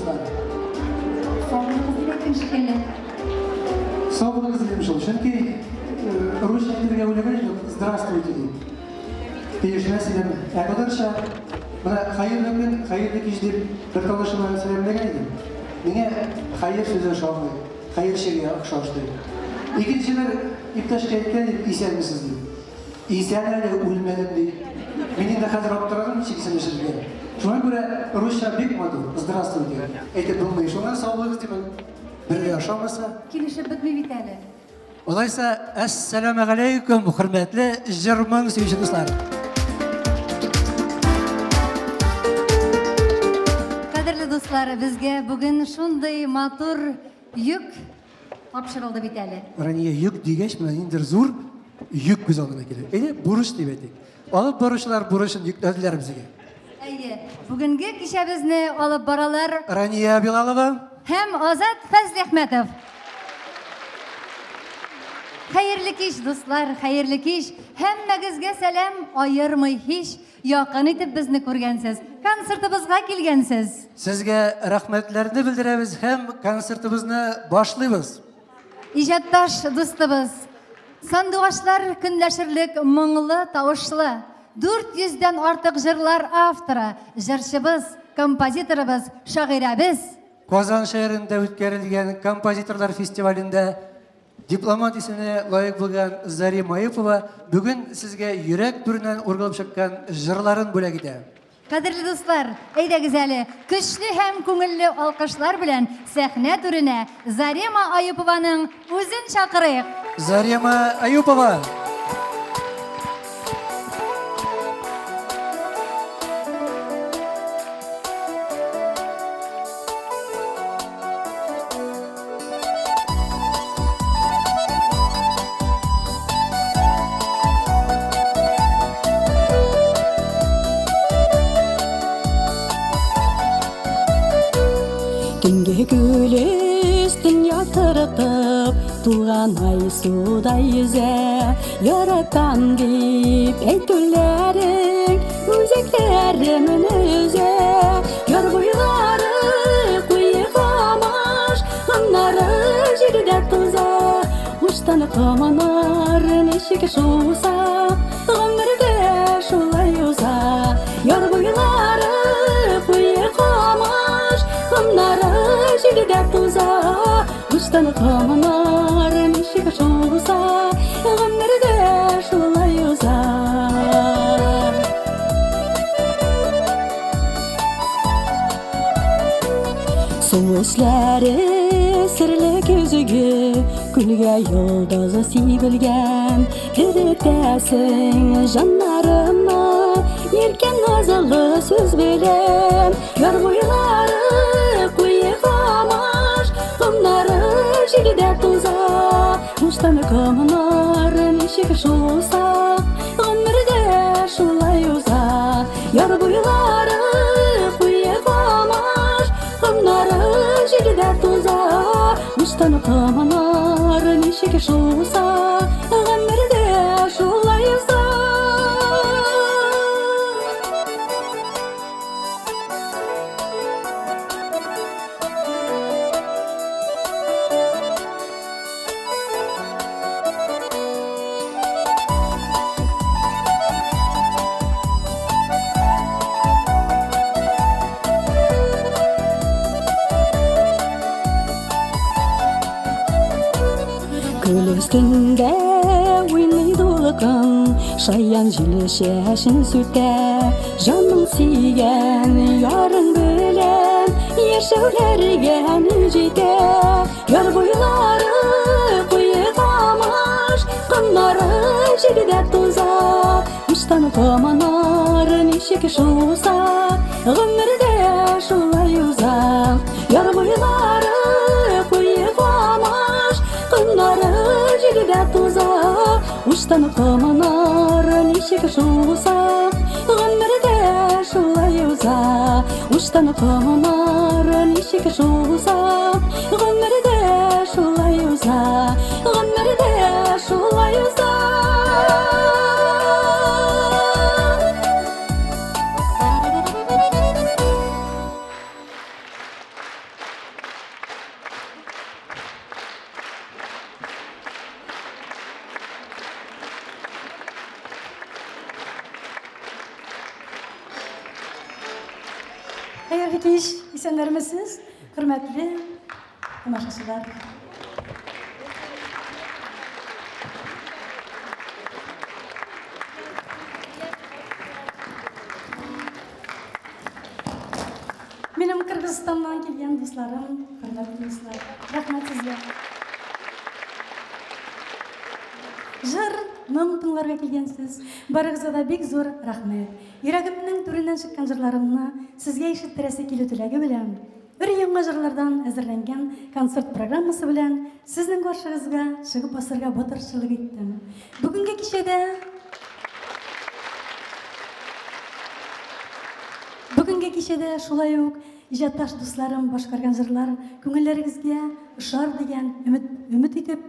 дуслар. Сау булыгыз дип әйттең шикелле. Сау булыгыз дидем шул, чөнки русча әйтергә уйлаган идем, здравствуйте дип. Килешмәс идем. Ә татарча менә хәерле көн, хәерле кич дип бер танышыма сәламләгән идем. Миңа хәер сүзе ошамый, хәерчегә охшаш ди. Икенче бер иптәшкә әйткән идем, исәнмесез дип. Исән әле, үлмәдем, ди. Мин инде хәзер аптырадым ничек исәнләшергә. Шуңа күрә русча бик матур, здравствуйте, әйтеп булмый. Шуңа сау булыгыз димен. Бер дә ошамаса. Килешеп бетми бит әле. Алайса, әссәламегаләйкүм, хөрмәтле җыр-моң сөюче дуслар. Кадерле дуслар, безгә бүген шундый матур йөк Тапшырылды бит әле. Рания, йөк дигәч, менә ниндидер зур йөк күз алдына килә. Әйдә, бурыч дип әйтик. Алып баручылар бурычын йөкләделәр безгә. Әйе, бүгенге кичәбезне алып баралар Рания Билалова һәм Азат Фәзлиәхмәтов. Хәерле кич, дуслар, хәерле кич. Һәммәгезгә сәлам, аермый һич. Якын итеп безне күргәнсез, концертыбызга килгәнсез. Сезгә рәхмәтләрне белдерәбез һәм концертыбызны башлыйбыз. Иҗатташ дустыбыз, сандугачлар көнләшерлек моңлы тавышлы, 400 дән артык җырлар авторы, җырчыбыз, композиторыбыз, шагыйрәбез. Казан шәһәрендә үткәрелгән композиторлар фестивалендә Дипломат исеменә лаек булган Зарима Аюпова бүген сезгә йөрәк түреннән ургылып чыккан җырларын бүләк итә. Кадерле дуслар, әйдәгез әле, көчле һәм күңелле алкышлар белән сәхнә түренә Зарема Аюпованың үзен чакырыйк. Зарема Аюпова! Төнге күл өстен яктыртып, Туган ай суда йөзә. Яратам дип әйтүләрең Үзәкләремне өзә. Яр буйлары куе камыш, Аннары җирдә туза. Уштан каманар ничек шуса, Гомердә шулай уза. Яр буйлары куе камыш, Аннары җирдә туза. Уштан каманар ничек шуса, Гомердә шулай уза. Су эшләре серле көзге, Күлгә йолдызы сибелгән. Керетәсең җаннарыма Иркә назлы сүз белән. Яр буйлары куе камыш, Комнары җилдә туза. Уштан комнар ничек шуса, Гомердә шулай уза. Яр буйлары куе камыш, Комнары җилдә туза. Уштан комнар ничек шуса, Гомердә шулай уза. Күл өстендә уйный дулкын, Шаян җил чәчен сүтә. Җаның сөйгән ярың белән Яшәүләргә ни җитә. Яр буйлары куе камыш, Комнары җирдә туза. Уштан команар ничек шуса, Гомердә шулай уза. Яр буйлары куе камыш, Комнары җирдә туза. Уштан команар ничек шуса, Гомердә шулай уза. Уштан команар ничек шуса, Гомердә шулай уза. Гомердә шулай уза. Хәерле кич, исәннәрмесез, хөрмәтле тамашачылар. Минем Кыргызстаннан килгән дусларым, хөрмәтле дуслар, рәхмәт сезгә. Җыр, моң тыңларга килгәнсез. Барыгызга да бик зур рәхмәт. Йөрәгемнең түреннән чыккан җырларымны сезгә ишеттерәсе килү теләге белән, өр яңа җырлардан әзерләнгән концерт программасы белән сезнең каршыгызга чыгып басарга батырчылык иттем. Бүгенге кичәдә Бүгенге кичәдә шулай ук иҗатташ дусларым башкарган җырлар күңелләрегезгә ошар дигән өмет өмет итеп,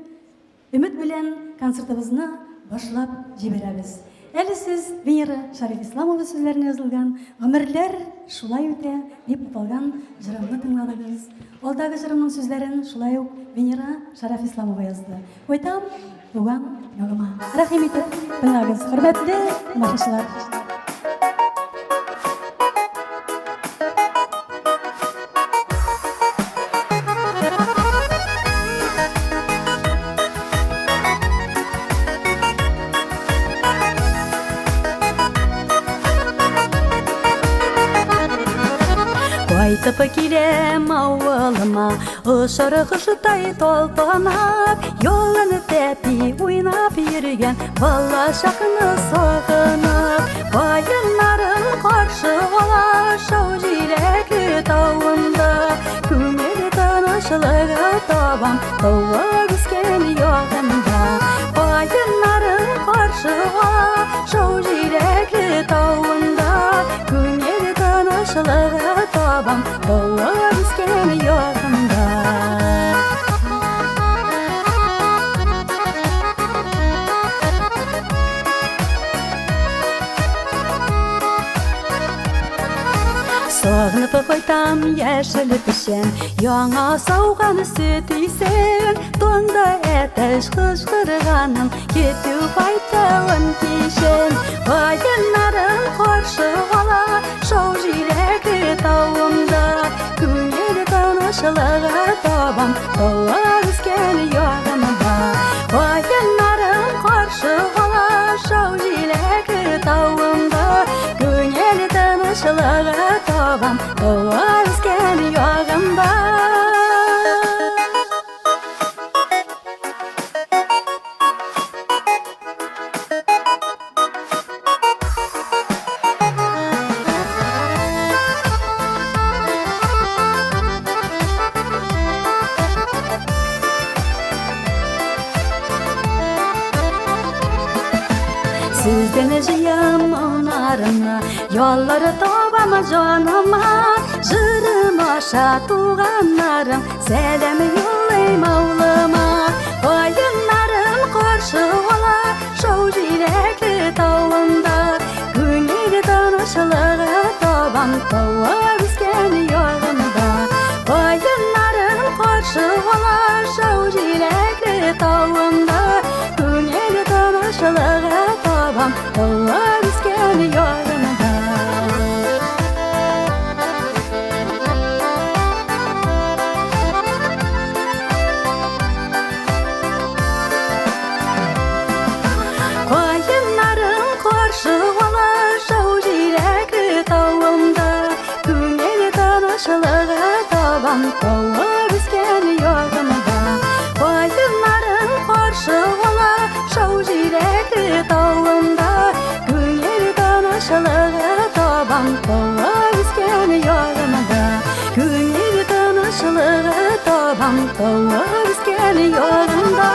Өмет белән концертыбызны башлап җибәрәбез. Әле сез Венера Шәрифисламова сүзләренә язылган Гомерләр шулай үтә дип аталган җырымны тыңладыгыз. Алдагы җырымның сүзләрен шулай ук Венера Шәрәфисламова язды. Кайтам туган ягыма. Рәхим итеп тыңлагыз, хөрмәтле тамашачылар. Кайтып киләм авылыма, Очар коштай талпынып, Юлын тәпи уйнап йөргән Бала чакны сагынып, Каеннарын каршы ала Шау җиләкле тавында. Күңел тынычлыгы табам Туып үскән ягымда. Каеннарын каршы ала Шау җиләкле тавында. Күңел тынычлыгы табам Туып үскән ягымда. Сагынып кайтам яшел печән, яңа сауган сөт исен, таңда әтәч кычкырганын, көтү кайтавын кичен. Каеннарын каршы ала шау җиләкле тавымда, күңел тынычлыгы табам туып үскән ягымда. Каеннарын каршы ала шау җиләкле тавымда, күңел тынычлыгы табам туып үскән ягымда. Сездән җыям моңнарымны, яллар табам җаныма, җырым аша туганнарым, сәлам юллыйм авылыма. Каеннарым каршы ала шау җиләкле тавында, күңел тынычлыгы табам туып үскән ягымда. Каеннарым каршы ала шау җиләкле тавында, күңел тынычлыгы табам туып үскән ягымда. Каеннарым каршы ала шау җиләкле тавында, күңел тынычлыгы табам туып үскән ягымда. Каеннарым каршы ала шау җиләкле тавында, күңел тынычлыгы табам туып үскән ягымда. Күңел тынычлыгы табам туып үскән ягымда.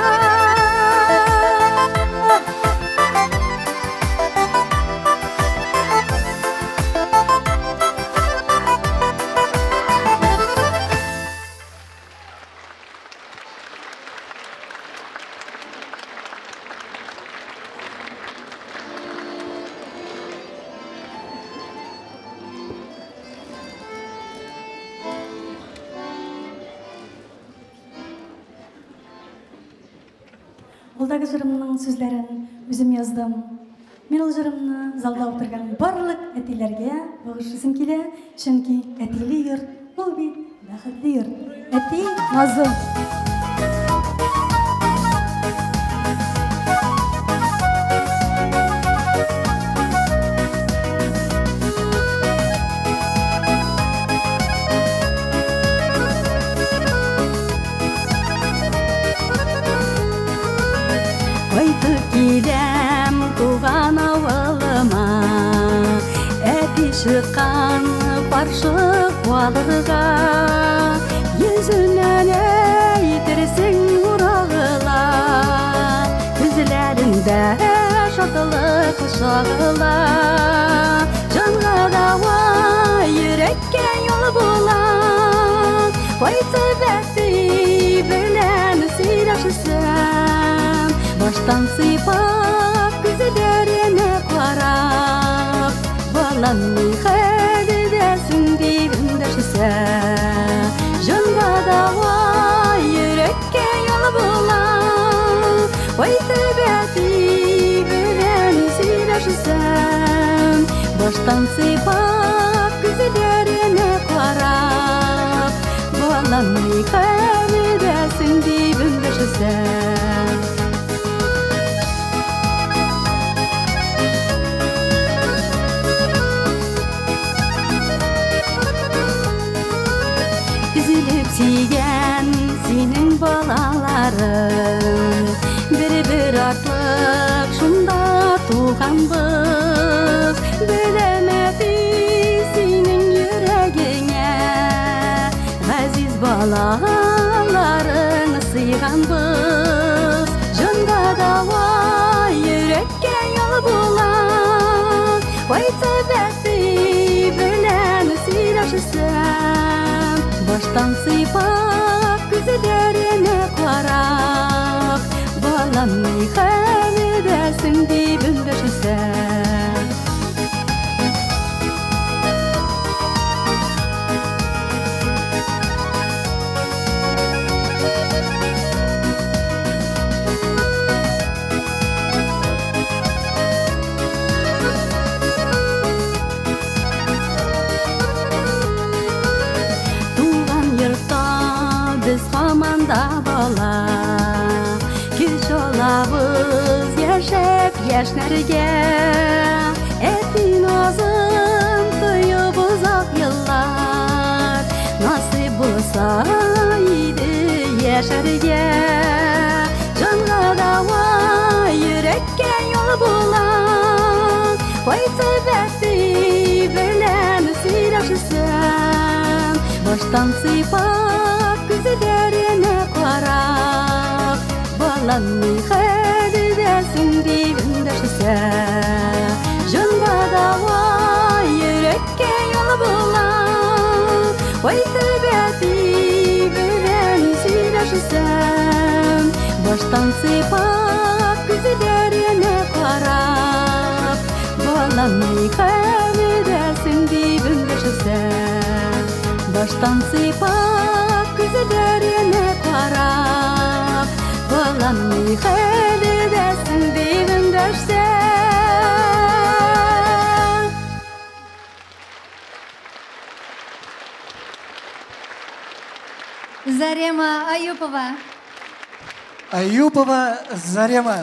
Алдагы җырымның сүзләрен үзем яздым. Мин ул җырымны залда утырган барлык әтиләргә багышлыйсым килә, чөнки әтиле йорт ул бит бәхетле йорт. Әти назы. Кайтып киләм туган авылыма, Әти чыккан каршы калырга. Йөзеннән әйтерсең урагыла, Күзләрендә шатлык чагыла. Җанга дава, йөрәккә юл була. Кайтып әти белән сөйләшсәм, Баштан сыйпап, күзләренә карап, Балам, ни хәлдәсең дип эндәшсә, Җанга дава, йөрәккә юл була. Кайтып әти белән сөйләшсәм, Баштан сыйпап, күзләренә карап, Балам, ни хәлдәсең дип эндәшсә. Өзелеп сөйгән синең балаларың, Бер-бер артлык шунда туганбыз. Беләм, әти, синең йөрәгеңә Газиз балаларың сыйганбыз. Җанга дава, йөрәккә юл була. Кайтып әти белән сөйләшсәм, Баштан сыйпап, күзләренә карап, Балам, ни хәлдәсең дип эндәшсә. Туган йортта без һаман да бала, Көч алабыз яшәп яшьнәргә. Әти назын тоеп озак еллар, Насыйп булса иде яшәргә. Җанга дава, йөрәккә юл була. Кайтып әти белән сөйләшсәм, Баштан сыйпап, күзләренә карап, Балам, ни хәлдәсең дип эндәшсә. Җанга дава, йөрәккә юл була. Кайтып әти белән сөйләшсәм, Баштан сыйпап, күзләренә карап, Балам, ни хәлдәсең дип эндәшсә. Баштан сыйпап, күзләренә карап, Балам, ни хәлдәсең дип эндәшсә. Зарема Аюпова. Аюпова Зарема.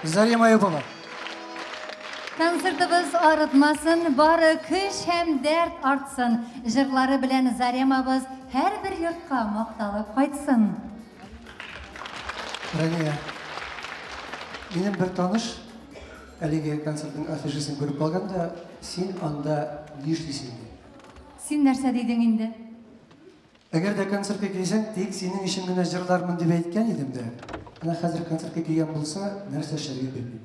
Зарема Аюпова. Концертыбыз арытмасын, бары көч һәм дәрт артсын. Җырлары белән Заремабыз һәрбер йортка макталып кайтсын. Рания, минем бер таныш әлеге концертның афишасын күреп калган да, син анда нишлисең ди. Син нәрсә дидең инде? Әгәр дә концертка килсәң, тик синең өчен генә җырлармын дип әйткән идем дә. Менә хәзер концертка килгән булса, нәрсә эшләргә белмим.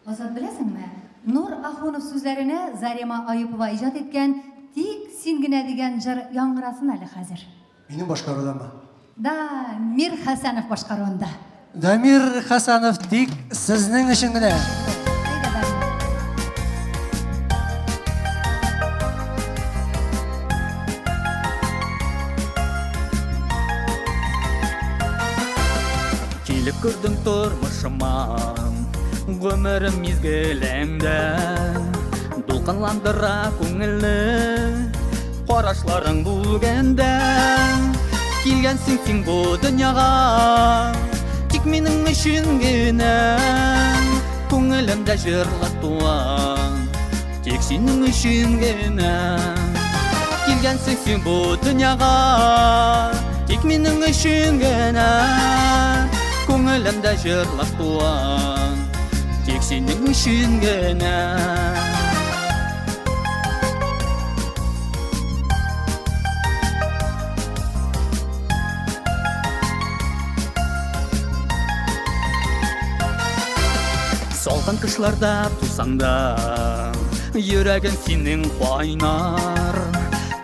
Азат, беләсеңме, Нур Ахунов сүзләренә Зарема Аюпова иҗат иткән Тик син генә дигән җыр яңгырасын әле хәзер. Минем башкарудамы? Да, Мир Хәсәнов башкаруында. Дамир Хасанов, тик сезнең өчен генә. Әйдә, Дамир. Килеп Кердең тормышыма, гомерем мизгелеңдә. Дулкынландыра күңелне, карашларың бүлгәндә. Килгәнсең син бу дөньяга, тик минем өчен генә. Күңелемдә җырлар туа, тик синең өчен генә. Килгәнсең син бу дөньяга, тик минем өчен генә. Күңелемдә җырлар туа, тик синең өчен генә. Салкын кышларда тусаң да, йөрәгең синең кайнар.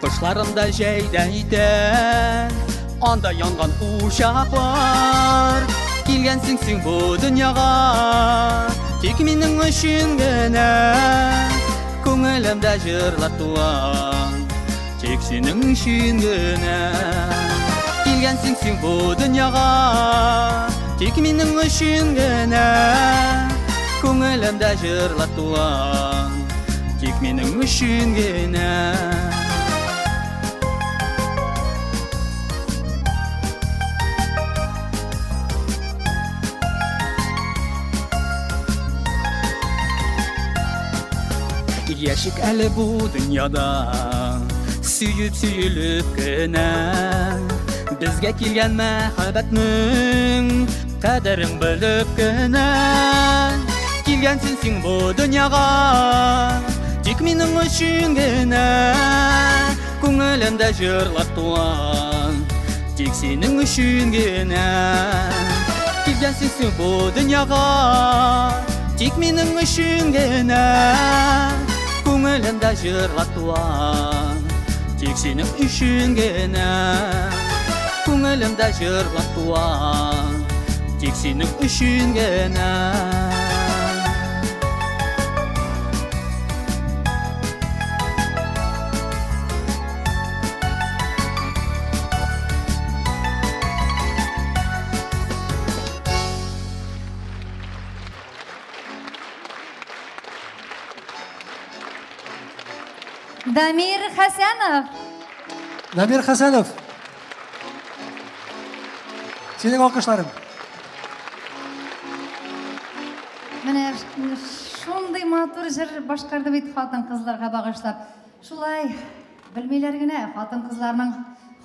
Кышларында җәйдә итә, анда янган учаклар. Килгәнсең син бу дөньяга, тик минем өчен генә. Күңелемдә җырлар туа, тик синең өчен генә. Килгәнсең син бу дөньяга, тик минем өчен генә. Күңелемдә җырлар туа, тик минем өчен генә. Яшик әле бу дөньяда, сөеп сөелеп кенә. Безгә килгән мәхәббәтнең кадерен белеп кенә. Килгәнсең син бу дөньяга, тик минем өчен генә. Күңелемдә җырлар туа, тик синең өчен генә. Килгәнсең син бу дөньяга, тик минем өчен генә. Күңелемдә җырлар туа, тик синең өчен генә. Күңелемдә җырлар туа, тик синең өчен генә. Дамир Хәсәнов. Дамир Хәсәнов. Синең алкышларың. Менә шундый матур җыр башкарды бит хатын-кызларга багышлап. Шулай белмиләр генә, хатын-кызларның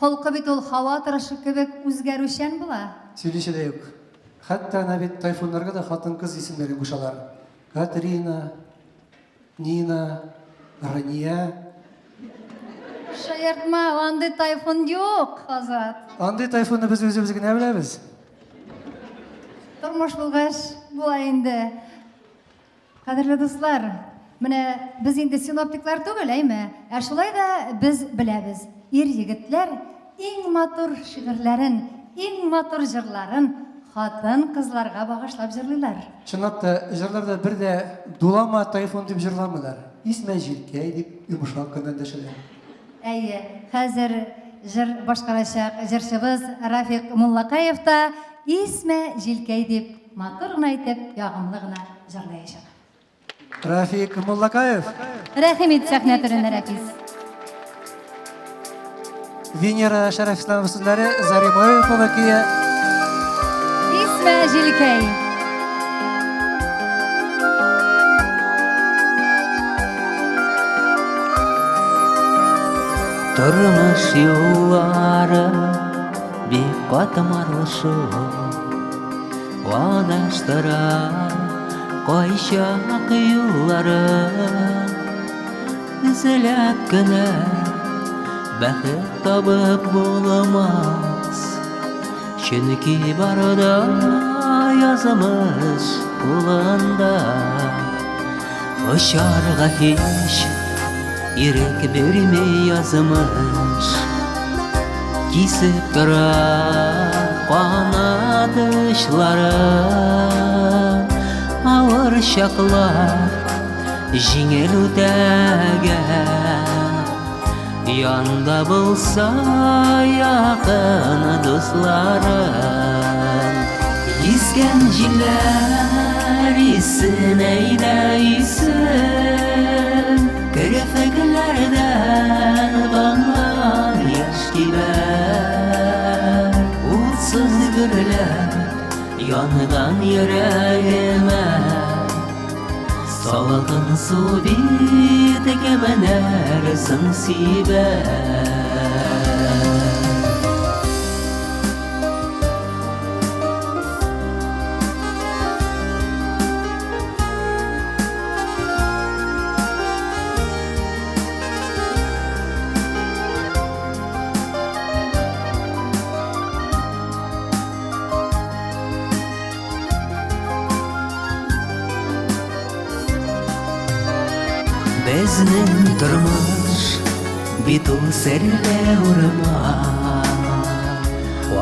холкы бит ул һава торышы кебек үзгәрүчән була. Сөйлисе дә юк. Хәтта әнә бит тайфуннарга да хатын-кыз исемнәрен кушалар. Катрина, Нина, Рания. Шаяртма, андый тайфун юк, Азат. Андый тайфунны без үзебез генә беләбез. Тормыш булгач, була инде. Кадерле дуслар, менә без инде синоптиклар түгел, әйме? Ә шулай да без беләбез. Ир егетләр иң матур шигырьләрен, иң матур җырларын хатын-кызларга багышлап җырлыйлар. Чынлап та, җырларда бер дә дулама тайфун дип җырламыйлар. Исмә җилкәй дип йомшак кына дәшәләр. Әйе, хәзер җыр башкарачак җырчыбыз Рафик Муллакаев та Исмә җилкәй дип матур гына итеп, ягымлы гына җырлаячак. Рафик Муллакаев. Рәхим ит сәхнә түренә, Рафис. Венера Шәрәфисламова сүзләре, Зарима Рәфова көе. Исмә җилкәй. Тормыш юллары бик катмарлы шул. Адаштыра кайчак юллары. Эзләп кенә бәхет табып булмас. Чөнки барда язмыш кулында. Очарга һич ирек бирми язмыш. Кисеп тора канат очлары. Авыр чаклар җиңел үтәгән. Янда булса якын дусларым. Искән җилләр исен әйдә исен, Керфекләрдән тамган яшь кибәр. Утсыз гөрләп янган йөрәгемә Салкын су бит кемнәр соң сибәр. Безнең тормыш бит ул серле урман.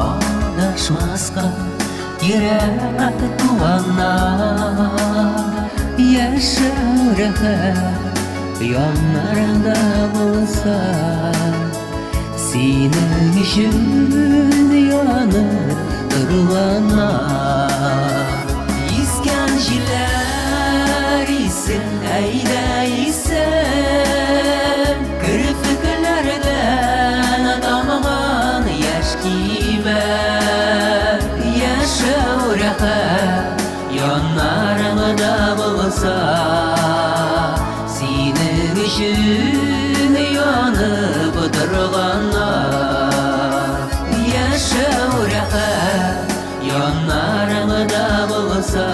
Адашмаска кирәк туганнар. Яшәү рәхәт яннарыңда булса. Синең өчен янып торганнар. Искән җилләр исен, әйдә исен, Керфекләрдән тамган яшь кибәр. Яшәү рәхәт яннарыңда булса, Синең өчен янып торганнар. Яшәү рәхәт яннарыңда булса,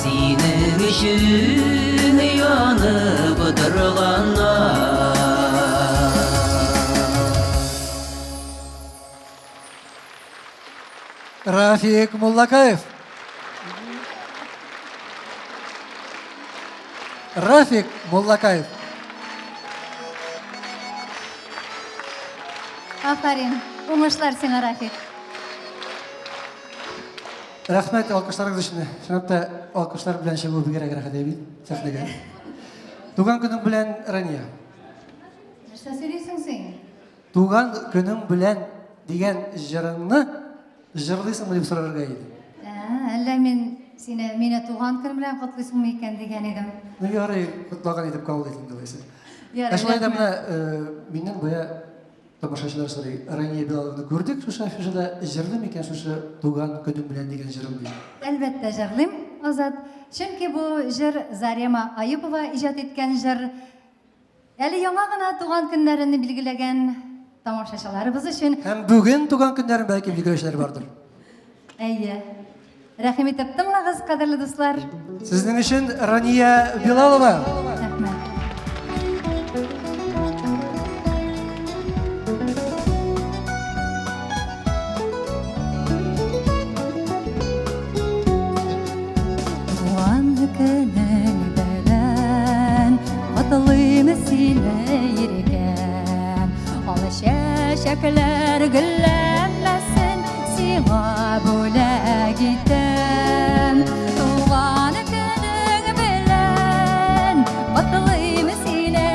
Синең өчен янып торганнар. Рафик Муллакаев. Рафик Муллакаев. Афәрин. Уңышлар сиңа, Рафик. Рәхмәт алкышларыгыз өчен. Чынлап та алкышлар белән чыгу бигрәк рәхәт әйбит сәхнәгә. Туган көнең белән, Рания. Нәрсә сөйлисең син? Туган көнең белән дигән җырыңны җырлыйсыңмы дип сорарга иде. Ә, әллә мин сине мине туган көн белән котлыйсыңмы икән дигән идем. Ну ярый, котлаган итеп кабул ит инде алайса. Ярый, Ә шулай да рәхмәт. менә миннән бая тамашачылар сорый. Рания Билаловны күрдек шушы афишада, җырлый микән шушы туган көнем белән дигән җырын дип. Әлбәттә җырлыйм, Азат. Чөнки бу җыр Зарема Аюпова иҗат иткән җыр. Әле яңа гына туган көннәрен билгеләгән тамашачыларыбыз өчен. Һәм бүген туган көннәрен бәлки билгеләүчеләр бардыр. Әйе. Рәхим итеп тыңлагыз, кадерле дуслар. Сезнең өчен Рания Билалова. Рәхмәт. Туган көнең белән котлыйм сине, иркәм. Ал чәчәкләр гөлләмәсен сиңа бүләк итәм. Туган көнең белән котлыйм сине,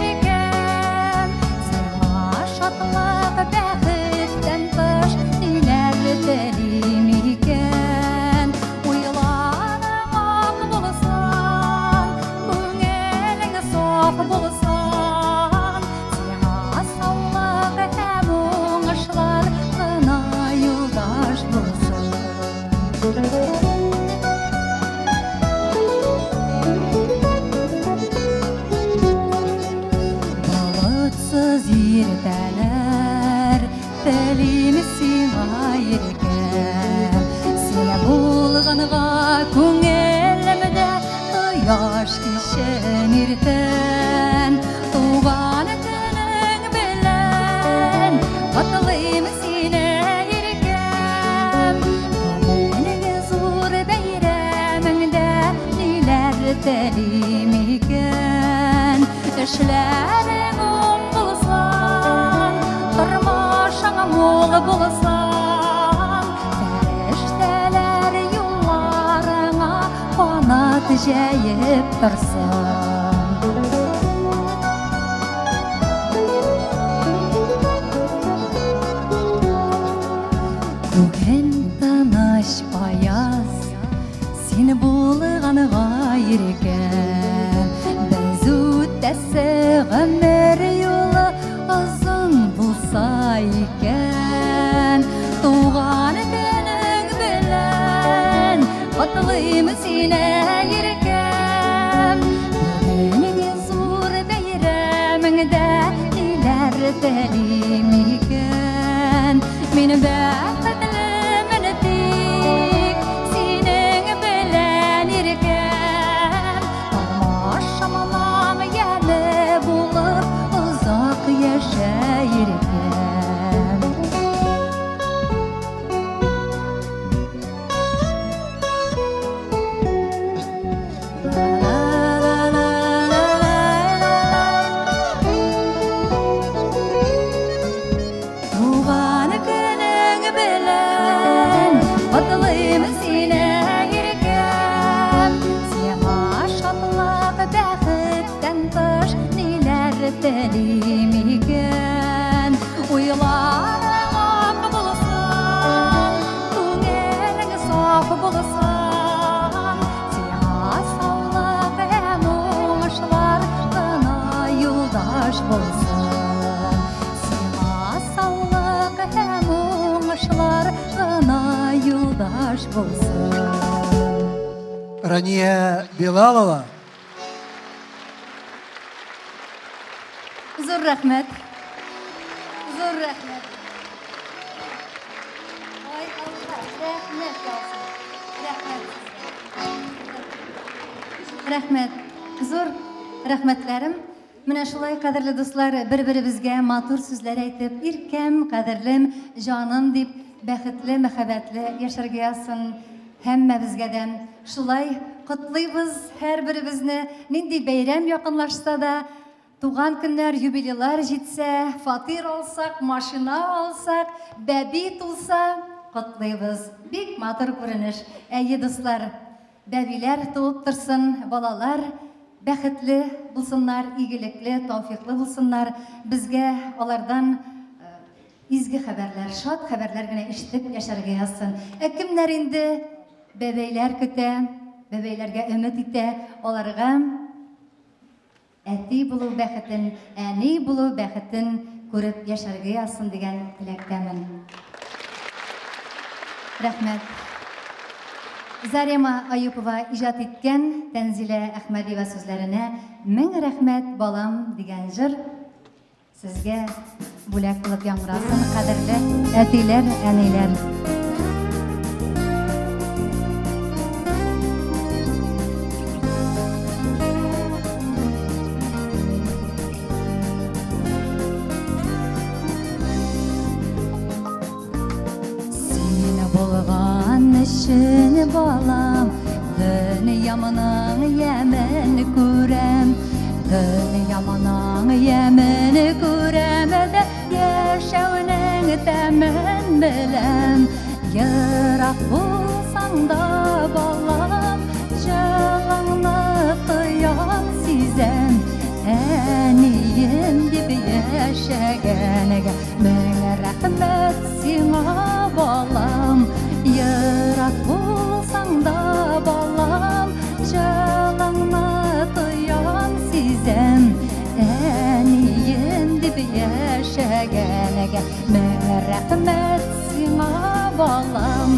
иркәм. Сиңа шатлык, бәхеттән тыш ниләр телим икән? Уйларың ак булсын, күңелең саф булсын. Сиңа саулык һәм уңышлар гына юлдаш булсын. Болытсыз иртәләр телим сиңа, иркәм. Син булганга күңелемдә кояш кичен иртән. Туган көнең белән котлыйм сине, иркәм. Бүгенге зур бәйрәмеңдә ниләр телим икән? Эшләрең уң булсын, тормышың мул булсын. Фәрештәләр юлларыңа канат җәеп торсын. Күген тыныч. иркәм. Без үтәсе гомер юлы озын булса икән. Туган көнең белән котлыйм сине, иркәм. Бүгенге зур бәйрәмеңдә ниләр телим икән? Мин бәхетлемен тик синең белән, иркәм. Тормышымның яме булып озак яшә, иркәм. Туган көнең белән котлыйм сине, иркәм. Сиңа шатлык, бәхеттән тыш ниләр телим икән? Уйларың ак булсын, күңелең саф булсын. Сиңа саулык һәм уңышлар гына юлдаш булсын. Сиңа саулык һәм уңышлар гына юлдаш булсын. Рания Билалова. Зур рәхмәт. Зур рәхмәт. Ай Алла, рәхмәт яусын. Рәхмәт. Рәхмәт. Зур рәхмәтләрем. Менә шулай, кадерле дуслар, бер-беребезгә матур сүзләр әйтеп, иркәм, кадерлем, җаным дип, бәхетле, мәхәббәтле яшәргә язсын һәммәбезгә дә. Шулай котлыйбыз һәрберебезне, нинди бәйрәм якынлашса да, туган көннәр, юбилейлар җитсә, фатир алсак, машина алсак, бәби туса, котлыйбыз. Бик матур күренеш. Әйе, дуслар, бәбиләр туып торсын, балалар бәхетле булсыннар, игелекле, тәүфиклы булсыннар. Безгә алардан изге хәбәрләр, шат хәбәрләр генә ишетеп яшәргә язсын. Ә кемнәр инде бәбәйләр көтә, бәбәйләргә өмет итә, аларга әти булу бәхетен, әни булу бәхетен күреп яшәргә язсын дигән теләктәмен. Рәхмәт. Зарема Аюпова иҗат иткән Тәнзилә Әхмәдиева сүзләренә Мең рәхмәт, балам дигән җыр сезгә бүләк булып яңгырасын, кадерле әтиләр, әниләр. Син булган өчен, балам, дөньямның ямен күрәм. Дөньямның ямен күрәм дә яшәүнең тәмен беләм. Ерак булсаң да, балам, җылыңны тоям, сизәм. Әнием дип яшәгәнгә мең рәхмәт сиңа, балам. Ерак булсаң да, балам, җылыңны тоям, сизәм. Әнием дип яшәгәнгә мең рәхмәт сиңа, балам.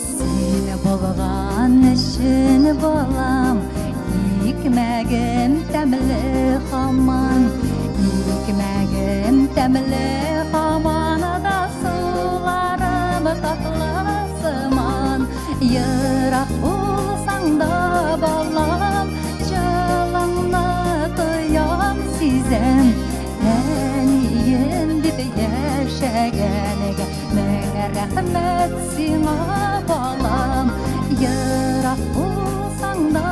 Син булган өчен, балам, икмәгем тәмле һаман. Икмәгем тәмле һаман да суларым татлы сыман. Ерак булсаң да, балам, җылыңны тоям, сизәм. Әнием дип яшәгәнгә мең рәхмәт сиңа, балам. Ерак булсаң да,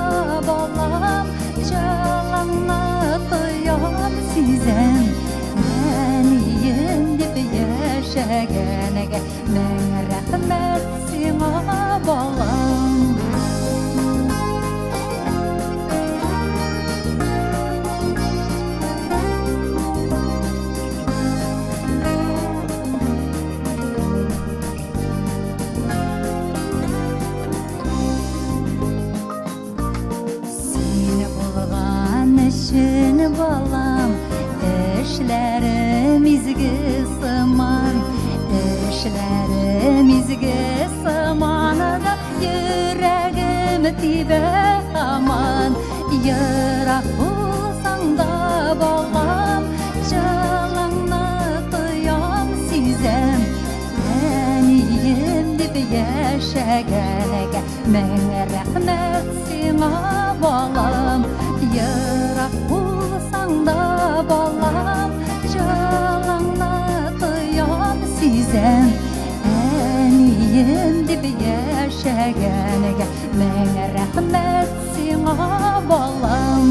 балам, җылыңны тоям, сизәм. Әнием дип яшәгәнгә мең рәхмәт сиңа, балам. Яшьләрем изге сыманада йөрәгем тибә һаман. Ерак булсаң да, балам, җылыңны тоям, сизәм. Әнием дип яшәгәнгә мең рәхмәт сиңа, балам. Ерак булсаң да, балам, җылыңны тоям, сизәм. Әнием дип яшәгәнгә мең рәхмәт сиңа, балам.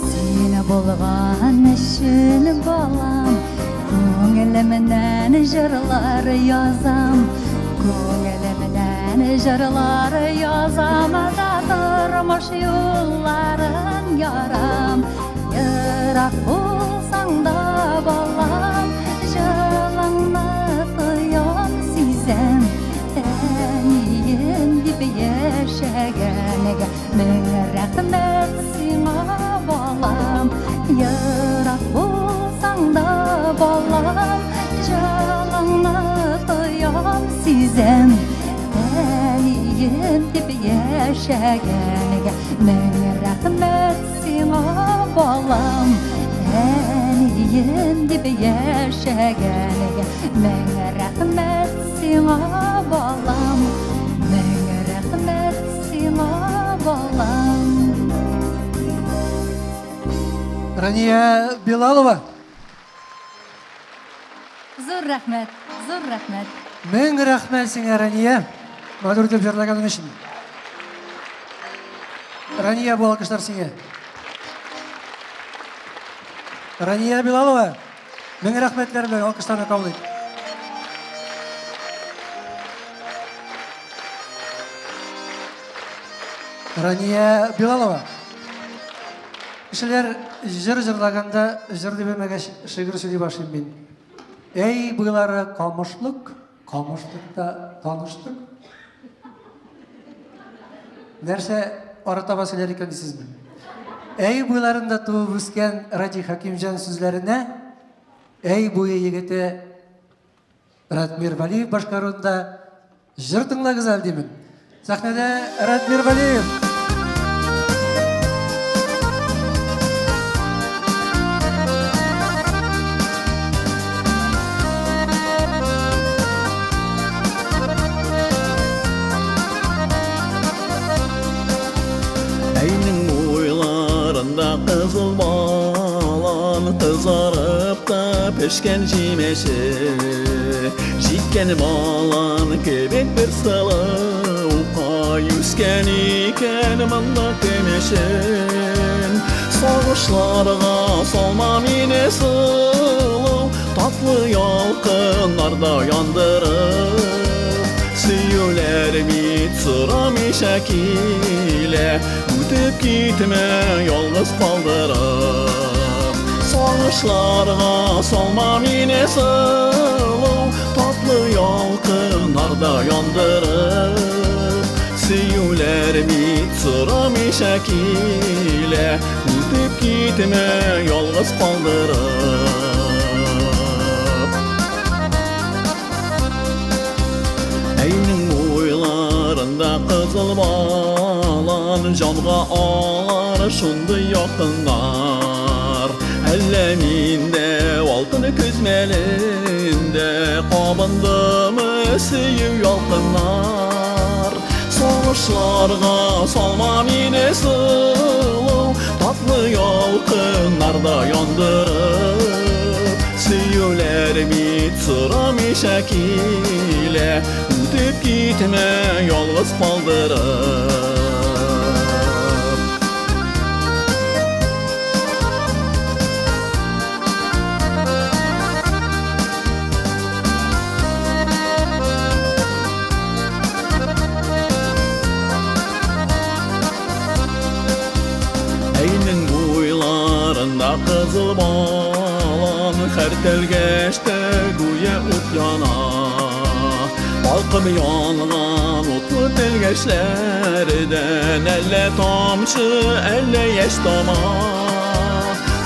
Син булган өчен, балам, күңелемнән җырлар язам. Күңелемнән җырлар язам да тормыш юлларын ярам. Ерак булсаң да, балам, җылыңны тоям, сизәм. Әнием дип яшәгәнгә мең рәхмәт сиңа, балам. Ерак булсаң да, балам, җылыңны тоям, сизәм. Әнием дип яшәгәнгә мең рәхмәт сиңа, балам. Әнием дип яшәгәнгә мең рәхмәт сиңа, балам. Мең рәхмәт сиңа, балам. Рания Билалова. Зур рәхмәт, зур рәхмәт. Мең рәхмәт сиңа, Рания. Матур итеп җырлаганың өчен. Рания, бу алкышлар сиңа. Рания Билалова, мең рәхмәтләр белән алкышларны кабул ит. Рания Билалова. Кешеләр җыр җырлаганда җыр дип әмәгәч шигырь сөйли башлыйм мин. Әй, буйлары камышлык, камышлыкта таныштык. Нәрсә арытаба сөйләр икән дисезме? Әй буйларында туып үскән Радий Хакимҗан сүзләренә Әй буе егете Радмир Валиев башкаруында җыр тыңлагыз әле димен. Сәхнәдә Радмир Валиев. Әйнең буйларында кызыл балан кызарып та пешкән җимеше. Җиткән балан кебек бер сылукай үскән икән монда көмешем. Сагышларга салма мине сылу, татлы ялкыннарда яндырып. Сөюләр бит сорамыйча килә, үтеп китмә ялгыз калдырып. Сагышларга салма мине сылу, татлы ялкыннарда яндырып. Сөюләр бит сорамыйча килә, үтеп китмә ялгыз калдырып. Әйнең буйларында кызыл балан җанга алар шундый якыннар. Әллә миндә алтын көз мәлендә кабындымы сөю ялкыннар. Сагышларга салма мине сылу, татлы ялкыннарда яндырып. Сөюләр бит сорамыйча килә, үтеп китмә ялгыз калдырып. Әйнең буйларында кызыл балан һәр тәлгәштә Балкып янган утлы тәлгәшләрдән әллә тамчы, әллә яшь тама.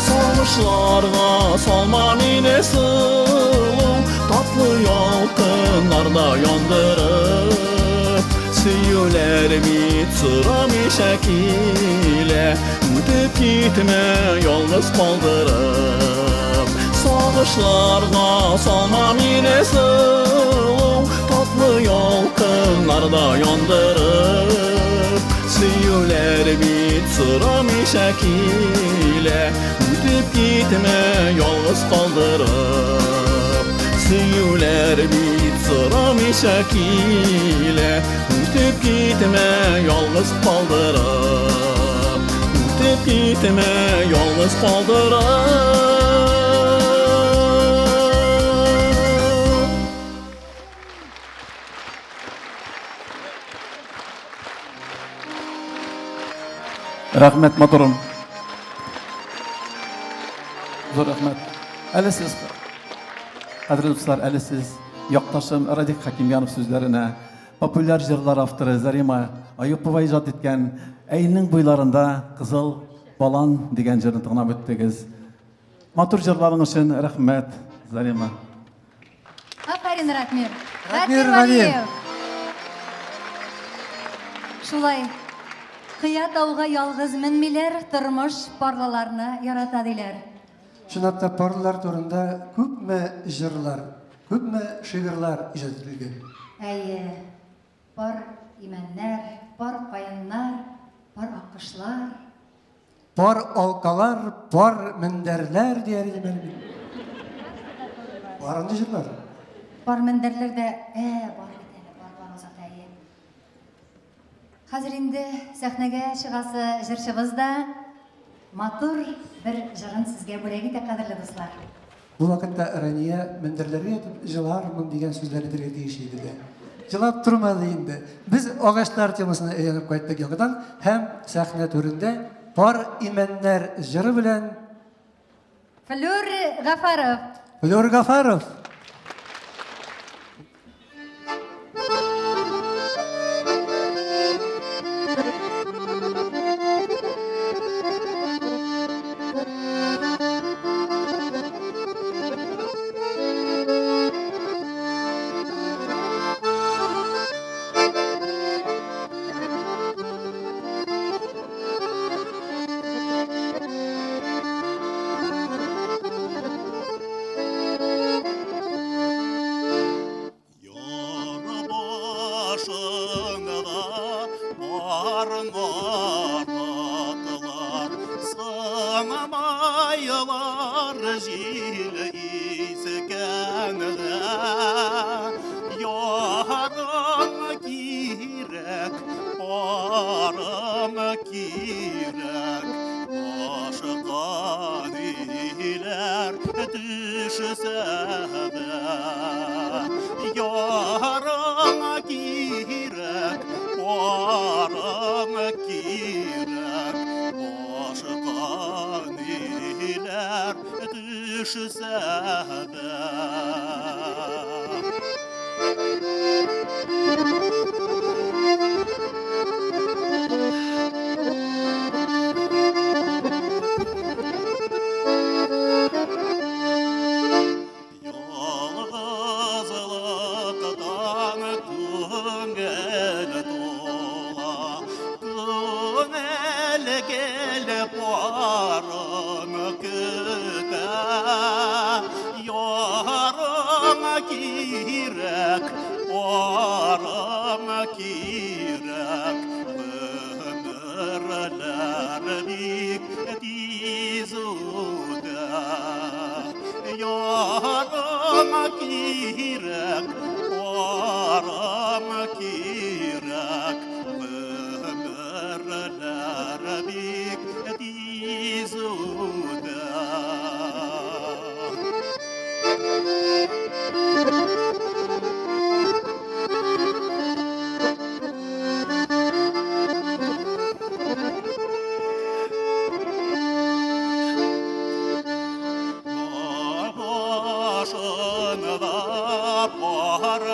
Сагышларга салма мине сылу, татлы ялкыннарда яндырып. Сөюләр бит сорамыйча килә, үтеп китмә ялгыз калдырып. Сагышларга салма мине сылу, татлы ялкыннарда яндырып. Сөюләр бит сорамыйча килә, үтеп китмә ялгыз калдырып. Сөюләр бит сорамыйча килә, үтеп китмә ялгыз калдырып. Үтеп китмә ялгыз калдырып. Рәхмәт, матурым. Зур рәхмәт. Әле сез, кадерле дуслар, әле сез якташым Радик Хакимьянов сүзләренә популяр җырлар авторы Зарима Аюпова иҗат иткән Әйнең буйларында кызыл балан дигән җырны тыңлап үттегез. Матур җырларың өчен рәхмәт, Зарима. Афәрин, Ратмир. Ратмир Вәлиев. Шулай. Кыя тауга ялгыз менмиләр, тормыш парлыларны ярата диләр. Чынлап та парлылар турында күпме җырлар, күпме шигырьләр иҗат ителгән. Әйе, пар имәннәр, пар каеннар, пар аккошлар. Пар алкалар, пар мендәрләр дияр идем әле мин. Бар андый җырлар. Пар мендәрләр дә, ә, бар бит әле, бар, бар Азат, әйе. Хәзер инде сәхнәгә чыгасы җырчыбыз да матур бер җырын сезгә бүләк итә, кадерле дуслар. Бу вакытта Рания мендәрләргә ятып җылармын дигән сүзләр әйтергә тиеш иде дә. Җылап тормады инде. Без агачлар темасына әйләнеп кайттык яңадан һәм сәхнә түрендә Пар имәннәр җыры белән Флүр Гафаров. Флүр Гафаров. Яр башыңда бар атлар, сыңмайлар җил искәндә. Ярым кирәк, парым кирәк, башка ниләр төшсә дә. Ярым кирәк, парым кирәк, башка ниләр төшсә дә. Ялгызлыктан күңел тула, күңел гел парын көтә. Ярым кирәк, парым кирәк, гомерләр бик тиз үтә. Ярым кирәк, парым кирәк, гомерләр бик тиз үтә. Башында пар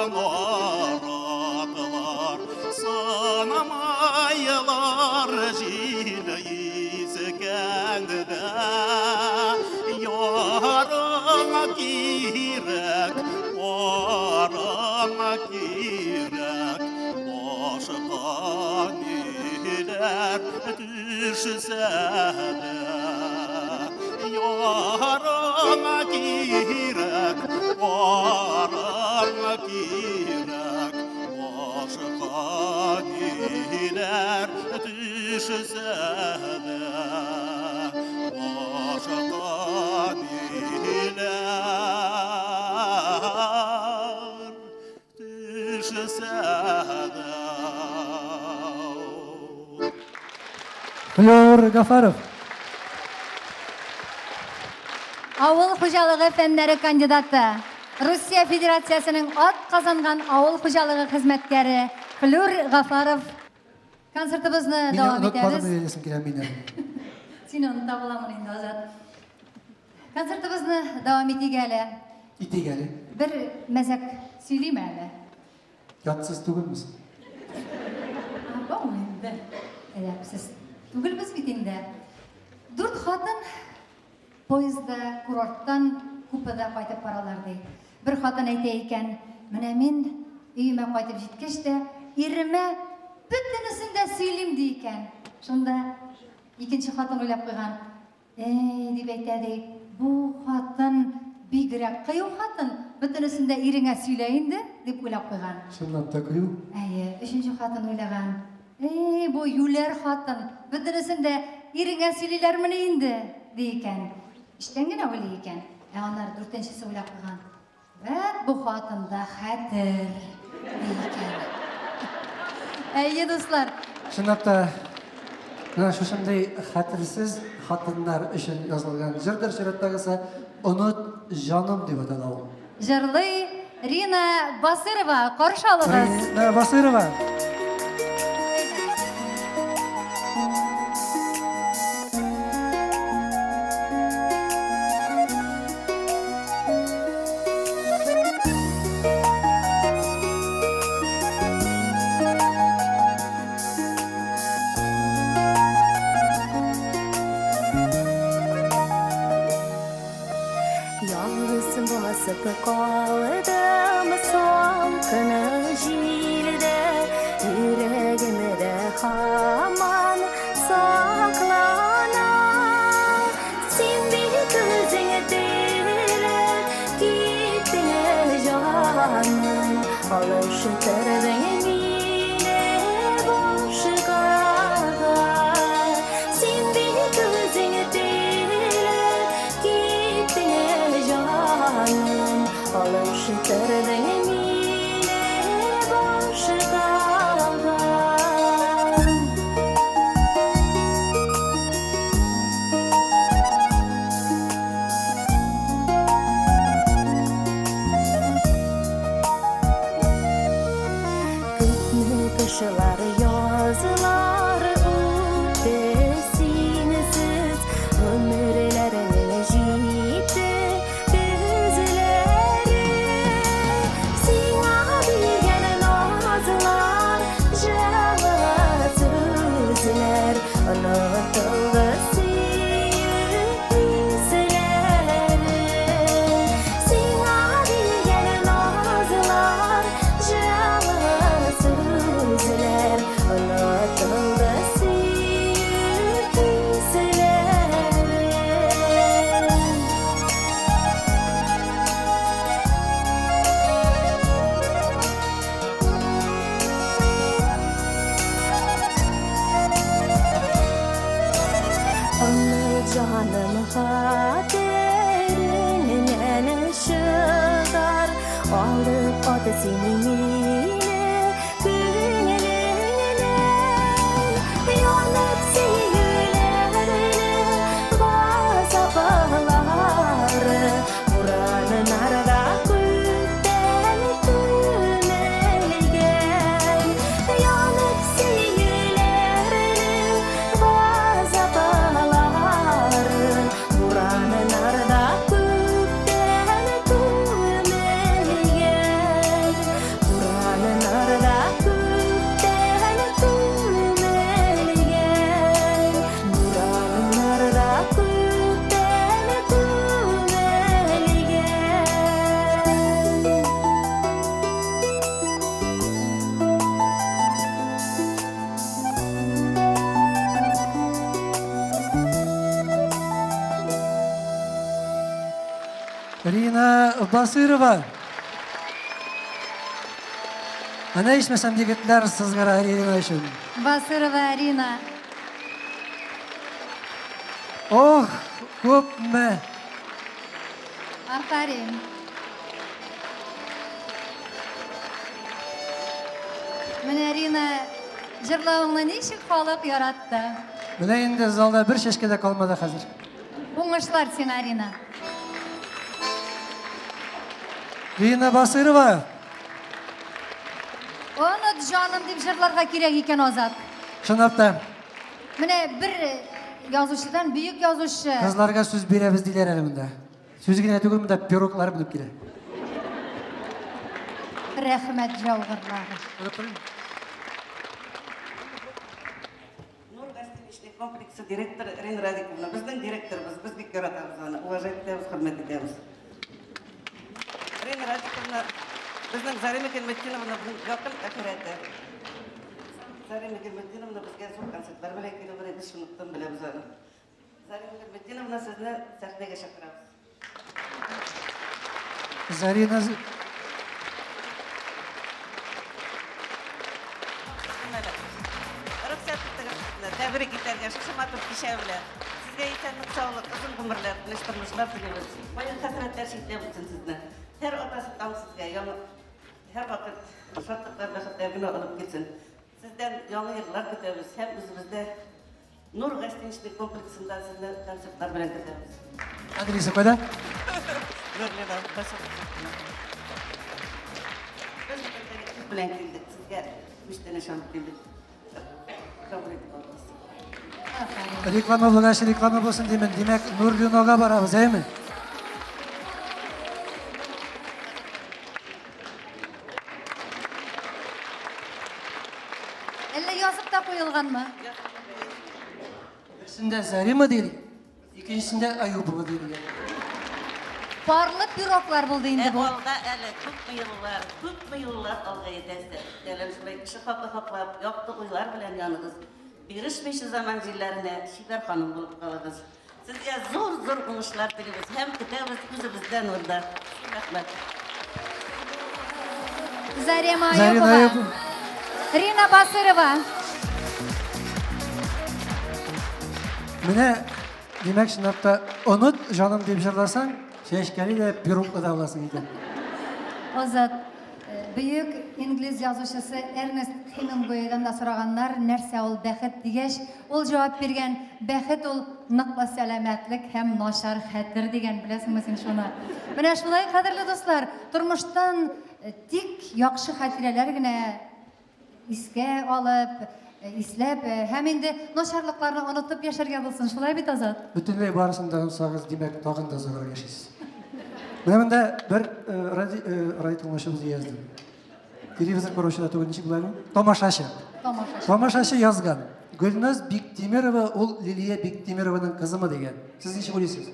кирәк, арама кирәк, башка ниләр төшсә дә. Ярама кирәк, арама кирәк, башка ниләр төшсә дә. Башка ниләр төшсә дә. Флюр Гафаров. Авыл хуҗалыгы фәннәре кандидаты, Русия Федерациясенең ат казанган авыл хуҗалыгы хезмәткәре Флюр Гафаров. Концертыбызны Мине дәвам онытмадым итәбез. дип киләм мине. Син оныта буламын инде, Азат. Концертыбызны дәвам итик әле. Итик әле. Бер мәзәк сөйлим әле. Ятсыз түгелмез. Абау инде. Әдәпсез түгелбез бит инде. Дүрт хатын поездда курорттан купеда кайтып баралар ди. Бер хатын әйтә икән, менә мин өемә кайтып җиткәч тә иремә бөтенесен дә сөйлим ди икән. Шунда икенче хатын уйлап куйган. Эй, дип әйтә ди, бу хатын бигрәк кыю хатын, бөтенесен дә иреңә сөйлә инде, дип уйлап куйган. Чынлап та кыю. Әйе, өченче хатын уйлаган. Эй, бу юләр хатын, бөтенесен дә иреңә сөйлиләрмени инде, ди икән. Эчтән генә уйлый икән. Ә аннары дүртенчесе уйлап куйган. Вәт бу хатында хәтер, ди икән. Әйе, дуслар. Чынлап та менә шушындый хәтерсез хатыннар өчен язылган җырдыр чираттагысы Оныт җаным дип атала ул. Җырлый Рина Басырова, каршы алыгыз. Рина Басырова. Ялгыз басып калдым салкын җилдә, йөрәгемдә һаман саклана. Син бит үзең теләп киттең, җаным, алыштырдың мине башкага. Син бит үзең теләп киттең, җаным, алыштырдың мине башкага. Күпме кышлар, язлар үтте синсез, гомерләрнең җитте көзләре. Сиңа биргән назлар, җылы сүзләр онытылды сөю хисләре. Сиңа биргән назлар, җылы сүзләр онытылды сөю хисләре. Онытҗаным хәтереңнән чыгар, алып ат син мине күңелеңнән. Янып сөюләрнең газаплары бураннарда күктән күмелгән. Янып сөюләрнең газаплары бураннарда күктән күмелгән. Рина Басырова. Менә ичмасам егетләр сызгыра Рина өчен. Басырова Рина. Ох, күпме. Афәрин. Менә Рина, җырлавыңны ничек халык яратты. Менә инде залда бер чәчкә дә калмады хәзер. Уңышлар сиңа, Рина. Рина Басырова. Оныт җаным дип җырларга кирәк икән, Азат. Чынлап та. Менә бер язучыдан бөек язучы. Кызларга сүз бирәбез диләр әле монда. Сүз генә түгел, монда пироглар менеп килә. Рәхмәт җаугырлары. Нур гостиничный комплексы директоры Рина Радиковна, безнең директорыбыз, без бик яратабыз аны, уважать итәбез, хөрмәт итәбез. Рина Радиковна, безнең Зарима Гельметдиновнаның якын әхирәте. Зарима Гельметдиновна безгә зур концертлар белән килеп йөри, без шунлыктан беләбез аны. Зарима Гельметдиновна, сезне сәхнәгә чакырабыз. Зарина Рөхсәт итегез сезне тәбрик итәргә шушы матур кичә белән. Сезгә исәнлек, саулык, озын гомерләр, тыныч тормышлар телибез. Кайгы-хәсрәтләр читләп үтсен сезне. Һәр атасы таң сезгә яңа һәрвакыт шатлыклар, бәхетләр генә алып килсен. Сездән яңа еллар көтәбез һәм үзебездә Нур гостиничный комплексында сезне концертлар белән көтәбез. Адресы кайда? Нурлыда, Без бөтен коллектив белән килдек. Сезгә күчтәнәч алып килдек. Кабул итеп алыгыз. Реклама булгач, реклама булсын димен. Димәк, Нурлинога барабыз, әйме? Әллә язып та куелганмы? Берсендә Зарима диелгән, икенчесендә Аюпова диелгән. Парлы пироглар булды инде Ә бу. алга әле күпме еллар, күпме еллар алга йөзәсе. Әле шулай кеше хакы хаклап, якты уйлар белән яныгыз. Бирешмичә заман җилләренә чибәр ханым булып калыгыз. Сезгә зур-зур уңышлар телибез һәм көтәбез үзебездә Нурда. Рәхмәт. Зарема Зарина Аюпова. Аюпова. Рина Басырова. Менә, димәк, чынлап та оныт җаным дип җырласаң, чәчкәле дә, пироглы да буласың икән. Азат, бөек инглиз язучысы Эрнест Хемингуэйдан да сораганнар, нәрсә ул бәхет дигәч, ул җавап биргән, бәхет ул ныклы сәламәтлек һәм начар хәтер дигән, беләсеңме син шуны? Менә шулай, кадерле дуслар, тормыштан тик яхшы хатирәләр генә искә алып, исләп һәм инде начарлыкларны онытып яшәргә булсын, шулай бит, Азат? Бөтенләй барысын да онытсагыз, димәк, тагын да озаграк яшисез. Менә монда бер ради, радио тыңлаучыбыз язды. Телевизор караучы да түгел, ничек була әле? Тамашачы. Тамашачы. Тамашачы язган. Гөлназ Биктимерова ул Лилия Биктимерованың кызымы дигән. Сез ничек уйлыйсыз?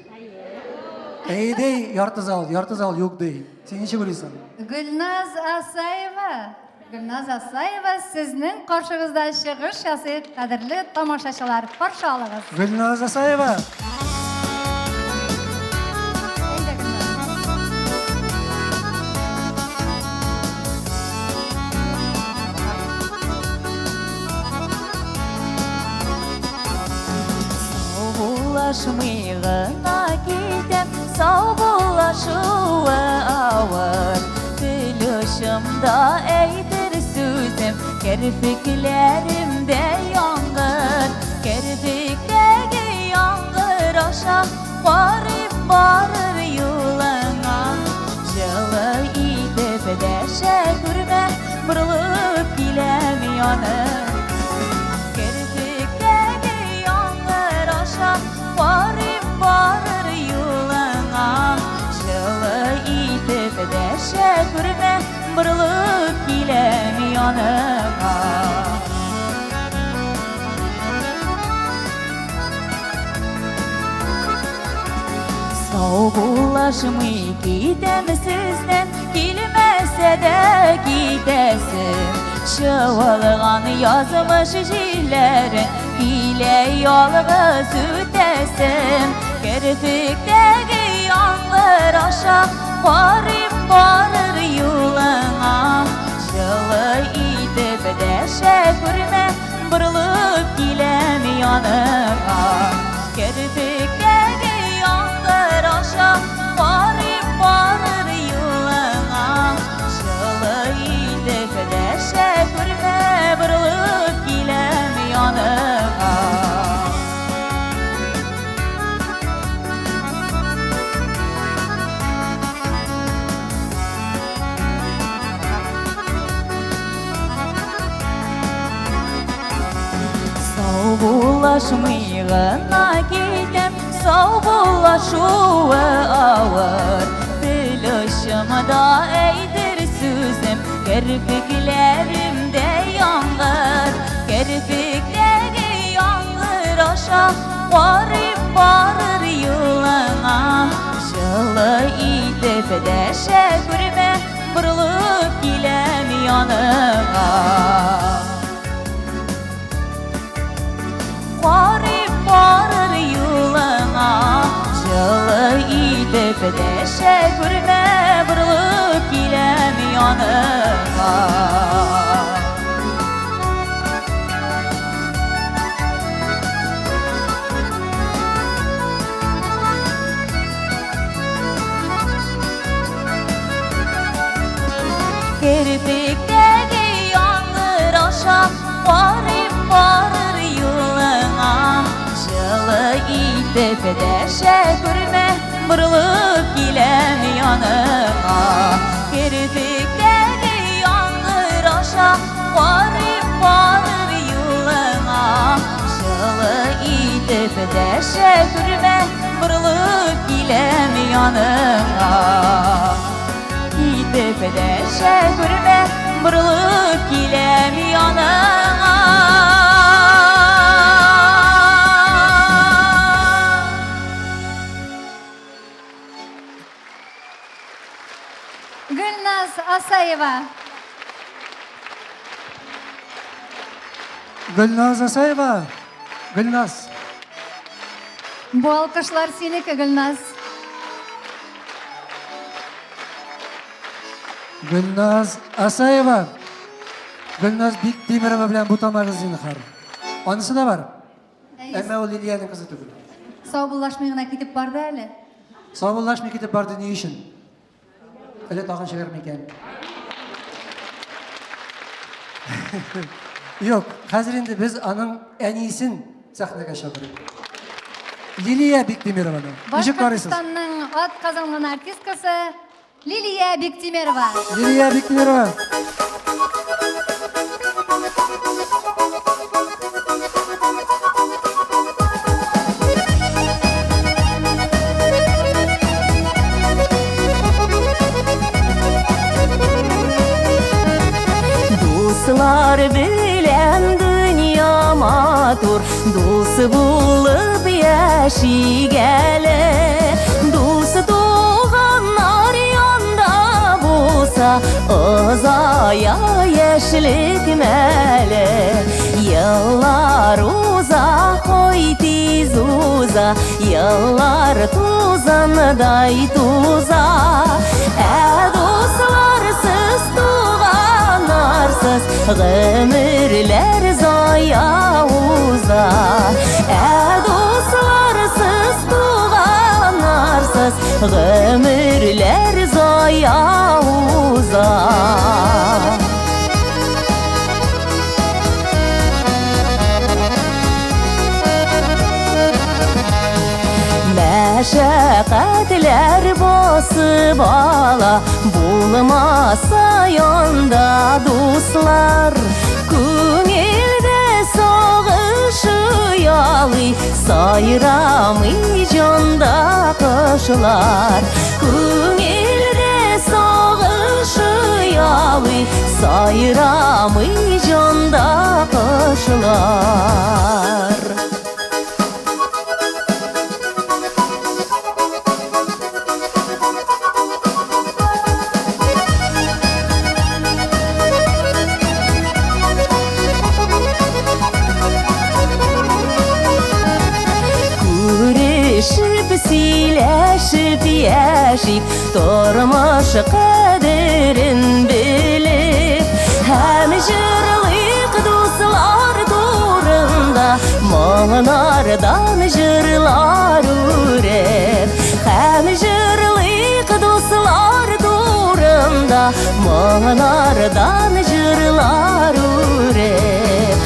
Әйе ди, ярты зал, ярты зал юк ди. Син ничек уйлыйсың? Гөлназ Асаева. Гөлназ Асаева сезнең каршыгызда чыгыш ясый, кадерле тамашачылар. Каршы алыгыз. Гөлназ Асаева. Әйдә, Гөлназ. Саубуллашмый гына китәм, саубуллашуы авыр. Тел очымда әйтер сүзем, керфекләремдә яңгыр. Керфектәге яңгыр аша карыйм барыр юлыңа. Җылы итеп дәшә күрмә, борылып киләм яныңа. Керфектәге яңгыр аша карыйм барыр юлыңа. Җылы итеп дәшә күрмә, борылып киләм яныңа. Саубуллашмый китәм сездән, килмәсә дә китәсем. Чуалган язмыш җилләре килә ялгыз үтәсем. Керфектәге яңгыр аша аша карыйм барыр юлыңа. Җылы итеп дәшә күрмә, борылып киләм яныңа. Керфектәге яңгыр аша карыйм барыр юлыңа. Җылы итеп дәшә күрмә, борылып киләм яныңа. Саубуллашмый гына китәм, саубуллашуы авыр. Тел очымда әйтер сүзем, керфекләремдә яңгыр. Керфектәге яңгыр аша карыйм барыр юлыңа. Җылы итеп дәшә күрмә, борылып киләм яныңа. Карыйм барыр юлыңа, җылы итеп дәшә күрмә, борылып киләм яныңа. Керфектәге яңгыр аша карыйм барыр юлыңа. Җылы итеп дәшә күрмә, борылып киләм яныңа. Керфектәге яңгыр аша карыйм барыр юлыңа. Җылы итеп дәшә күрмә, борылып киләм яныңа. Итеп дәшә күрмә, борылып киләм яныңа. Гөлназ Асаева. Гөлназ Асаева. Гөлназ. Бу алкышлар синеке, Гөлназ. Гөлназ Асаева. Гөлназ Биктимерова белән бутамагыз зинһар. Анысы да бар. Әмма ул Лилиянең кызы түгел. Саубуллашмый гына китеп барды әле. Саубуллашмый китеп барды ни өчен? Әле тагын чыгар микән? Юк, хәзер инде без аның әнисен сәхнәгә чакырыйк. Лилия Биктимерованы. Ничек карыйсыз? Башкортстанның ат казанган артисткасы Лилия Биктимерова. Лилия Биктимерова. Дуслар белән дөнья матур, дус булып яшик әле. Дус туганнар янда булса, озая яшьлек мәле. Еллар уза, кой тиз уза, еллар тузандай туза. Ә дусларсыз, туганнарсыз, гомерләр зая уза. Ә дусларсыз, туганнарсыз, гомерләр зая уза. Мәшәкатьләр басып ала, булмаса янда дуслар. Күңелдә сагыш оялый, сайрамый җанда кошлар. Күңелдә сагыш оялый, сайрамый җанда кошлар. Күрешеп, сөйләшеп яшик. Яшик тормыш кадерен белеп. Һәм җырлыйк дуслар турында, моңнардан җырлар үреп. Һәм җырлыйк дуслар турында, моңнардан җырлар үреп.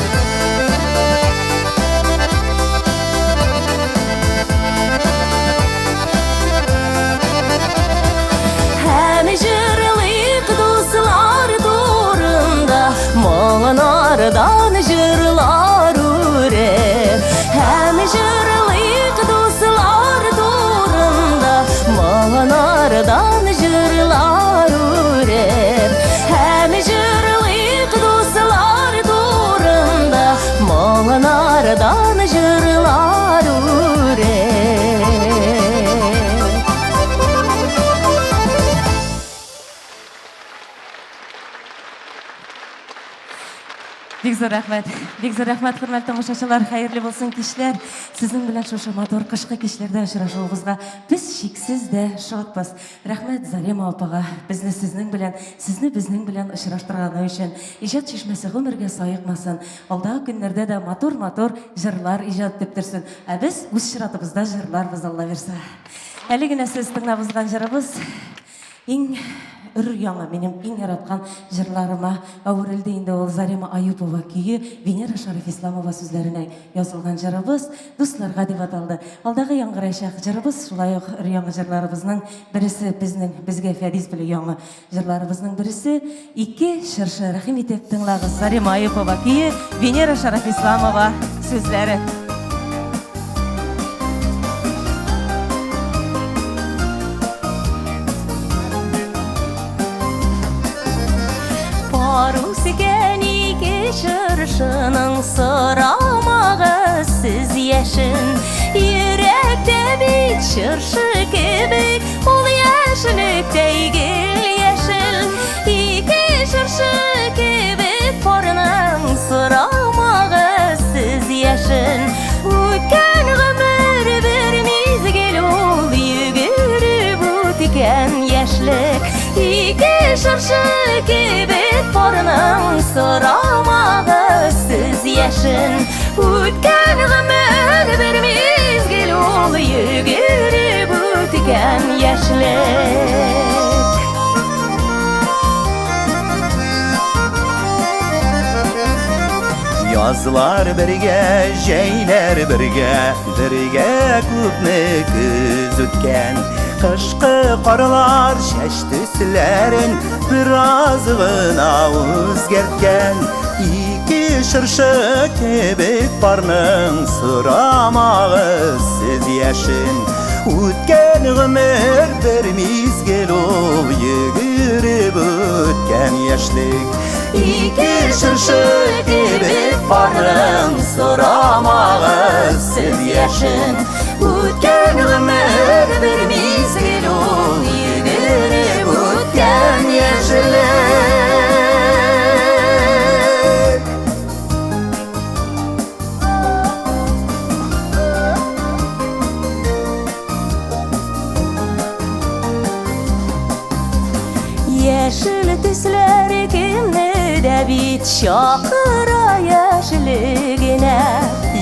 Һәм җырлыйк дуслар турында, моңнардан җырлар үреп. Һәм җырлыйк дуслар турында, моңнардан җырлар үреп. Һәм җырлыйк дуслар турында, моңнардан җырлар үреп. Бик зур рәхмәт. Бик зур рәхмәт, хөрмәтле тамашачылар. Хәерле булсын кичләр. Сезнең белән шушы матур кышкы кичләрдә очрашуыбызга без чиксез дә шатбыз. Рәхмәт Зарема апага безне сезнең белән, сезне безнең белән очраштырганы өчен. Иҗат чишмәсе гомергә саекмасын. Алдагы көннәрдә дә матур-матур җырлар иҗат итеп торсын. Ә без үз чиратыбызда җырларбыз, Алла бирса. Әле генә сез тыңлап узган җырыбыз иң өр-яңа, минем иң яраткан җырларыма әверелде инде ул. Зарема Аюпова көе, Венера Шәрифисламова сүзләренә язылган җырыбыз «Дусларга» дип аталды. Алдагы яңгырачак җырыбыз шулай ук өр-яңа җырларыбызның бересе, безнең, безгә Фәдис белән яңа җырларыбызның бересе «Ике чыршы». Рәхим итеп тыңлагыз. Зарема Аюпова көе, Венера Шәрифисламова сүзләре. Пар үскән ике чыршының сорамагыз сез яшен. Йөрәктә бит чыршы кебек, ул яшьлектәй гел яшел. Ике чыршы кебек парның сорамагыз сез яшен. Үткән гомер бер мизгел ул, йөгереп үткән яшьлек. Ике чыршы кебек парның сорамагыз сез яшен. Үткән гомер бер мизгел ул, йөгереп үткән яшьлек. Язлар бергә, җәйләр бергә, бергә күпме көз үткән. Кышкы карлар чәч төсләрен бераз гына үзгәрткән. Ике чыршы кебек парның сорамагыз сез яшен. Үткән гомер бер мизгел ул, йөгереп үткән яшьлек. Ике чыршы кебек парның сорамагыз сез яшен. Үткән гомер бер мизгел ул, йөгереп үткән яшьлек. Яшел төсләр кемне дә бит чакыра яшьлегенә.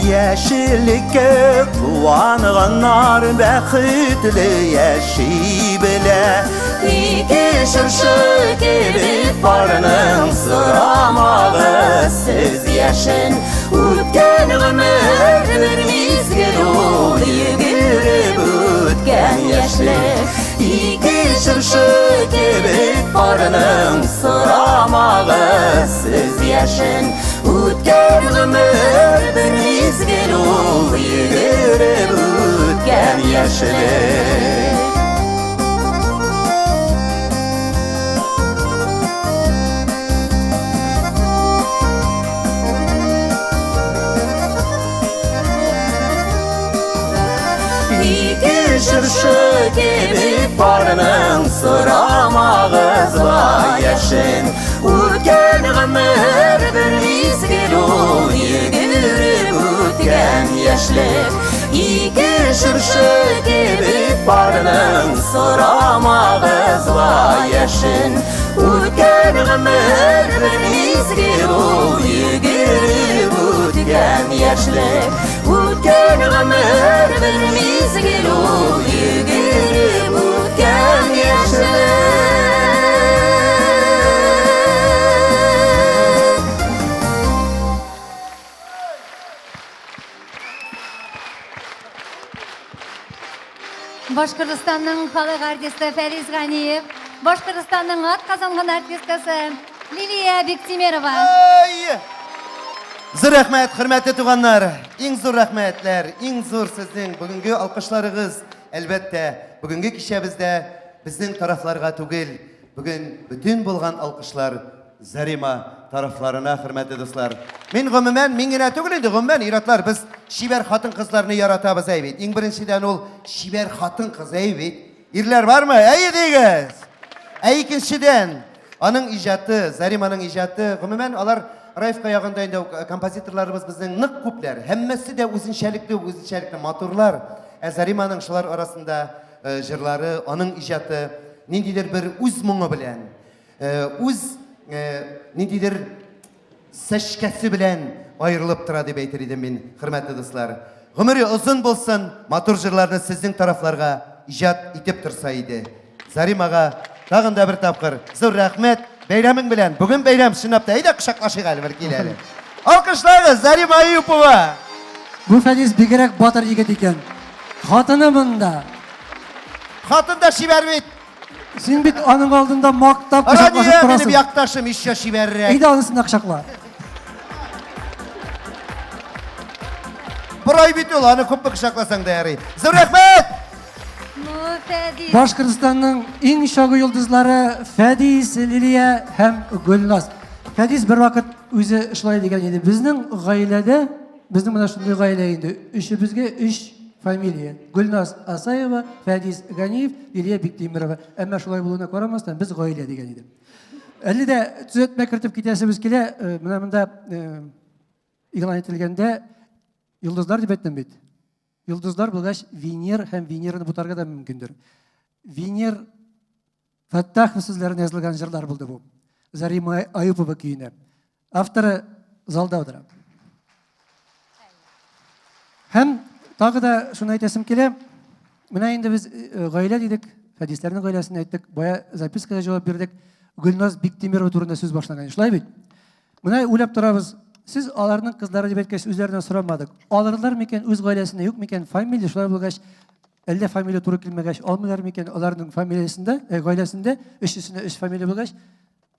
Яшеллеккә куанганнар бәхетле яши белә. Ике чыршы кебек парның сорамагыз сез яшен. Үткән гомер бер мизгел ул, йөгереп үткән яшьлек. Ике чыршы кебек парның сорамагыз сез яшен. Үткән гомер бер мизгел ул, йөгереп үткән яшьлек. Ике чыршы кебек парның сорамагыз ла яшен. Үткән гомер бер мизгел ул, йөгереп үткән яшьлек. Ике чыршы кебек парның сорамагыз ла яшен. Үткән гомер бер мизгел ул, йөгереп үткән яшьлек. Үткән гомер бер мизгел ул, йөгереп үткән яшьлек. Башкортостанның халык артисты Фәрис Ганиев, Башкортостанның атказанган артисткасы Лилия Биктимерова. Ай! Зур рәхмәт, хөрмәтле туганнар. Иң зур рәхмәтләр, иң зур сезнең бүгенге алкышларыгыз, әлбәттә, бүгенге кичәбездә безнең тарафларга түгел, бүген бөтен булган алкышлар Зарима тарафларына, хөрмәтле дуслар. Мин гомумән, мин генә түгел инде, гомумән ир-атлар без чибәр хатын-кызларны яратабыз әй бит. Иң беренчедән ул чибәр хатын-кыз әй бит. Ирләр бармы? Әйе дигез. Ә икенчедән, аның иҗаты, Зариманың иҗаты, гомумән алар Раевка ягында инде композиторларыбыз безнең нык күпләр. Һәммәсе дә үзенчәлекле, үзенчәлекле матурлар. Ә Зариманың шулар арасында җырлары, аның иҗаты ниндидер бер үз моңы белән, үз ниндидер сәчкәсе белән аерылып тора дип әйтер идем мин, хөрмәтле дуслар. Гомере озын булсын, матур җырларны сезнең тарафларга иҗат итеп торса иде. Заримага тагын да бер тапкыр зур рәхмәт. Бәйрәмең белән. Бүген бәйрәм, чынлап та. Әйдә кочаклашыйк әле бер кил әле. Алкышлагыз, Зарима Аюпова! Бу Фәнис бигрәк батыр егет икән. Хатыны монда. Хатын да чибәр бит. Син бит аның алдында мактап кочаклашып Рания минем торасың. якташым еще чибәррәк. Әйдә анысын да кочакла. Борай бит ул, аны күпме кочакласаң да ярый. Зур рәхмәт! Ну, Фәдис. Башкортстанның иң чагы йолдызлары Фәдис, Лилия һәм Гөлназ. Фәдис бервакыт үзе шулай дигән иде. Безнең гаиләдә, безнең менә шундый гаилә инде, өчебезгә өч фамилия. Гөлназ Асаева, Фәдис Ганиев, Лилия Биктимирова. Әмма шулай булуына карамастан, без гаилә дигән иде. Әле дә төзәтмә кертеп китәсебез килә. Менә монда игълан ителгәндә йолдызлар дип әйттем бит. Йолдызлар булгач, Венер һәм Венераны бутарга да мөмкиндер. Венер Фәттахов сүзләренә язылган җырлар булды бу. Зарима Аюпова көенә. Авторы залда утыра. Һәм тагы да шуны әйтәсем килә. Менә инде без гаилә дидек, Фәдисләрнең гаиләсен әйттек, бая запискага җавап бирдек. Гөлназ Биктимирова турында сүз башланган. Шулай бит? Менә уйлап торабыз. Сез аларның кызлары дип әйткәч, үзләреннән сорамадык. Алырлар микән, үз гаиләсендә юк микән, фамилия шулай булгач, әллә фамилия туры килмәгәч, алмыйлар микән, аларның фамилиясендә, гаиләсендә өчесенә өч фамилия булгач,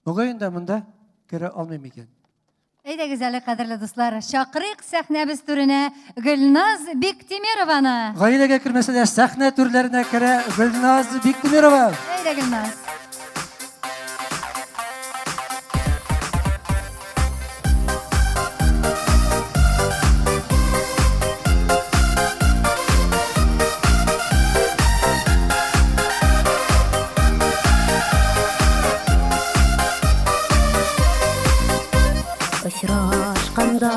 мөгаен да монда керә алмый микән? Әйдәгез әле, кадерле дуслар, чакырыйк сәхнәбез түренә Гөлназ Биктимированы. Гаиләгә кермәсә дә сәхнә түрләренә керә Гөлназ Биктимирова. Әйдә, Гөлназ. Очрашканда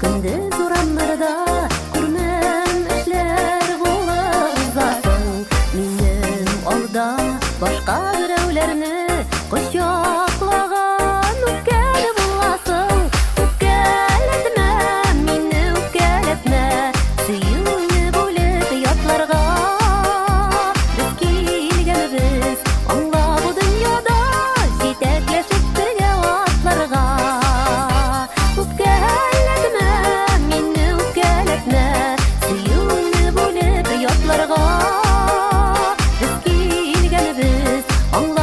көндез урамнарда күрмәмешләр булып узасың. Минем алда башка берәүләрне кочаклаган үпкәле буласың. Үпкәләтмә мине, үпкәләтмә, сөюне бүлеп ятларга. Без килгәнебез аңла бу дөньяда җитәкләшеп бергә атларга. Үпкәләтмә мине, үпкәләтмә, сөюне бүлеп ятларга. Без килгәнебез аңла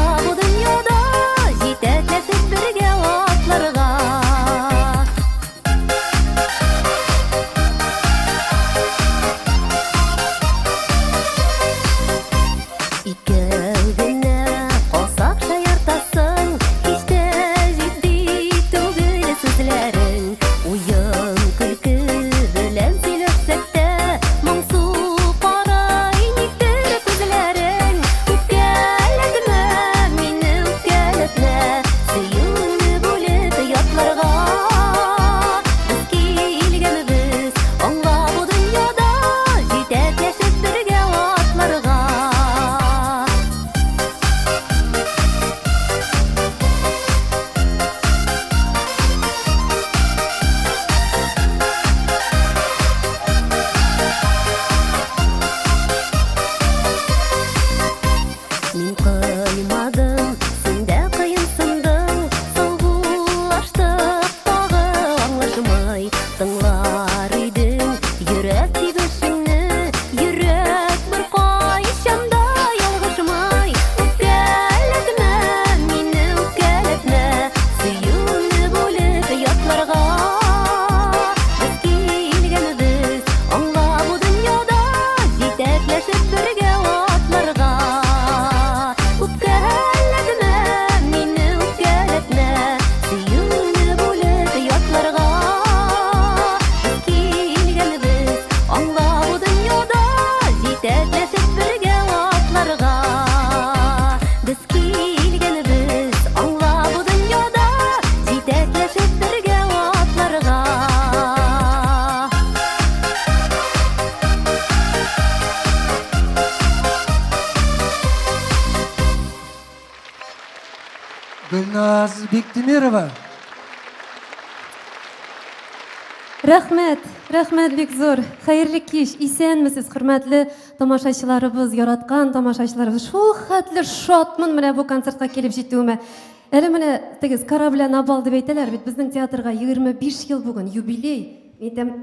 Гөлназ Биктимирова. Рәхмәт, рәхмәт бик зур. Хәерле кич, исәнмесез, хөрмәтле тамашачыларыбыз, яраткан тамашачыларыбыз. Шул хәтле шатмын менә бу концертка килеп җитүемә. Әле менә теге с корабля на бал дип әйтәләр бит, безнең театрга 25 ел бүген, юбилей. Мин әйтәм,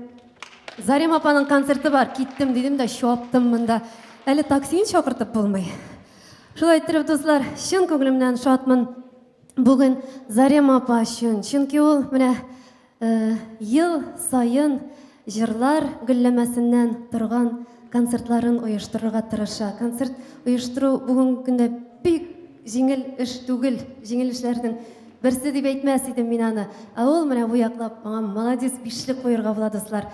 Зарема апаның концерты бар, киттем дидем дә чаптым монда. Әле таксиын чакыртып булмый. Шулай иттереп, дуслар, чын күңелемнән шатмын бүген Зарема апа өчен. Чөнки ул менә э, ел саен җырлар гөлләмәсеннән торган концертларын оештырырга тырыша. Концерт оештыру бүгенге көндә бик җиңел эш түгел, җиңел эшләрнең берсе дип әйтмәс идем мин аны. Ә ул менә бу яклап аңа молодец бишле куерга була, дуслар.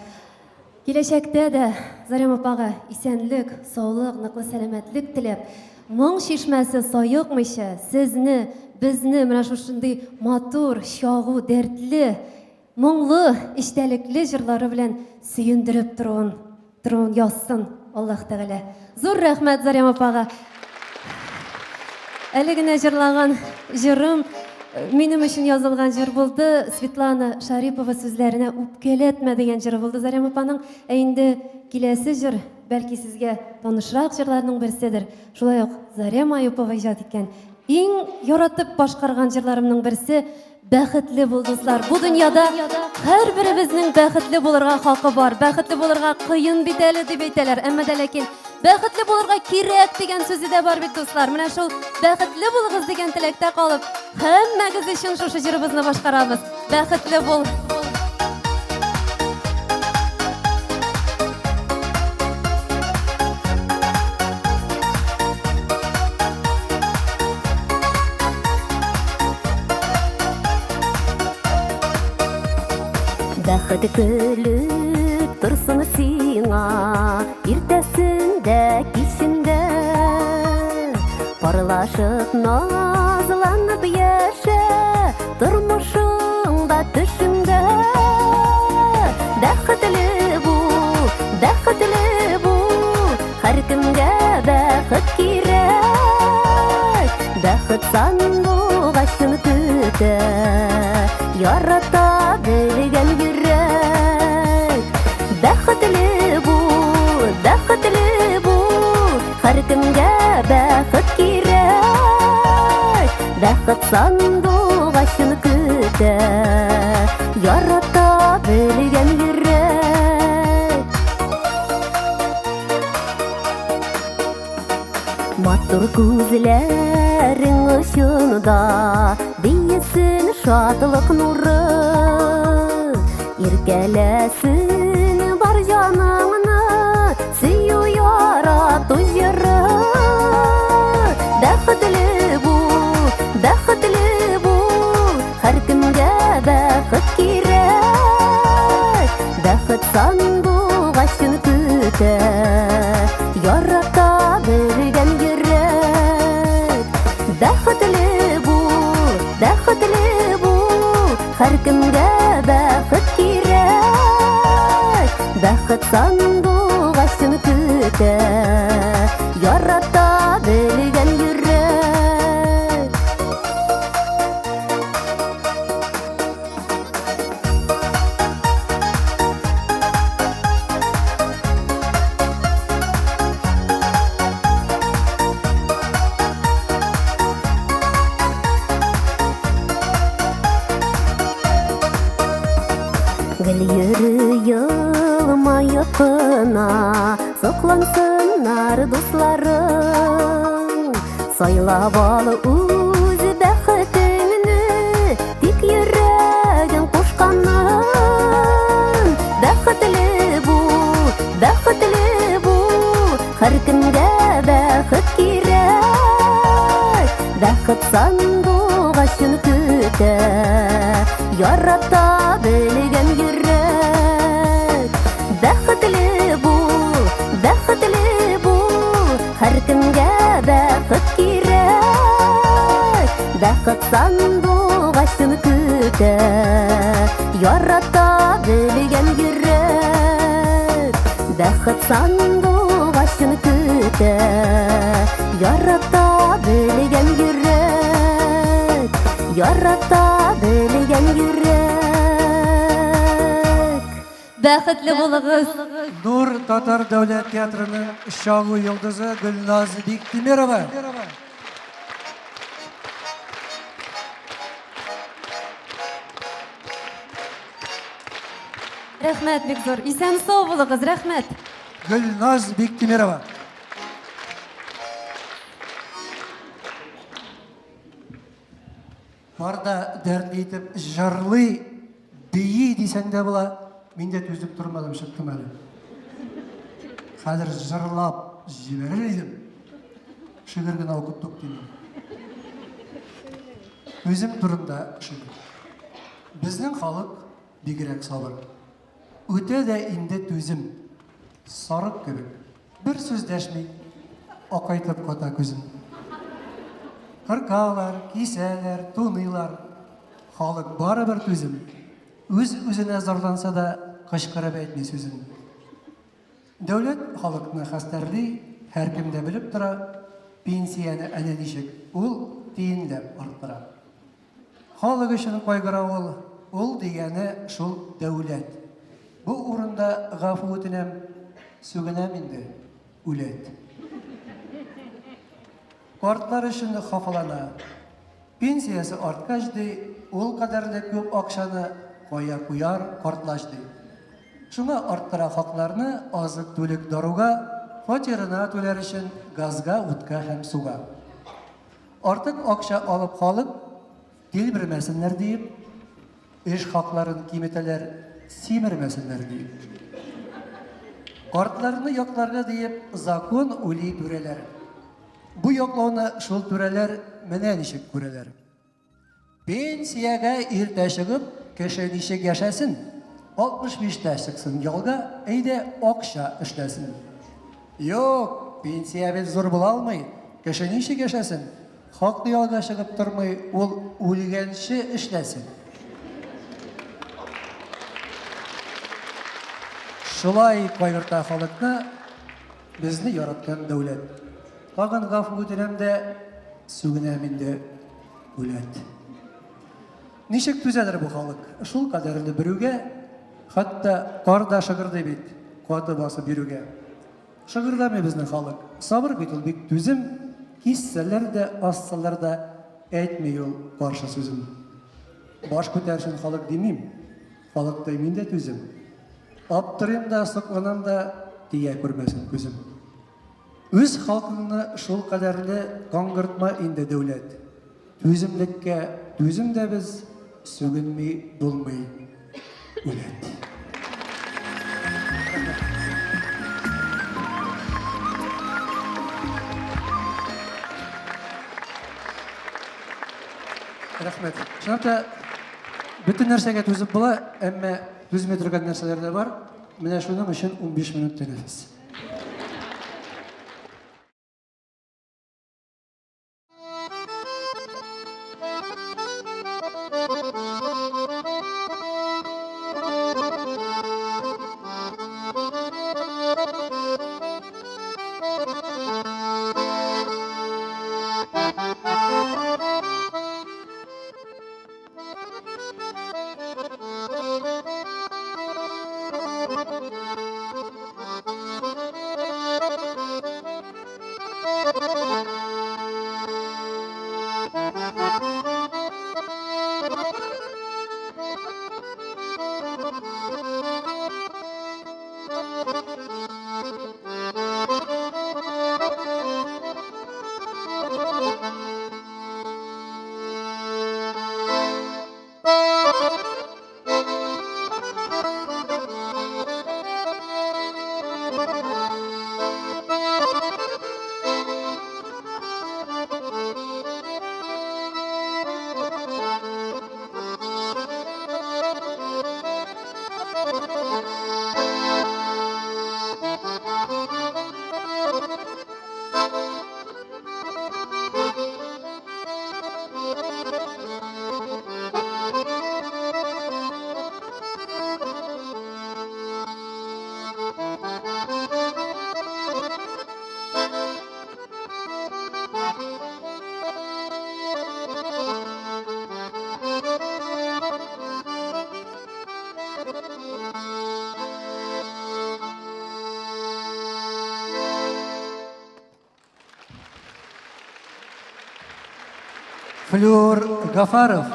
Киләчәктә дә Зарема апага исәнлек, саулык, ныклы сәламәтлек теләп, моң чишмәсе саекмыйча, сезне, безне менә шушындый матур, чагу, дәртле, моңлы, эчтәлекле җырлары белән сөендереп торуын, торуын язсын Аллаһ Тәгалә. Зур рәхмәт Зарема апага. Әле генә җырлаган җырым минем өчен язылган җыр булды. Светлана Шарипова сүзләренә Үпкәләтмә дигән җыры булды Зарема апаның. Ә инде киләсе җыр, бәлки сезгә танышрак җырларның берседер. Шулай ук Зарема Аюпова иҗат иткән иң яратып башкарган җырларымның берсе Бәхетле бул, дуслар. Бу дөньяда һәрберебезнең бәхетле булырга хакы бар. Бәхетле булырга кыен бит әле дип әйтәләр. Әмма дә ләкин бәхетле булырга кирәк дигән сүзе дә бар бит, дуслар. Менә шул бәхетле булыгыз дигән теләктә калып, һәммәгез өчен шушы җырыбызны башкарабыз. Бәхетле бул. Бәхет көлеп торсын сиңа иртәсендә, кичендә. Парлашып, назланып яшә, тормышыңда, төшеңдә. Бәхетле бул, бәхетле бул, һәркемгә бәхет кирәк. Бәхет сандугачын көтә, ярата белгән йөрәк. Бәхетле бул, бәхетле бул, һәркемгә бәхет кирәк. Бәхет сандугачын көтә, ярата белгән йөрәк. Матур күзләрең очында биесен шатлык нуры. Иркәләсен бар җаныңны сөю ярату җыры. Бәхетле бул, бәхетле бул, һәркемгә бәхет кирәк. Бәхет сандугачын көтә, ярата белгән йөрәк. Бәхетле бул, бәхетле бул, һәркемгә бәхет кирәк. Бәхет сандугачын көтә, ярата белгән йөрәк. Гел йөри елмаеп кына, соклансыннар дусларың. Сайлап ал үз бәхетеңне, тик йөрәгең кушканын. Бәхетле бул, бәхетле бул, һәркемгә бәхет кирәк. Бәхет сандугачын көтә, ярата белгән йөрәк. Бәхетле бул, бәхетле бул, һәркемгә бәхет кирәк. Бәхет сандугачын көтә, ярата белгән йөрәк. Бәхет сандугачын көтә, ярата белгән йөрәк. Бәхетле булыгыз. Нур татар дәүләт театрының чагу йолдызы Гөлназ Биктимерова. Рәхмәт бик зур. Исән сау булыгыз, рәхмәт. Гөлназ Биктимерова. Бар да дәртле итеп җырлый, бии дисәң дә була. Мин дә түзеп тормадым, чыктым әле. Хәзер җырлап җибәрер идем. Шигырь генә укып туктыйм. Үзем турында шигырь. Безнең халык бигрәк сабыр. Үтә дә инде түзем. Сарык кебек. Бер сүз дәшми, акайтып ката күзен. Кыркалар, кисәләр, туныйлар. Халык барыбер түзем. Үз-үзенә зарланса да, кычкырып әйтми сүзен. Дәүләт халыкны хәстәрли, һәркем дә белеп тора, пенсияне әнә ничек ул тиенләп арттыра. Халык өчен кайгыра ул, ул дигәне шул дәүләт. Бу урында гафу үтенәм, сүгенәм инде, үләт. Картлар өчен хафалана. Пенсиясе арткач, ди, ул кадәрле күп акчаны кая куяр картлач, ди. Шуңа арттыра хакларны азык-түлек даруга, фатирына түләр өчен газга, утка һәм суга. Артык акча алып халык тилмермәсеннәр диеп, эш хакларын киметәләр симермәсеннәр диеп. Картларны якларга диеп закон уйлый түрәләр. Бу яклауны шул түрәләр менә ничек күрәләр. Пенсиягә иртә чыгып, кеше ничек яшәсен? 65 тә чыксын ялга, әйдә акча эшләсен. Юк, пенсия бит зур була алмый. Кеше ничек яшәсен? Хаклы ялга чыгып тормый, ул үлгәнче эшләсен. Шулай кайгырта халыкны безне яраткан дәүләт. Тагын гафу үтенәм дә, сүгенәм инде, үләт. Ничек түзәдер бу халык? Шул кадәрле берүгә, хәтта кар да шыгырдый бит, каты басып йөрүгә. Шыгырдамый безнең халык. Сабыр бит ул бик түзем, киссәләр дә, ассалар да, әйтми ул каршы сүзен. Баш күтәрсен халык димим, халыктай мин дә түзем. Аптырыйм да, сокланам да, тия күрмәсен күзем. Үз халкыңны шул кадәрле каңгыртма инде, дәүләт. Түземлеккә түзем дә без, сүгенми булмый, үләт. Рәхмәт. Чынлап та, бөтен нәрсәгә түзеп була, әмма түзми торган нәрсәләр дә бар. Менә шуның өчен 15 минут тәнәфес. Флюр Гафаров.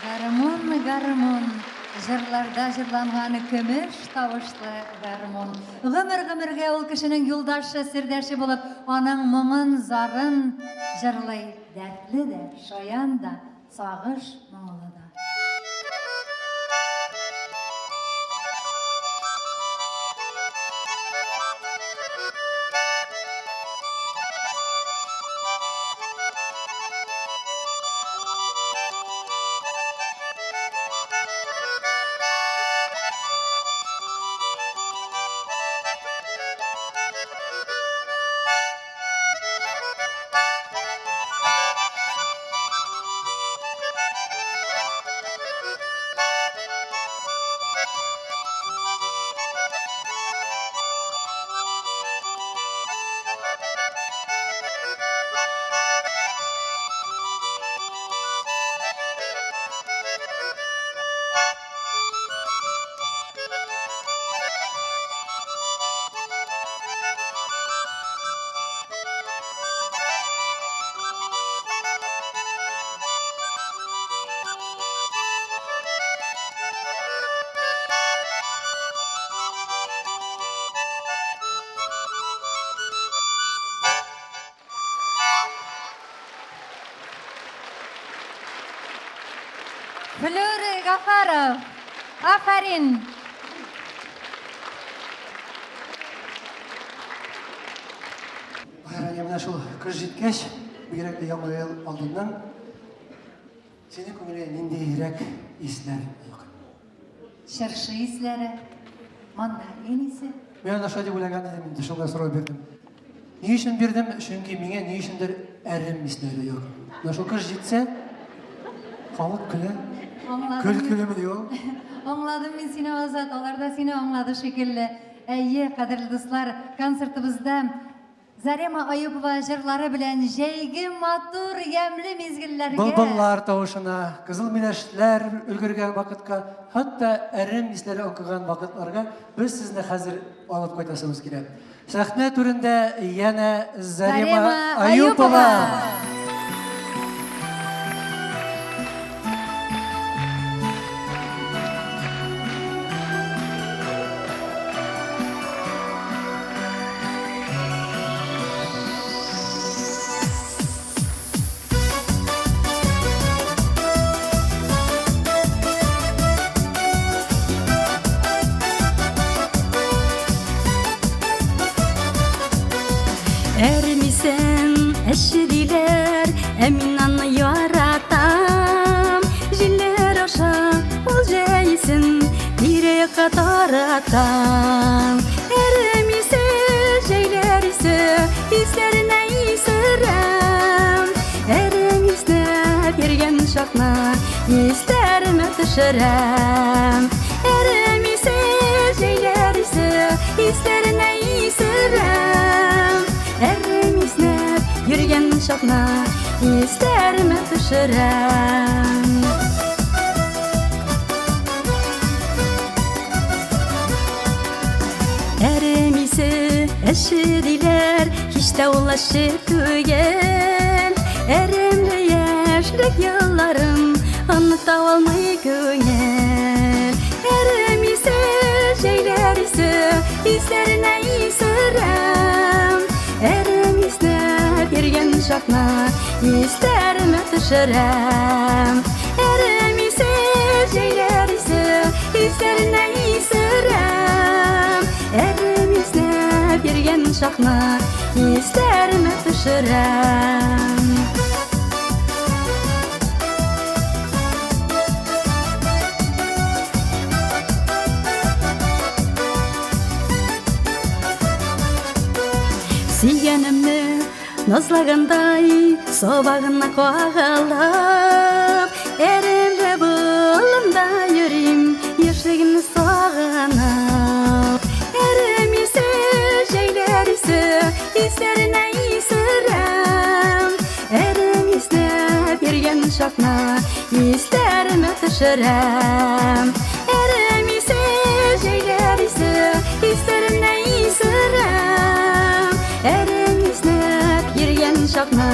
Гармун, гармун, җырларда җырланган көмеш тавышлы гармун. Гомер-гомергә ул кешенең юлдашы, сердәше булып, аның моңын, зарын җырлый. Дәртле дә, шаян да, сагыш моңлы да. Флюр Гафаров, афәрин! Рания, менә шул кыш җиткәч, бигрәк тә Яңа ел алдыннан, синең күңелгә ниндирәк исләр якын? Чыршы исләре, мандарин исе. Мин аны шулай дип уйлаган идем инде, шуңа сорау бирдем. Ни өчен бирдем? Чөнки миңа ни өчендер әрем исләре якын. Менә шул кыш җитсә, халык көлә. Аңладым. Көл көлеме ди ул. Аңладым мин сине, Азат, алар да сине аңлады шикелле. Әйе, кадерле дуслар, концертыбызда Зарема Аюпова җырлары белән җәйге матур, ямьле мизгелләргә Былбыллар тавышына, кызыл миләшләр өлгергән вакытка, хәтта әрем исләре аңкыган вакытларга без сезне хәзер алып кайтасыбыз килә. Сәхнә түрендә янә Зарема Зарема Аюпова. Аюпова. Әрмисен әче диләр, ә мин аны яратам. Җилләр аша ул җәйсен тирә-якка таратам. Әрмисен исләренә исерәм. Әрем иснәп йөргән чакны исләремә төшерәм. Әрем исе, җәйләр исе, исләренә исерәм. Әрем иснәп йөргән чакны исләремә төшерәм. Әрем исе әче диләр, һич тә ул әче түгел. Әремле яшьлек елларым оныта алмый күңел. Әрем исе, җәйләр исе, исләренә исерәм. Әрем иснәп йөргән чакны исләремә төшерәм. Әрем исе, җәйләр исе, исләренә исерәм. Әрем иснәп йөргән чакны исләремә төшерәм. Сөйгәнемне назлагандай сабагына кагылып, әремле болында йөрим, яшьлегемне сагынып. Әрем исе, җәйләр исе, исләренә исерәм. Әрем иснәп йөргән чакны исләремә төшерәм. Әрем исе, җәйләр исе, исләренә исерәм. Әрем иснәп йөргән чакны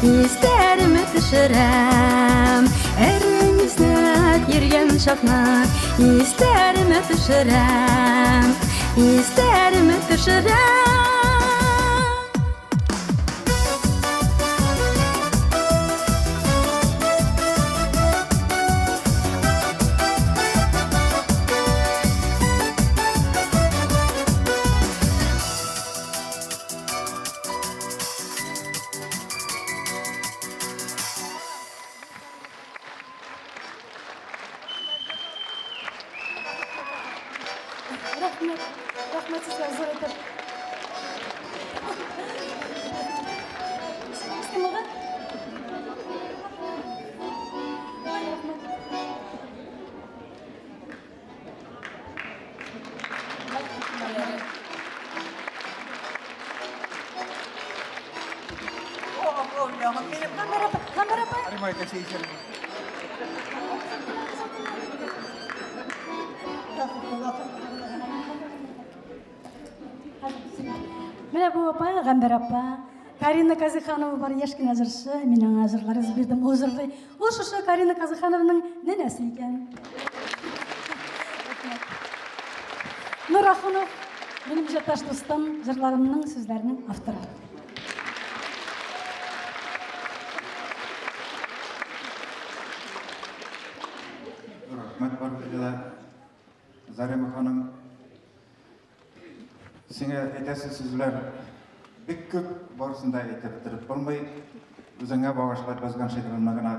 исләремә төшерәм. Әрем иснәп йөргән чакны исләремә төшерәм. Исләремә төшерәм. Рәхмәт, рәхмәт сезгә зур итеп. Исемегез кем булды? Ой, рәхмәт. Гамбәр апа, Гамбәр апа. Менә бу апа, Гамбәр апа. Карина Казыханова бар, яшь кенә җырчы. Мин аңа җырлар язып бирдем, ул җырлый. Ул шушы Карина Казыханованың нәнәсе икән. Нур Ахунов, минем иҗатташ дустым, җырларымның сүзләренең авторы. Рәхмәт барыгызга да. Зарема ханым, сиңа әйтәсе сүзләр бик күп, барысын да әйтеп бетереп булмый. Үзеңә багышлап язган шигыремне генә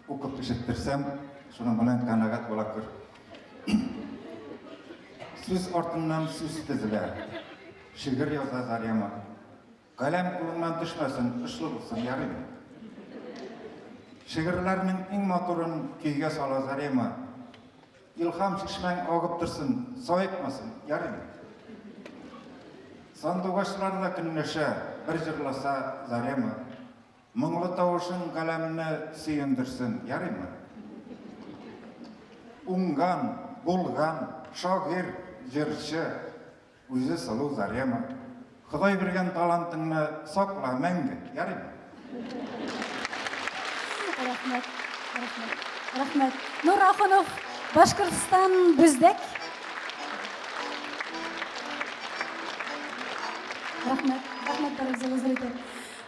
укып ишеттерсәм, шуның белән канәгать була күр. Сүз артыннан сүз тезелә. Шигырь яза Зарема. Каләм кулыңнан төшмәсен, очлы булсын, ярыймы? Шигырьләрнең иң матурын көйгә сала Зарема. Илһам чишмәң агып торсын, саекмасын, ярыймы? Сандугачлар да көнләшә, бер җырласа Зарема. Моңлы тавышың галәмне сөендерсен, ярыймы? Уңган, булган, шагыйрь, җырчы, үзе сылу Зарема. Ходай биргән талантыңны сакла мәңге, ярыймы? Рәхмәт, рәхмәт, рәхмәт. Нур Ахунов, Башкортстан Бүздәк. Рәхмәт, рәхмәт барыгызга зур итеп.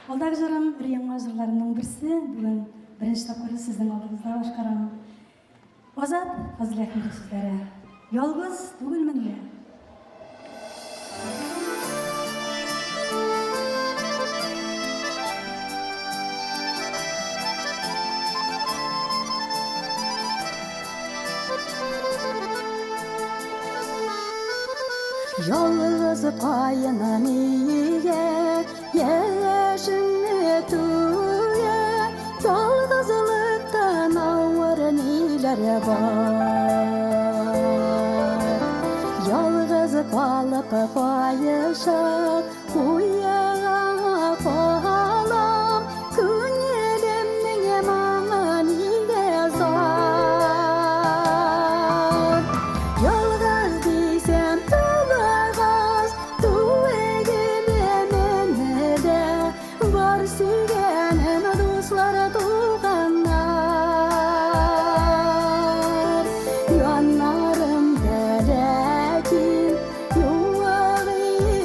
Алдагы җырым өр-яңа җырларымның берсе. Бүген беренче тапкыр сезнең алдыгызда башкарам. Азат Фазлыәхмәтов сүзләре. Ялгыз түгелмен лә. Ялгыз каена нигә? Яшеңне түгә, ялгызлыктан авыр ниләр бар. Ялгыз калып кайчак уйга калам, күңелемнең моңы нигә зар. Ялгыз дисәм ялгыз түгелмен дә, бар сөйгәнем дуслар, туганнар. Яннарымда ләкин юк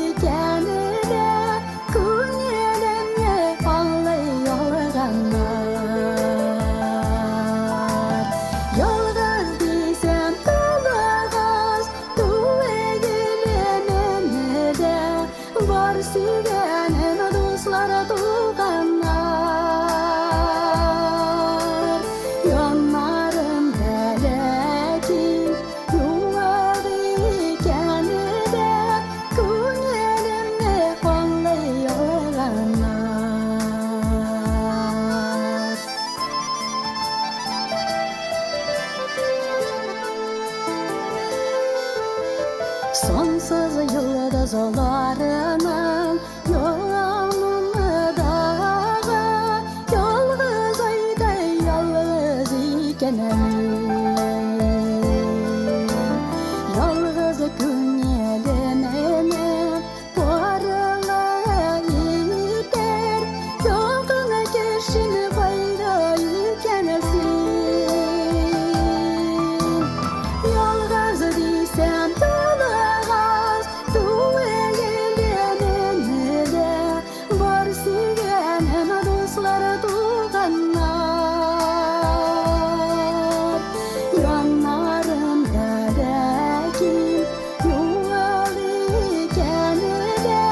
икән дә, күңелемне аңлый алганнар. Ялгыз дисәм ялгыз түгелмен дә, бар сөйгәнем дуслар, туганнар. Яннарымда ләкин юк икән дә, күңелемне аңлый алганнар. Сансыз йолдызларының янындагы ялгыз айдай ялгыз икәнмен. Ялгыз күңелемне парлы итәр, якын кешем кайда икәнсең? Ялгыз дисәм ялгыз түгелмен дә, бар сөйгәнем дуслар, туганнар. Яннарымда ләкин юк икән дә,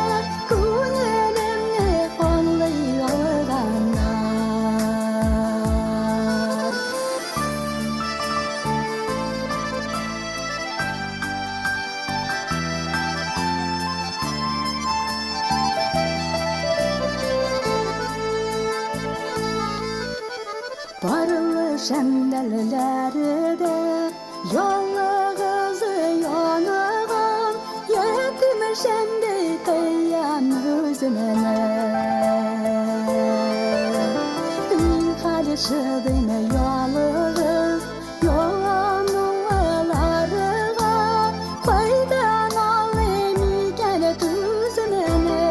күңелемне аңлый алганнар. Парлы шәмдәлләре дә ялгыз янган, ятим шәмдәй тоям үземне. Мин хәл чыдыйм ялгыз януларга, кайдан алыйм икән түземне?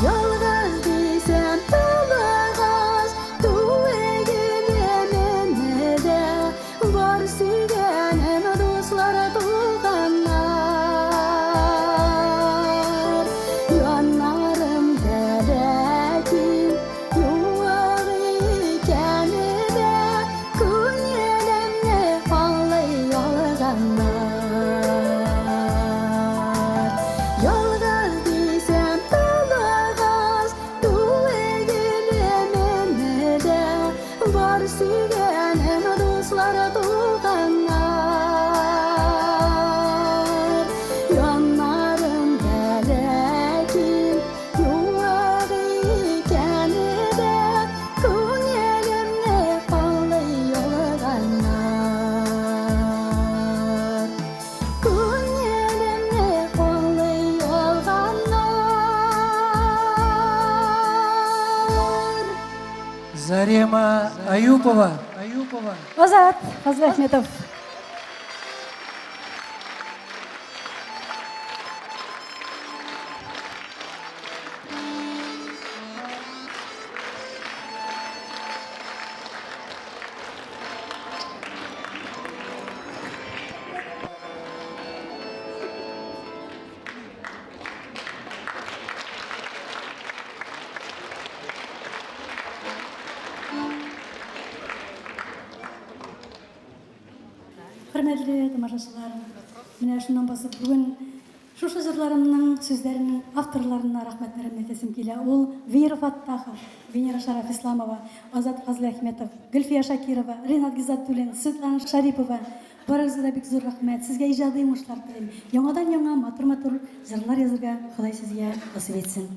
Ялгыз дисәм ялгыз түгелмен дә, бар сөйгәнем дуслар, туганнар. Яннарымда ләкин юк икән дә, күңелемне аңлый алганнар. Ялгыз дисәм ялгыз түгелмен дә, бар сөйгәнем дуслар, туганнар. Яннарымда ләкин юк икән дә, күңелемне аңлый алганнар. Күңелемне аңлый алганнар. Зарема Аюпова. Азат Фазлыәхметов. Хөрмәтле тамашачылар, менә шуннан басып бүген шушы җырларымның сүзләренең авторларына рәхмәтләремне әйтәсем килә. Ул Венера Фаттахов, Венера Шарафисламова, Азат Фазлыәхметов, Гөлфия Шакирова, Ринат Гизатуллин, Светлана Шарипова. Барыгызга да бик зур рәхмәт. Сезгә иҗади уңышлар телим. Яңадан-яңа матур-матур җырлар язырга Ходай сезгә насыйп итсен.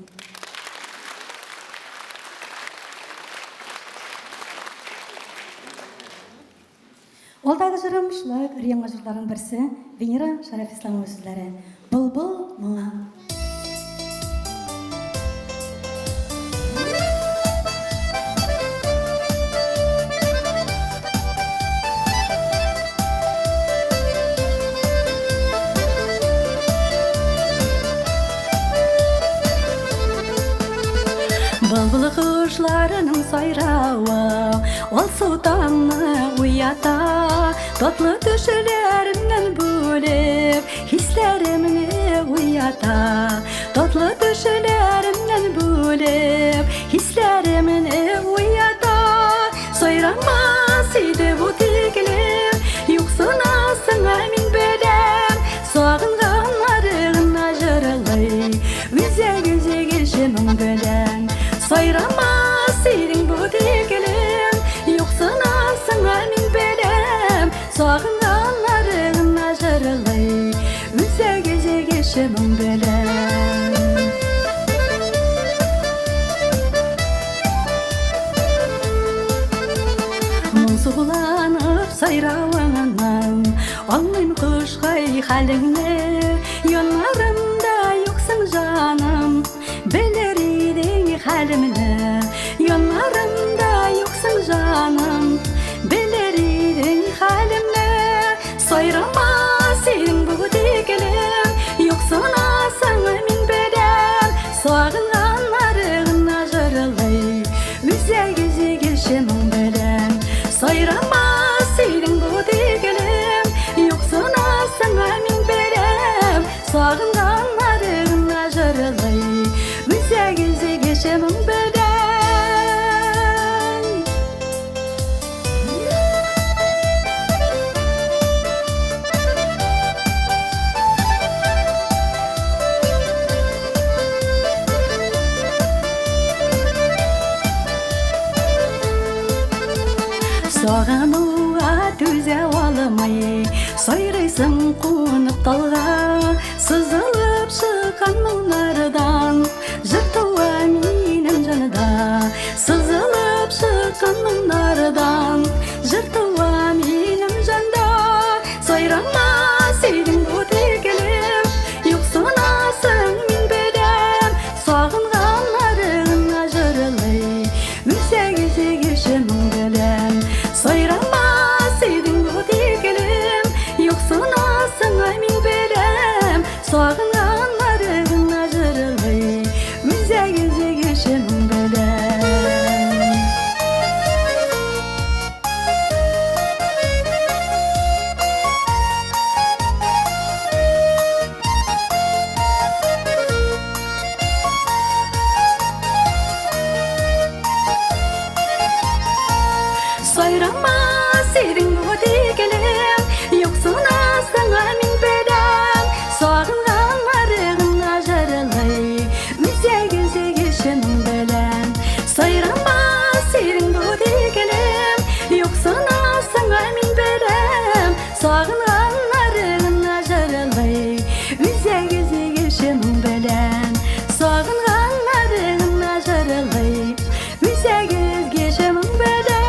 Алдагы җырым шулай ук өр-яңа җырларның берсе, Венера Шәрәфисламова сүзләре. Былбыл моңы. Былбыл кошларының сайравы Алсу таңны уята. Татлы төшләремнән бүлеп, Хисләремне уята. Татлы төшләремнән бүлеп, Хисләремне уята. Сайрамас иде бу тиклем, Юксынасың, ә мин беләм. Сагынганнары гына җырлый, Үзәк-үзәк моң белән. Сайрамас идең бу тиклем, Юксынасың, ә мин беләм. Сагынганнары гына җырлый, Үзәк-үзәк моң белән. Моңсуланып сайравыңнан Аңлыйм кошкай хәлеңне. Яннарымда юксың, җаным, Белер идең хәлемне. Яннарымда юксың, җаным, Белер идең хәлемне. Сайрамас идең бу тиклем, Юксынасың, мин беләм. Сагынганнары гына җырлый, Үзәк моң белән. Сайрамас идең бу тиклем, Юксынасың, мин беләм. Сагынганнары гына җырлый, Үзәк моң белән. Сагынуга түзә алмый, Сайрыйсың кунып талга. Сызылып чыккан моңнардан Җыр туа минем җанда. Сызылып чыккан моңнардан Җыр туа минем җанда. Сайрамас идең бу тиклем, Юксынасың, мин беләм. Сагынганнары гына җырлый, Үзәк моң белән. Сайрамас идең бу тиклем, Юксынасың, мин беләм. Сагынганнары гына җырлый, Үзәк моң белән. Сайрамас идең бу тиклем, Юксынасың, мин беләм. Сагынганнары гына җырлый, Үзәк моң белән. Сайрамас идең бу тиклем, Юксынасың, мин беләм. Сагынганнары гына җырлый, Үзәк моң белән. Сагынганнары гына җырлый, Үзәк моң белән.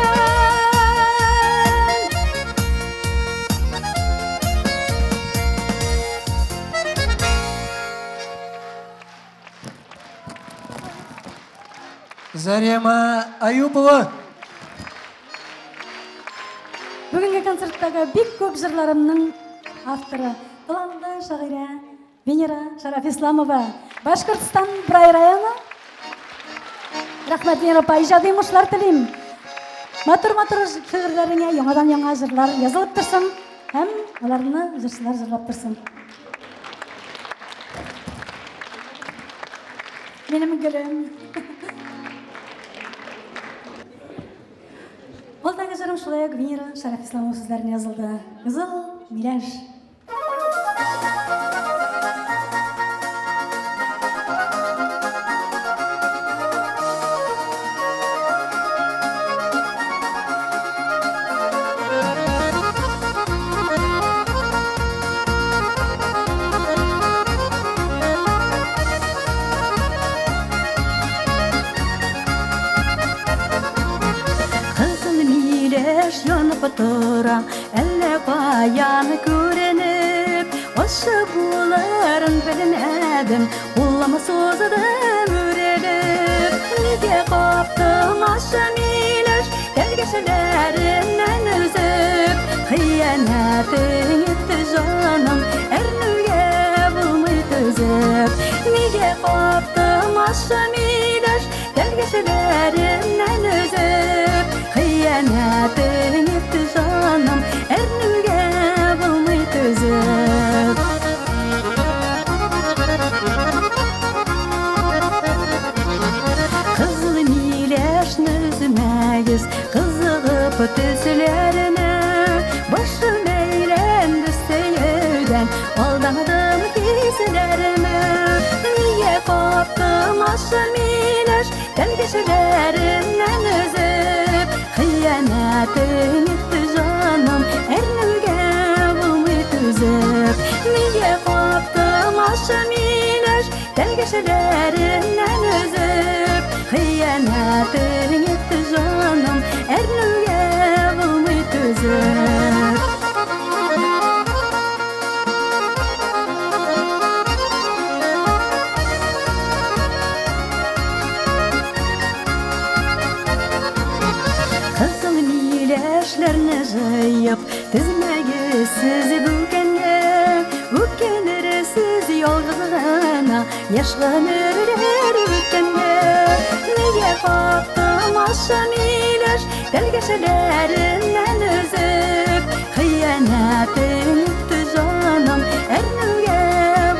Зарема Аюпова. Бүгенге концерттагы бик күп җырларымның авторы талантлы шагыйрә Венера Шарафисламова, Башкортстан Брай районы. Рәхмәт, Венера апа, иҗади уңышлар телим. Матур-матур шигырьләреңә яңадан-яңа җырлар язылып торсын һәм аларны җырчылар җырлап торсын. Минем гөлем. Алдагы җырым шулай ук Венера Шәрәфисламова сүзләренә язылды. Кызыл миләш. тора, әллә каян күренеп, ашы булырын белмәдем, кулым суздым үрелеп. Нигә каптың ашы миләш, тәлгәшләреннән өзеп, хыянәтең итте җаным, әрнүгә булмый түзеп. Нигә каптың ашы миләш, тәлгәшләреннән өзеп, хыянәтең итте җаным, әрнүгә булмый түзеп. Кызыл миләшне өзмәгез, кызыгып төсләренә, башым әйләнде сөюдән, алдандым хисләремә. Нигә каптың ашы миләш, тәлгәшләреннән өзеп, хыянәтең итте җаным, әрнүгә булмый түзеп. Нигә каптың ашы миләш, тәлгәшләреннән өзеп, хыянәтең итте җаным, әрнүгә булмый түзеп. Кызыл миләшләрне җыеп, тезмәгез сез бүкәнгә, үкенерсез ялгыз гына, яшь гомерләр үткәнгә. Нигә каптың ашы миләш, тәлгәшләреннән өзеп, хыянәтең итте җаным, әрнүгә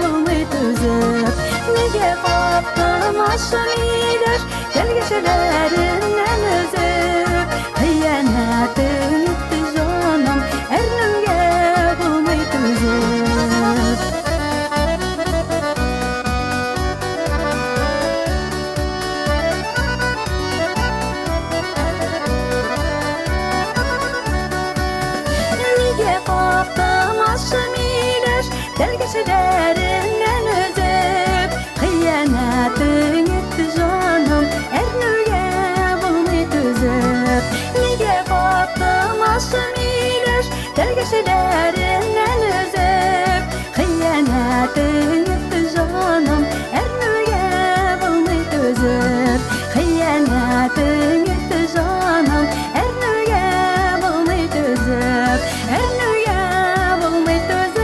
булмый түзеп. Нигә каптың ашы миләш, тәлгәшләреннән өзеп, хыянәтең итте җаным, әрнүгә булмый түзеп. Нигә каптың ашы миләш, тәлгәшләреннән өзеп, хыянәтең итте җаным, әрнүгә булмый түзеп. Нигә каптың ашы миләш, тәлгәшләреннән өзеп, хыянәтең итте җаным, әрнүгә булмый түзеп. Хыянәтең итте җаным, әрнүгә булмый түзеп, әрнүгә булмый түзеп.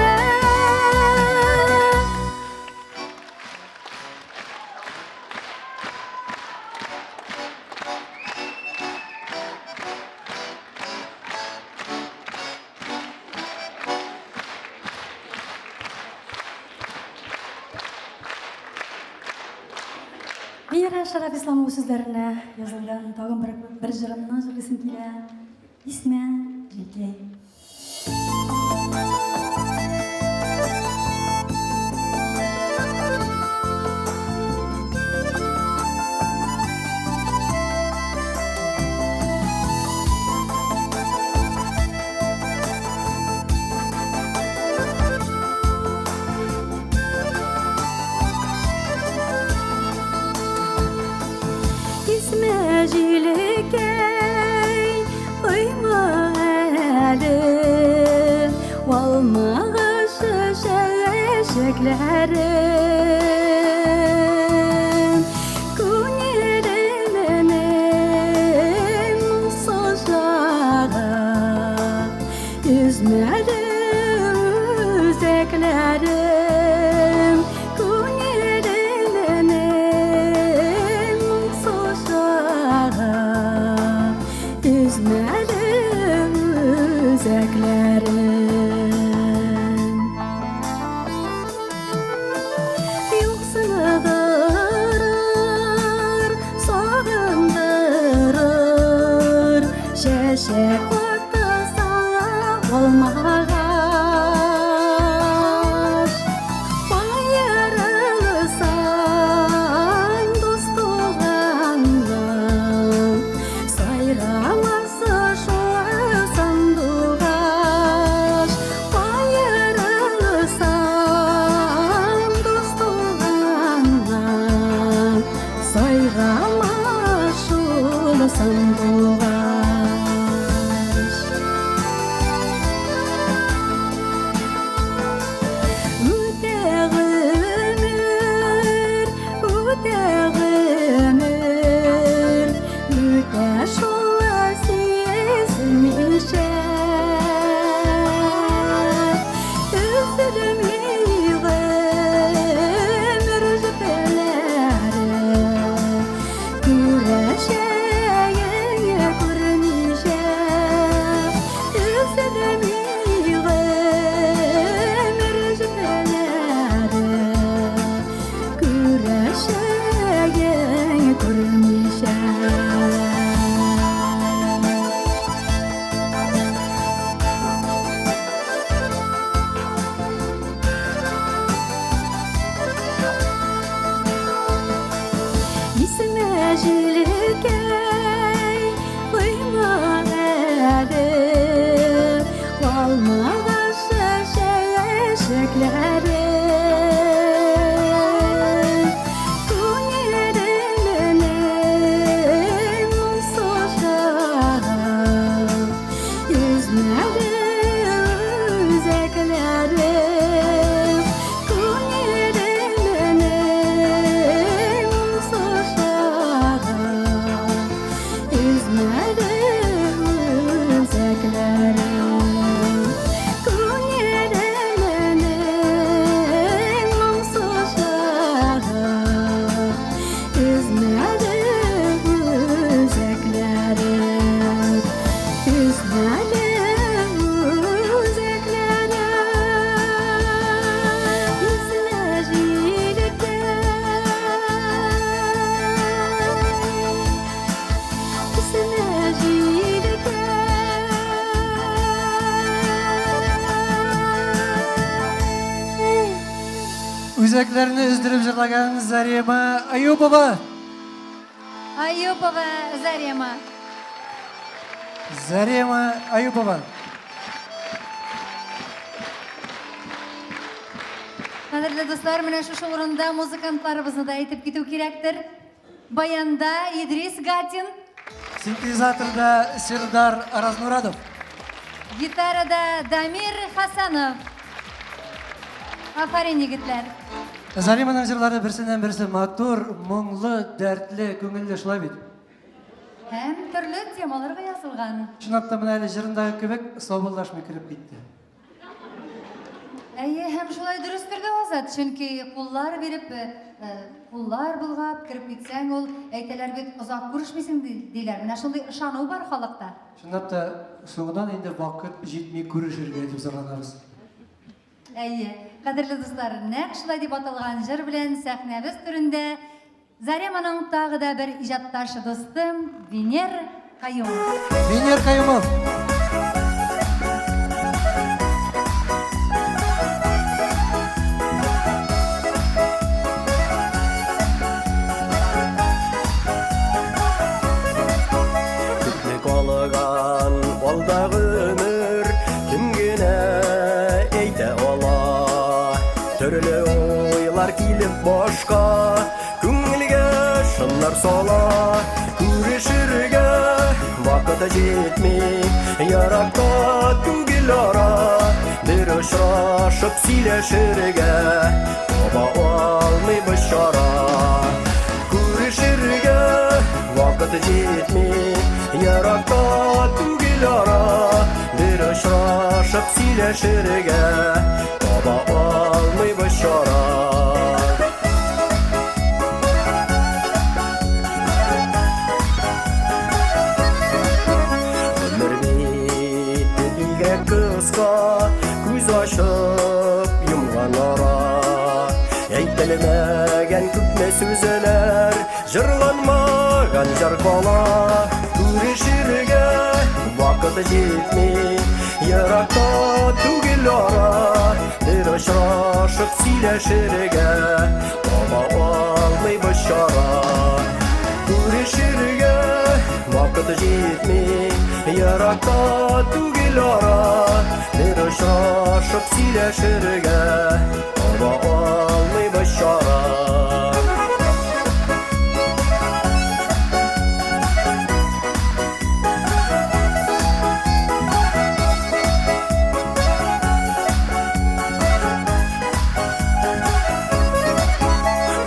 Венера Шәрәф Исламова сүзләренә язылган тагын бер җырымны җырлыйсым килә. Исмә, җилкәй. Исмә җилекәй, койма әле, алмагыш чәчәкләрем. Күңелемнең моңсу чагы, өзмәле үзәкләрем. Күңелемнең моңсу чагы, өзмәле үзәкләрем. Юксындырыр, сагындырыр, чәчәк атты саңа алмагач. Аерылсаң дус туганнан, сайрамас шул сандугач. Аерылсаң дус туганнан, сайрамас шул сандугач. Җилкәй, койма әле алмагашы чәчәкләре. Күңелемнең моңсу чагы, өзмәде үзәкләре. Күңелемнең моңсу чагы, өзмәде үзәкләре. Күңелемнең моңсу чагы, өзмәде үзәкләре. Өзмәде үзәкләре. Исмә җилкәй, исмә җилкәй. Үзәкләрне өздереп җырлаган Зарема Аюпова. Аюпова Зарема. Зарема Аюпова. Кадерле дуслар, менә шушы урында музыкантларыбызны да әйтеп китү кирәктер. Баянда Идрис Гатин, Синтезаторда Сердар Аразмурадов. Гитарада Дамир Хасанов. Афәрин, егетләр. Зареманың җырлары берсеннән берсе матур, моңлы, дәртле, күңелле, шулай бит. Һәм төрле темаларга язылган. Чынлап та менә әле җырындагы кебек саубуллашмый кереп китте. Әйе, һәм шулай дөрестер дә, Азат, чөнки куллар биреп, куллар болгап кереп китсәң, ул әйтәләр бит, озак күрешмисең диләр. Менә шундый ышану бар халыкта. Чынлап та соңыннан инде вакыт җитми күрешергә дип зарланабыз. Әйе, кадерле дуслар, нәкъ шулай дип аталган җыр белән сәхнәбез түрендә Зареманың тагы да бер иҗатташ дусты Венер Каюмов. Венер Каюмов. Күпме калган алдагы өмер, кем генә әйтә ала? Төрле уйлар килеп башка, күңелгә шомнар сала. Күрешергә вакыт җитми, еракта түгел ара. Бер очрашып сөйләшергә таба алмыйбыз чара. Күрешергә вакыт җитми, еракта түгел ара. Бер очрашып сөйләшергә таба алмыйбыз чара. Гомер бит бигрәк кыска, күз ачып йомган ара. Әйтелмәгән күпме сүзләр, җырланмаган җыр кала. Күрешергә вакыт җитми, еракта түгел ара. Бер очрашып сөйләшергә таба алмыйбыз чара. Күрешергә вакыт җитми, еракта түгел ара. Бер очрашып сөйләшергә таба алмыйбыз чара.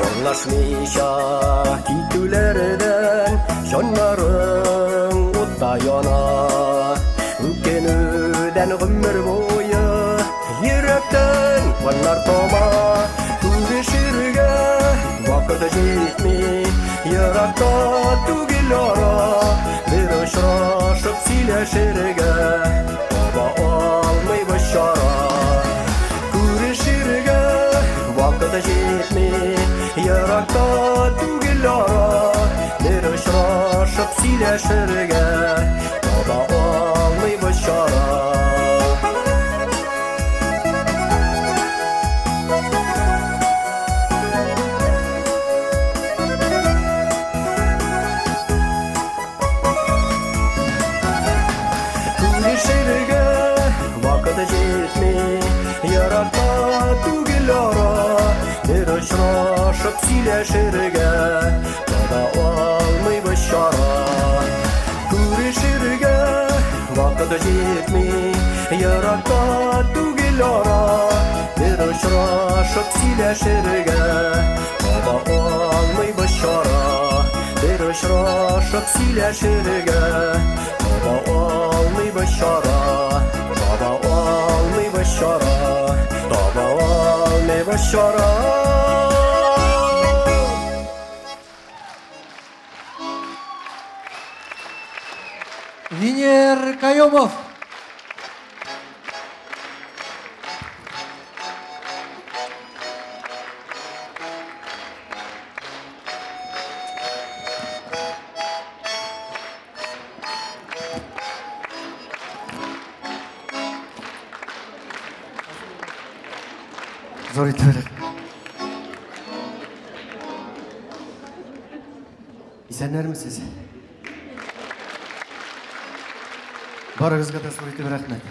Аңлашмыйча китүләрдән җаннарың утта яна. Үкенүдән гомер буе йөрәктән каннар тама. Күрешергә вакыт җитми, еракта түгел ара. Бер очрашып сөйләшергә таба алмыйбыз чара. Күрешергә вакыт җитми, еракта түгел ара. Бер очрашып сөйләшергә таба алмыйбыз чара. Сөйләшергә таба алмыйбыз чара. Күрешергә вакыт җитми, еракта түгел ара. Бер очрашып сөйләшергә таба алмыйбыз чара. Бер очрашып сөйләшергә таба алмыйбыз чара. Таба алмыйбыз чара. Таба алмыйбыз чара. Венер Каюмов. Зур итеп. Исәннәрмесез? Барыгызга да зур итеп рәхмәт.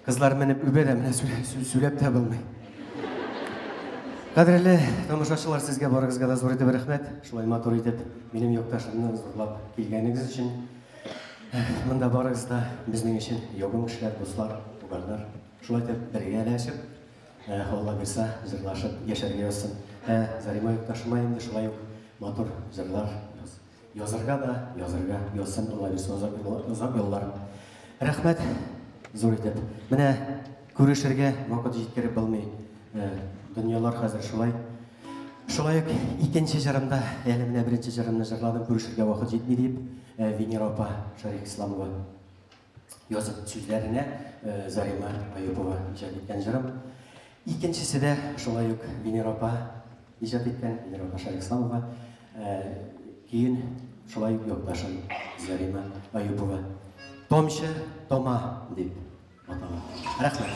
Кызлар менеп үбә дә, менә сөйләп тә булмый. Кадерле тамашачылар, сезгә барыгызга да зур итеп рәхмәт. Шулай матур итеп минем якташымны зурлап килгәнегез өчен. Монда барыгыз да безнең өчен якын кешеләр, дуслар, туганнар. Шулай итеп бергәләшеп, Алла бирса, җырлашып яшәргә язсын. Ә Зарима якташыма инде шулай ук матур җырлар язарга да, язарга язсын, Алла бирса, озак еллар. Рәхмәт зур итеп. Менә күрешергә вакыт җиткереп булмый. Дөньялар хәзер шулай. Шулай ук икенче җырымда, әле менә беренче җырымны җырладым, күрешергә вакыт җитми дип, Венера апа Шәрихисламова язып сүзләренә Зарима Аюпова иҗат иткән җырым. Икенчесе дә шулай ук Венера апа иҗат иткән, Венера апа Шәрихисламова көен шулай ук якташым Зарима Аюпова. Тамчы тама дип атала. Рәхмәт.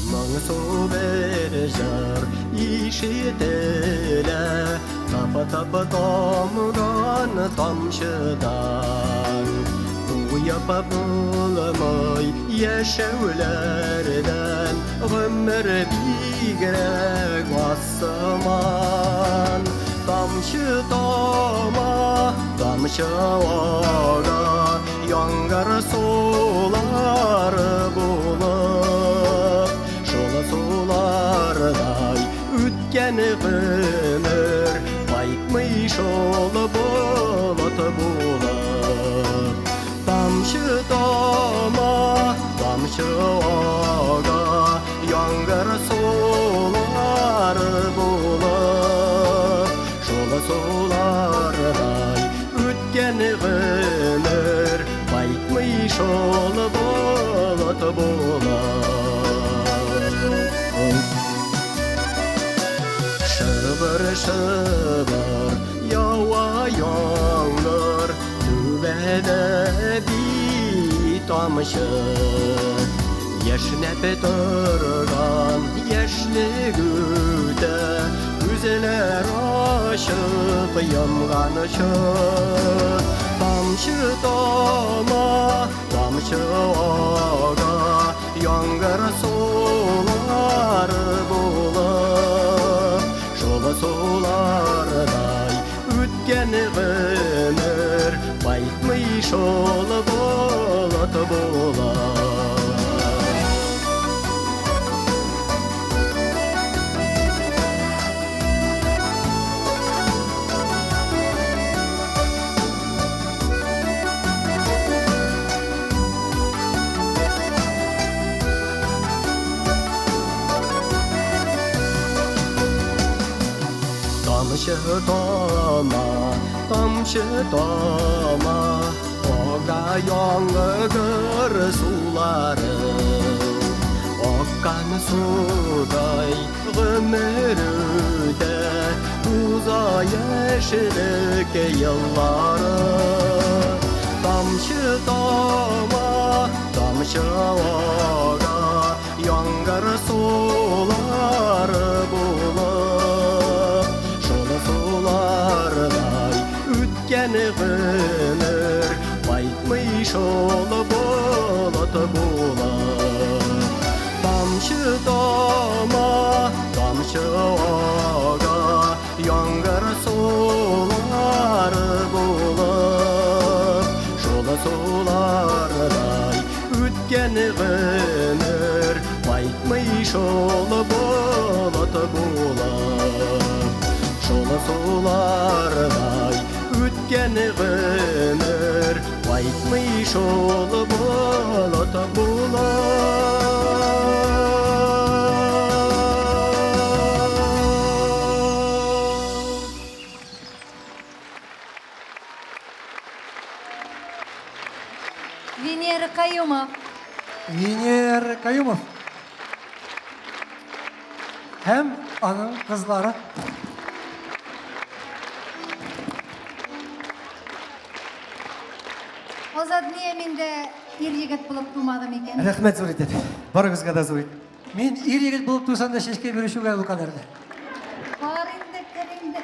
Моңсу бер җыр ишетелә, Тап-тап тамган тамчыдан. Туеп булмый яшәүләрдән, Гомер бигрәк аз сыман. Тамчы тама, тамчы ага, Яңгыр сулары булып, Шул сулардай үткән гомер кайтмый шул болыт булып. Тамчы тама, тамчы ага, Яңгыр сулары булып, Шул сулардай үткән гомер кайтмый шул болыт булып. Шыбыр шыбыр ява яңгыр, Түбәдә бит тамчы. Яшьнәп торган яшьлек үтә, Күзләр ачып йомганчы. Тамчы тама, тамчы ага, Яңгыр сулары булып, Шул сулардай үткән гомер кайтмый шул болыт булып. Тамчы тама, тамчы тама, Ага яңгыр сулары. Аккан судай гомер үтә, Яшьлек еллары. Тамчы тама, тамчы ага, яңгыр сулары булып, шул сулардай үткән гомер кайтмый шул болыт булып. Тамчы тама, тамчы ага, яңгыр сулары булып, шул сулардай үткән гомер кайтмый шул болыт булып. Шул сулардай үткән гомер кайтмый шул болыт булып. Венера Каюмов. Венера Каюмов. Һәм аның кызлары. Азат, ние мин дә ир егет булып тумадым икән? Рәхмәт зур итеп. Барыгызга да зур итеп. Мин ир егет булып тусам да чәчкә бирешүгә ул кадәр дә. Бар инде, кер инде.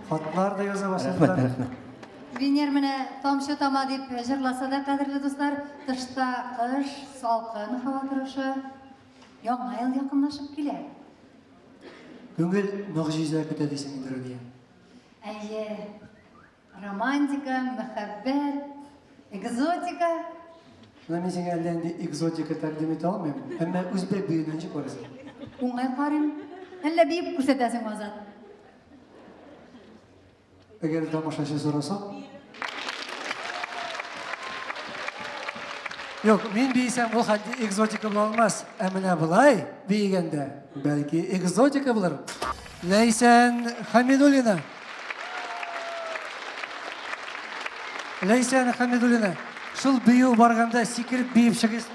Хатлар да яза башладылар. Рәхмәт, рәхмәт. Венер менә тамчы тама дип җырласа да, кадерле дуслар, тышта кыш, салкын һава торышы, яңа ел якынлашып килә. Күңел могҗиза көтә дисең инде, Рания. Әйе, романтика, мәхәббәт, экзотика. Менә мин сиңа әллә нинди экзотика тәкъдим итә алмыйм, әмма үзбәк биюенә ничек карыйсың? Уңай карыйм. Әллә биеп күрсәтәсең, Азат? Әгәр тамашачы сораса. Юк, мин биесәм, ул хәтле экзотика була алмас. Ә менә болай биегәндә, бәлки экзотика булыр. Ләйсән Хамидуллина. Ләйсән Хамидуллина. Шул бию барганда сикереп биеп чыгыз,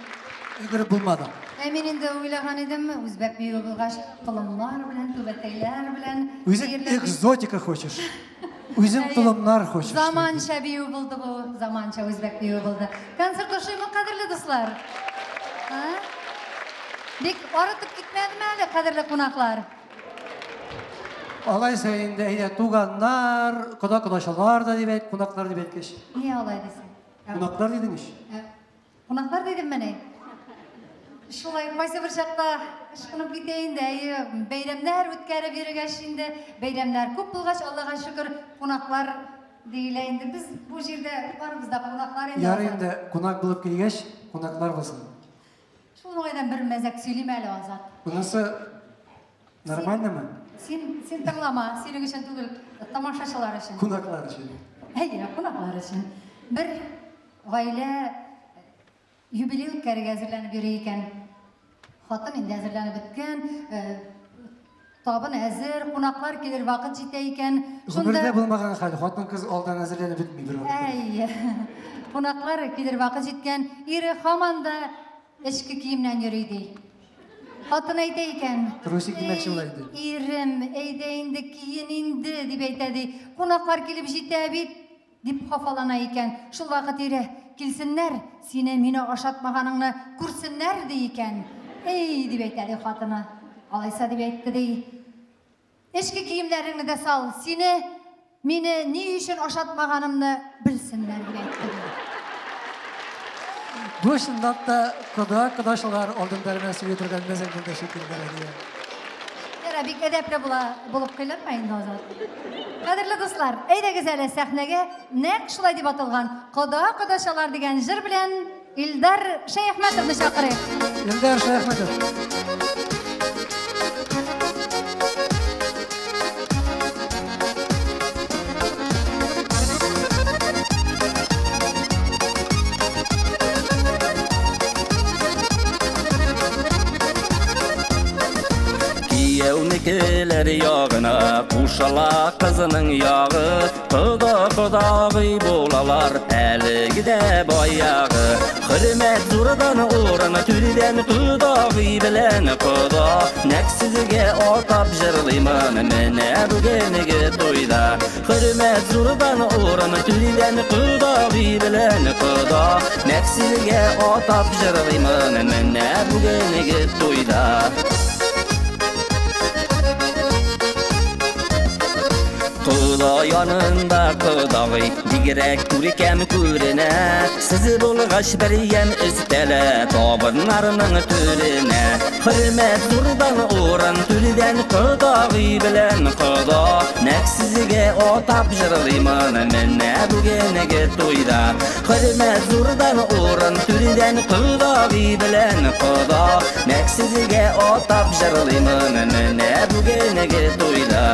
өлгереп булмады. Ә мин инде уйлаган идем, үзбәк биюе булгач, толымнар белән, түбәтәйләр белән. Үзең экзотика хочешь. Үзең толымнар хочешь. Заманча бию булды бу, заманча үзбәк биюе булды. Концерт ошыймы, кадерле дуслар? Бик арытып китмәдеме әле, кадерле кунаклар? Алайса инде әйдә туганнар, кода-кодачалар да дип әйт, кунаклар дип әйткәч. Ни алай дисең? Кунаклар дидең ич. Кунаклар дидем менә. Шулай кайсы бер чакта ышкынып китә инде, әйе, бәйрәмнәр үткәреп йөргәч инде, бәйрәмнәр күп булгач, Аллага шөкер, кунаклар диелә инде. Без бу җирдә барыбыз да кунаклар инде. Ярый инде, кунак булып килгәч, кунаклар булсын. Шул уңайдан бер мәзәк сөйлим әле, Азат. Монысы нормальнымы? Син тыңлама, синең өчен түгел, тамашачылар өчен. Кунаклар өчен. Әйе, кунаклар өчен. Бер гаилә юбилей үткәрергә әзерләнеп йөри икән. Хатын инде әзерләнеп беткән, табын әзер, кунаклар килер вакыт җитә икән. Гомердә булмаган хәл, хатын-кыз алдан әзерләнеп бетми бер вакытта. Әйе. Кунаклар килер вакыт җиткән, ире һаман да эчке киемнән йөри ди. Хатын әйтә икән. Трусик димәкче була инде. Ирем, әйдә инде, киен инде, дип әйтә ди. Кунаклар килеп җитә бит, дип хафалана икән. Шул вакыт ире, килсеннәр, сине мине ашатмаганыңны күрсеннәр, ди икән. Эй, дип әйтә ди хатыны. Алайса дип әйтте ди. Эчке киемнәреңне дә сал, сине мине ни өчен ашатмаганымны белсеннәр, дип әйтте ди. Бу чынлап та кода-кодачалар алдында гына сөйли торган мәзәк булды шикелле, Рания. Яра, бик әдәпле булып кыйланма инде, Азат. Кадерле дуслар, әйдәгез әле сәхнәгә нәкъ шулай дип аталган Кода-кодачалар дигән җыр белән Илдар Шәяхмәтовны чакырыйк. Илдар Шәяхмәтов. Кияү Кияүнекеләр ягына кушыла кызының ягы. Кода кодагый булалар әлеге дә баягы. Хөрмәт зурдан урын түрдән кодагый белән кода. Нәкъ сезгә атап җырлыймын менә бүгенге туйда. Хөрмәт зурдан урын түрдән кодагый белән кода. Нәкъ сезгә атап җырлыймын менә бүгенге туйда. Кода янында кодагый бигрәк күркәм күренә. Сез булгач бер ямь өстәлә табыннарның түренә. Хөрмәт зурдан урын түрдән кодагый белән кода. Нәкъ сезгә атап җырлыймын менә бүгенге туйда. Хөрмәт зурдан урын түрдән кодагый белән кода. Нәкъ сезгә атап җырлыймын менә бүгенге туйда.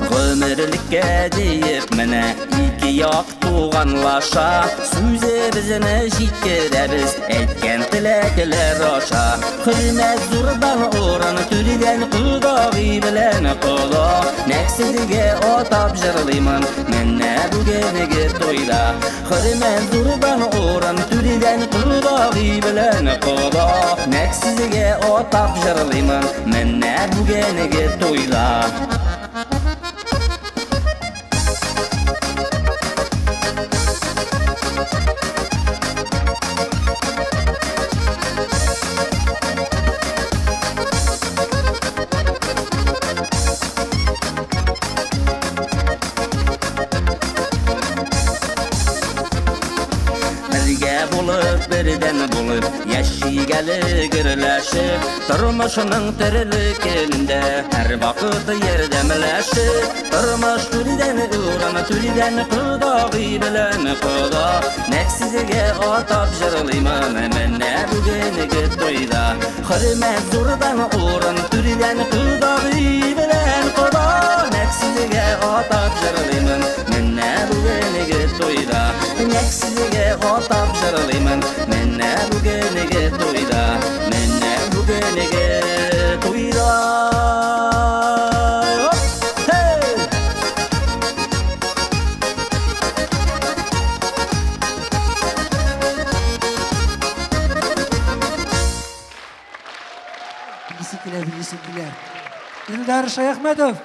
Гомерлеккә диеп менә ике як туганлаша. Сүзебезне җиткерәбез әйткән теләкләр аша. Хөрмәт зурдан урын түрдән кодагый белән кода. Нәкъ сезгә атап җырлыймын менә бүгенге туйда. Хөрмәт зурдан урын түрдән кодагый белән кода. Нәкъ сезгә атап җырлыймын менә бүгенге туйда. Бергә булып, бердән булып, яшик әле гөрләшеп, тормышның төрле көнендә һәр вакыт ярдәмләшеп, тормыш түрдән урын, түрдән кодагый белән кода. Нәкъ сезгә атап җырлыймын менә бүгенге туйда. Хөрмәт зурдан урын, түрдән кодагый белән кода. Нәкъ сезгә атап җырлыймын менә бүгенге туйда. Нәкъ сезгә атап җырлыймын менә бүгенге туйда. Менә бүгенге туйда. Hey! Биисе килә, биисе килә. Илдар Шаяхметов.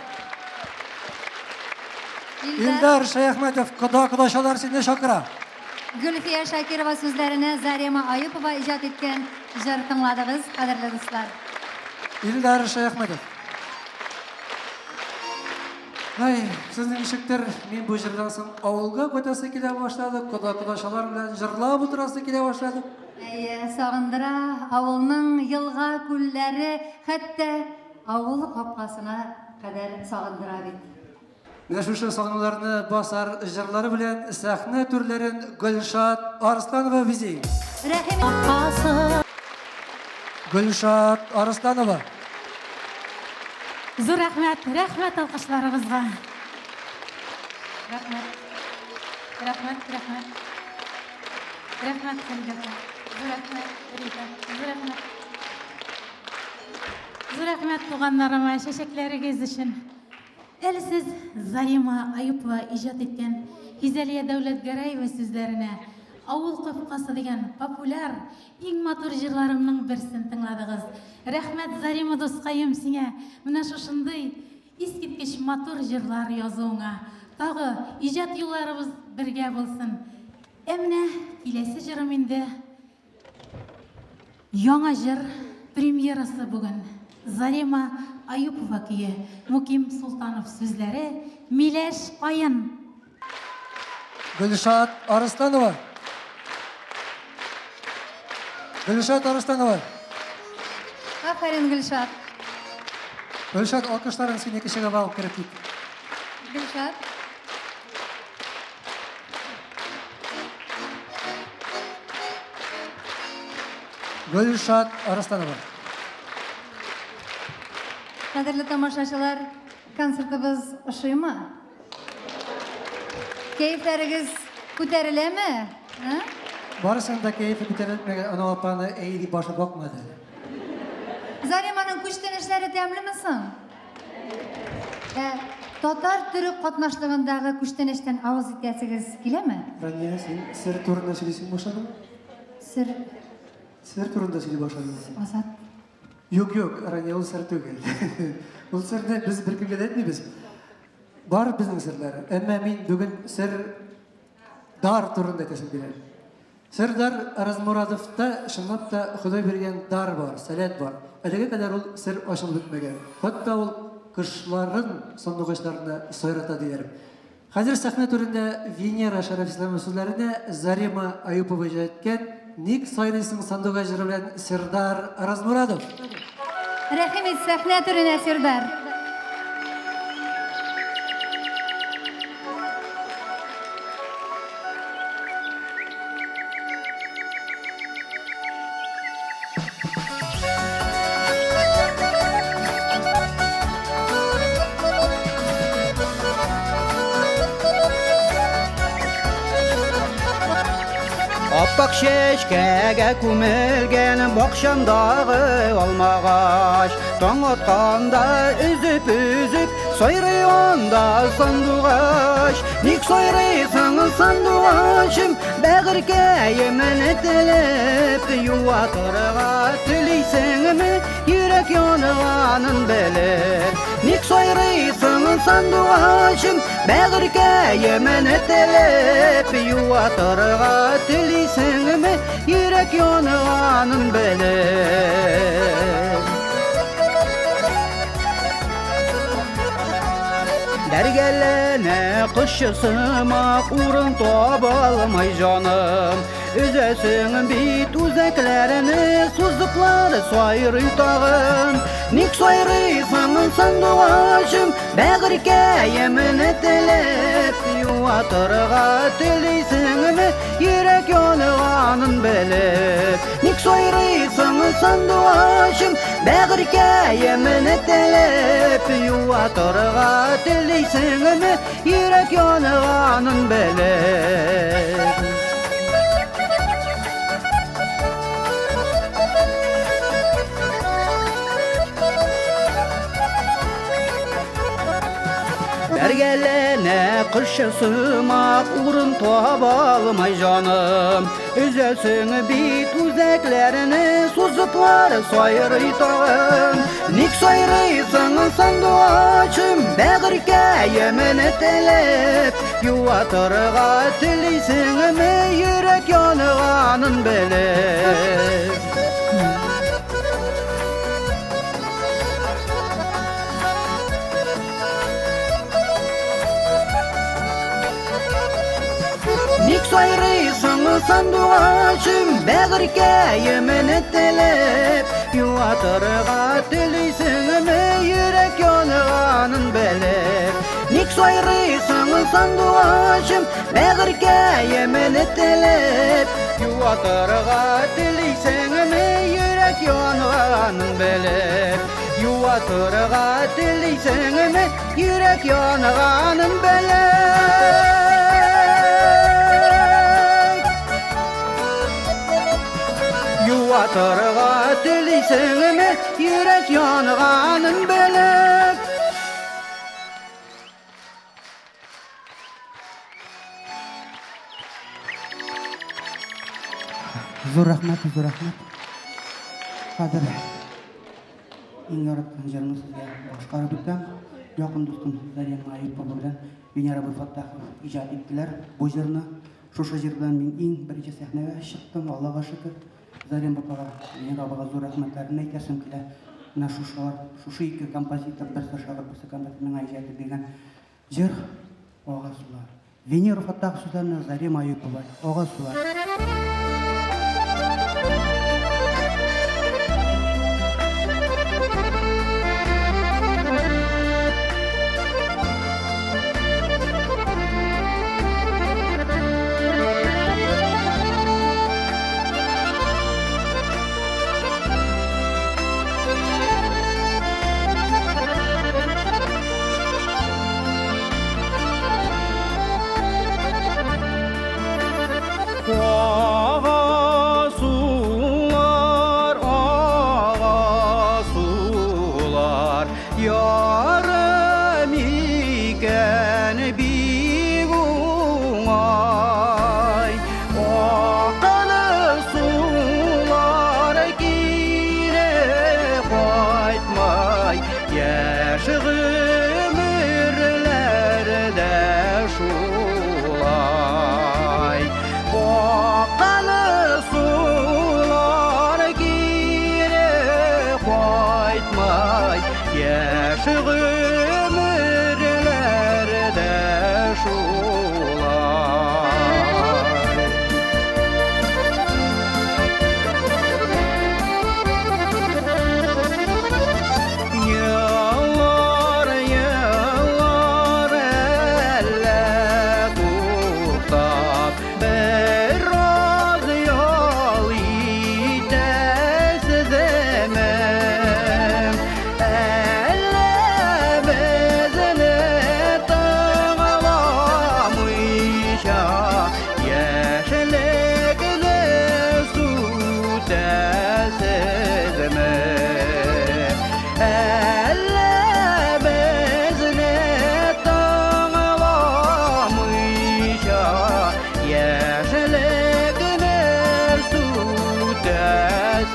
Илдар Шаяхметов, кода кодачалар сине чакыра. Гөлфия Шакирова сүзләренә Зарема Аюпова иҗат иткән җыр тыңладыгыз, кадерле дуслар. Илдар Шаяхметов. Ай, сезнең ничектер, мин бу җырдан соң авылга кайтасы килә башлады, кода кодачалар белән җырлап утырасы килә башлады. Әйе, сагындыра авылның елга, күлләре, хәтта авыл капкасына кадәр сагындыра бит. Менә шушы сагынуларны басар җырлары белән сәхнә түрләрен Гөлшат Арсланова бизи. Рәхим Гөлшат Арсланова. Зур рәхмәт, рәхмәт алкышларыгызга. Рәхмәт. Рәхмәт, рәхмәт. Рәхмәт, Хәлидә апа. Зур рәхмәт, Рита. Зур рәхмәт. Зур рәхмәт туганнарыма чәчәкләрегез өчен. Әле сез Зарима Аюпова иҗат иткән Хизәлия Дәүләтгәрәева сүзләренә Авыл капкасы дигән популяр, иң матур җырларымның берсен тыңладыгыз. Рәхмәт, Зарима дускаем, сиңа менә шушындый искиткеч матур җырлар язуыңа. Тагы иҗат юлларыбыз бергә булсын. Ә менә киләсе җырым инде яңа җыр премьерасы бүген. Зарима Аюпова көе, Муким Султанов сүзләре, Миләш каен. Гөлшат Арысланова. Гөлшат Арысланова. Афәрин, Гөлшат. Гөлшат, алкышларың сине кешегә алып кереп кит. Гөлшат. Гөлшат Арысланова. Кадерле тамашачылар, концертыбыз ошыймы? Кәефләрегез Күтәреләме? А? Барысының да кәефе күтәрелмәгән, ана апаны әй дип башы бакмады. Зареманың күчтәнәчләре тәмлеме соң? Ә, татар төрек катнашлыгындагы күчтәнәчтән авыз итәсегез киләме? Рания, син сер турында сөйлисең башладың? Сер Сер турында сөйли башладың. Азат. Юк, юк, Рания, ул сер түгел. Ул серне без беркемгә дә әйтмибез. Бар безнең серләр. Әмма мин бүген сер дар турында әйтәсем килә. Сердар Размурадовта чынлап та Ходай биргән дар бар, сәләт бар. Әлегә кадәр ул сер ачылып бетмәгән. Хәтта ул кышларын сандугачларны сайрата диләр. Хәзер сәхнә түрендә Венера Шәрәфисламова сүзләренә Зарима Аюпова иҗат иткән Ник сайрыйсың сандугач җыры белән Сердар Размурадов. Рәхим ит сәхнә түренә, Сердар. Аппак чәчкәгә күмелгән бакчамдагы алмагач, таң атканда өзеп-өзеп сайрый анда сандугач. Ник сайрыйсың, сандугачым, бәгырькәемне телеп, юатырга телисеңме, йөрәк янганын белеп? Ник сайрыйсың, сандугачым, бәгырькәемне телеп, юатырга телисеңме, йөрәк янганын белеп? Бәргәләнә кошчы сымак, урын таба алмый җаным. Өзәсең бит үзәкләрне, сузыплар сайрый тагын. Ник сайрыйсың, сандугачым, бәгырькәемне телеп, юатырга телисеңме, йөрәк янганын белеп? Ник сайрыйсың, сандугачым, бәгырькәемне телеп, юатырга телисеңме, йөрәк янганын белеп? Бәргәләнә кошчы сымак, урын таба алмый җаным. Өзәсең бит үзәкләрне, сузыплар сайрый тагын. Ник сайрыйсың, сандугачым, бәгырькәемне телеп, юатырга телисеңме, йөрәк янганын белеп? Ник сайрыйсың, сандугачым, бәгырькәемне телеп, юатырга телисеңме, йөрәк янганын белеп? Ник сайрыйсың, сандугачым, бәгырькәемне телеп, юатырга телисеңме, йөрәк янганын белеп? Юатырга телисеңме, йөрәк янганын белеп? Юатырга телисеңме, йөрәк янганын белеп? Зур рәхмәт, зур рәхмәт. Хәзер иң яраткан җырымны сезгә башкарып үтәм. Якын дустым Зарема Аюпова белән Венера Фаттахов иҗат иттеләр бу җырны. Шушы җыр белән мин иң беренче сәхнәгә чыктым, Аллага шөкер. Зарема апага, Венера апага зур рәхмәтләрне әйтәсем килә. Менә шушылар, шушы ике композитор, берсе шагыйрь, берсе композитор миңа иҗат итеп биргән җыр Ага сулар. Венера Фаттахов сүзләренә Зарема Аюпова. Ага сулар.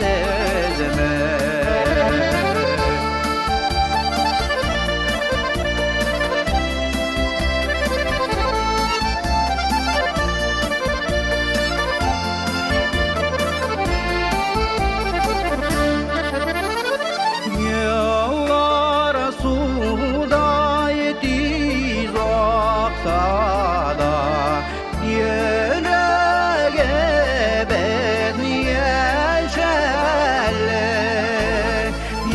беләсезме? Еллар судай тиз акса да, йөрәгебез яшь әле.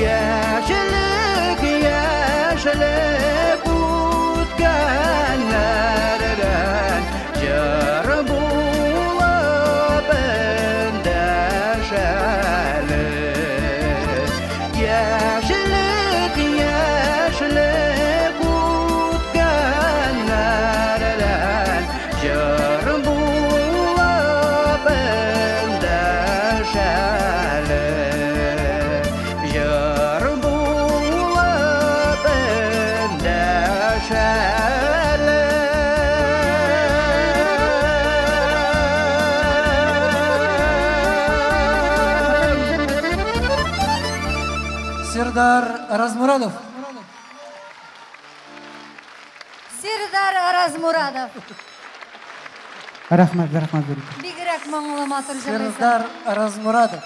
Яшьлек, яшьлек үткәннәрдән җыр булып эндәш әле. Яшьлек, яшьлек үткәннәрдән җыр булып эндәш әле. Җыр булып эндәш әле. Сердар Размурадов. Сердар Размурадов. Рәхмәт, рәхмәт бирде. Бигрәк моңлы матур җырлыйсың. Сердар Размурадов.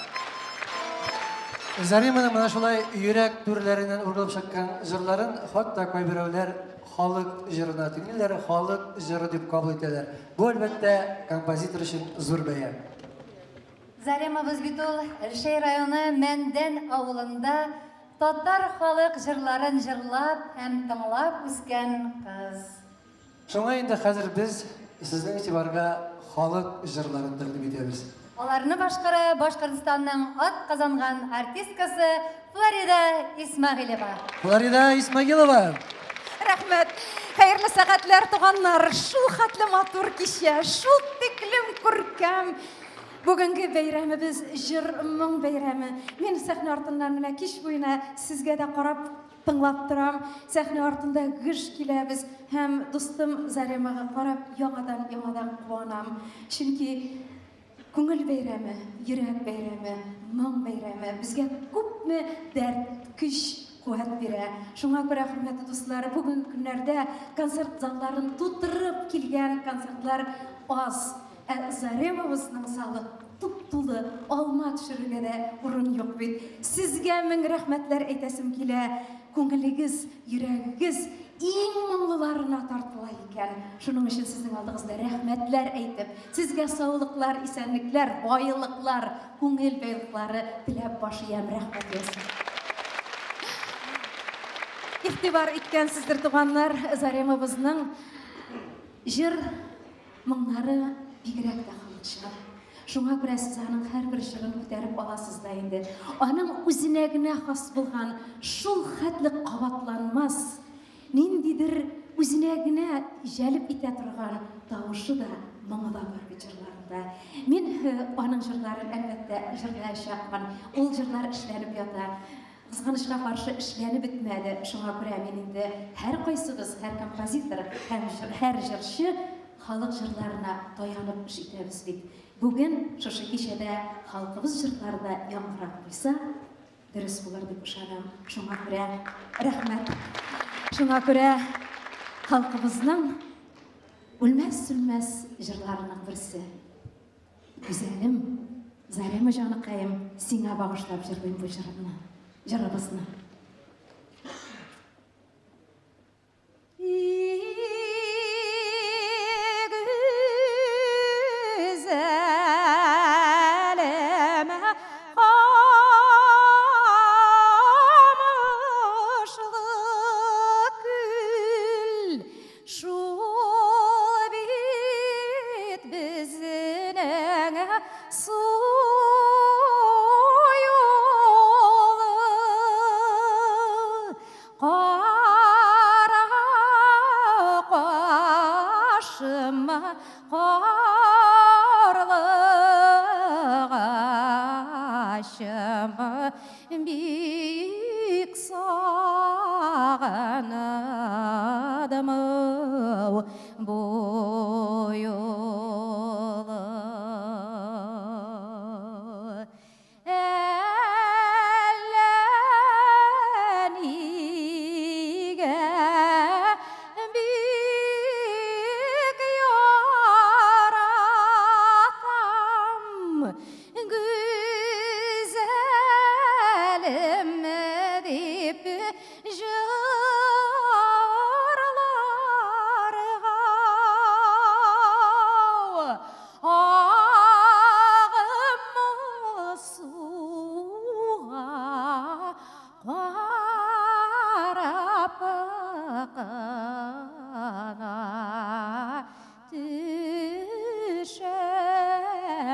Зариманың менә шулай йөрәк түрләреннән ургылып чыккан җырларын хатта кайберәүләр халык җырына тиңлиләр, халык җыры дип кабул итәләр. Бу, әлбәттә, композитор өчен зур бәя. Заремабыз бит ул Әлшәй районы Мәндән авылында татар халык җырларын җырлап һәм тыңлап үскән кыз. Шуңа инде хәзер без сезнең игътибарга халык җырларын тәкъдим итәбез. Аларны башкара Башкортстанның ат казанган артисткасы Флорида Исмәгыйлева. Флорида Исмагилова. Рәхмәт. Хәерле сәгатьләр, туганнар. Шул хәтле матур кичә, шул тиклем күркәм. Бүгенге бәйрәмебез җыр моң бәйрәме. Мин сәхнә артыннан менә кич буена сезгә дә карап тыңлап торам. Сәхнә артында гөж киләбез һәм дустым Заремага карап яңадан яңадан куанам. Чөнки күңел бәйрәме, йөрәк бәйрәме, моң бәйрәме безгә күпме дәрт, көч, куәт бирә. Шуңа күрә, хөрмәтле дуслар, бүгенге көннәрдә концерт залларын тутырып килгән концертлар аз. Ә Заремабызның залы туп-тулы, алма төшерергә дә урын юк бит. Сезгә мең рәхмәтләр әйтәсем килә. Күңелегез, йөрәгегез иң моңлыларына тартыла икән. Шуның өчен сезнең алдыгызда рәхмәтләр әйтеп, сезгә саулыклар, исәнлекләр, байлыклар, күңел байлыклары теләп баш иям. Рәхмәт яусын. Игътибар иткәнсездер, туганнар, Заремабызның җыр моңнары бигрәк тә халыкчан. Шуңа күрә сез аның һәрбер җырын күтәреп аласыз да инде. Аның үзенә генә хас булган шул хәтле кабатланмас, ниндидер үзенә генә җәлеп итә торган тавышы да, моңы да бар бит җырларында. Мин аның җырларын, әлбәттә, җырлаячакмын. Ул җырлар эшләнеп ята. Кызганычка каршы, эшләнеп бетмәде. Шуңа күрә мин инде һәркайсыбыз, һәр композитор һәм һәр җырчы халык җырларына таянып эш итәбез бит. Бүген шушы кичәдә халкыбыз җырлары да яңгырап куйса, дөрес булыр дип ышанам. Шуңа күрә рәхмәт. Шуңа күрә халкыбызның үлмәс-сүнмәс җырларының берсе. Гүзәлем, Зарема җаныкаем, сиңа багышлап җырлыйм бу җырымны, җырыбызны. Гүзәлем, камышлы күл, шул бит безнең су юлы. Кара кашым, карлыгачым, бик сагындым бу юлы.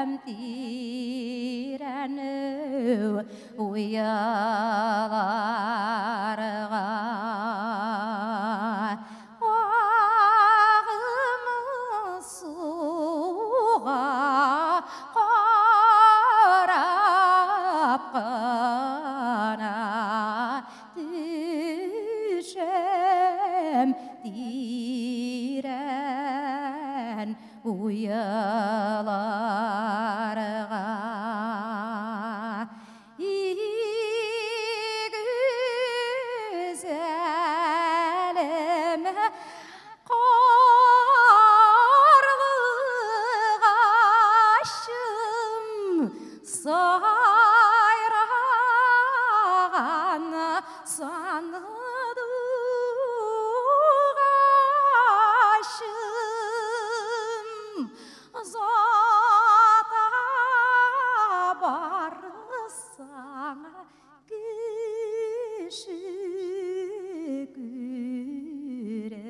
Төшәм тирән уяларга. Агымы суга карап кына төшәм тирән уяларга. И гүзәлем, карлыгачым, сайраган сандугачым, озата барсаң, кеше күрер,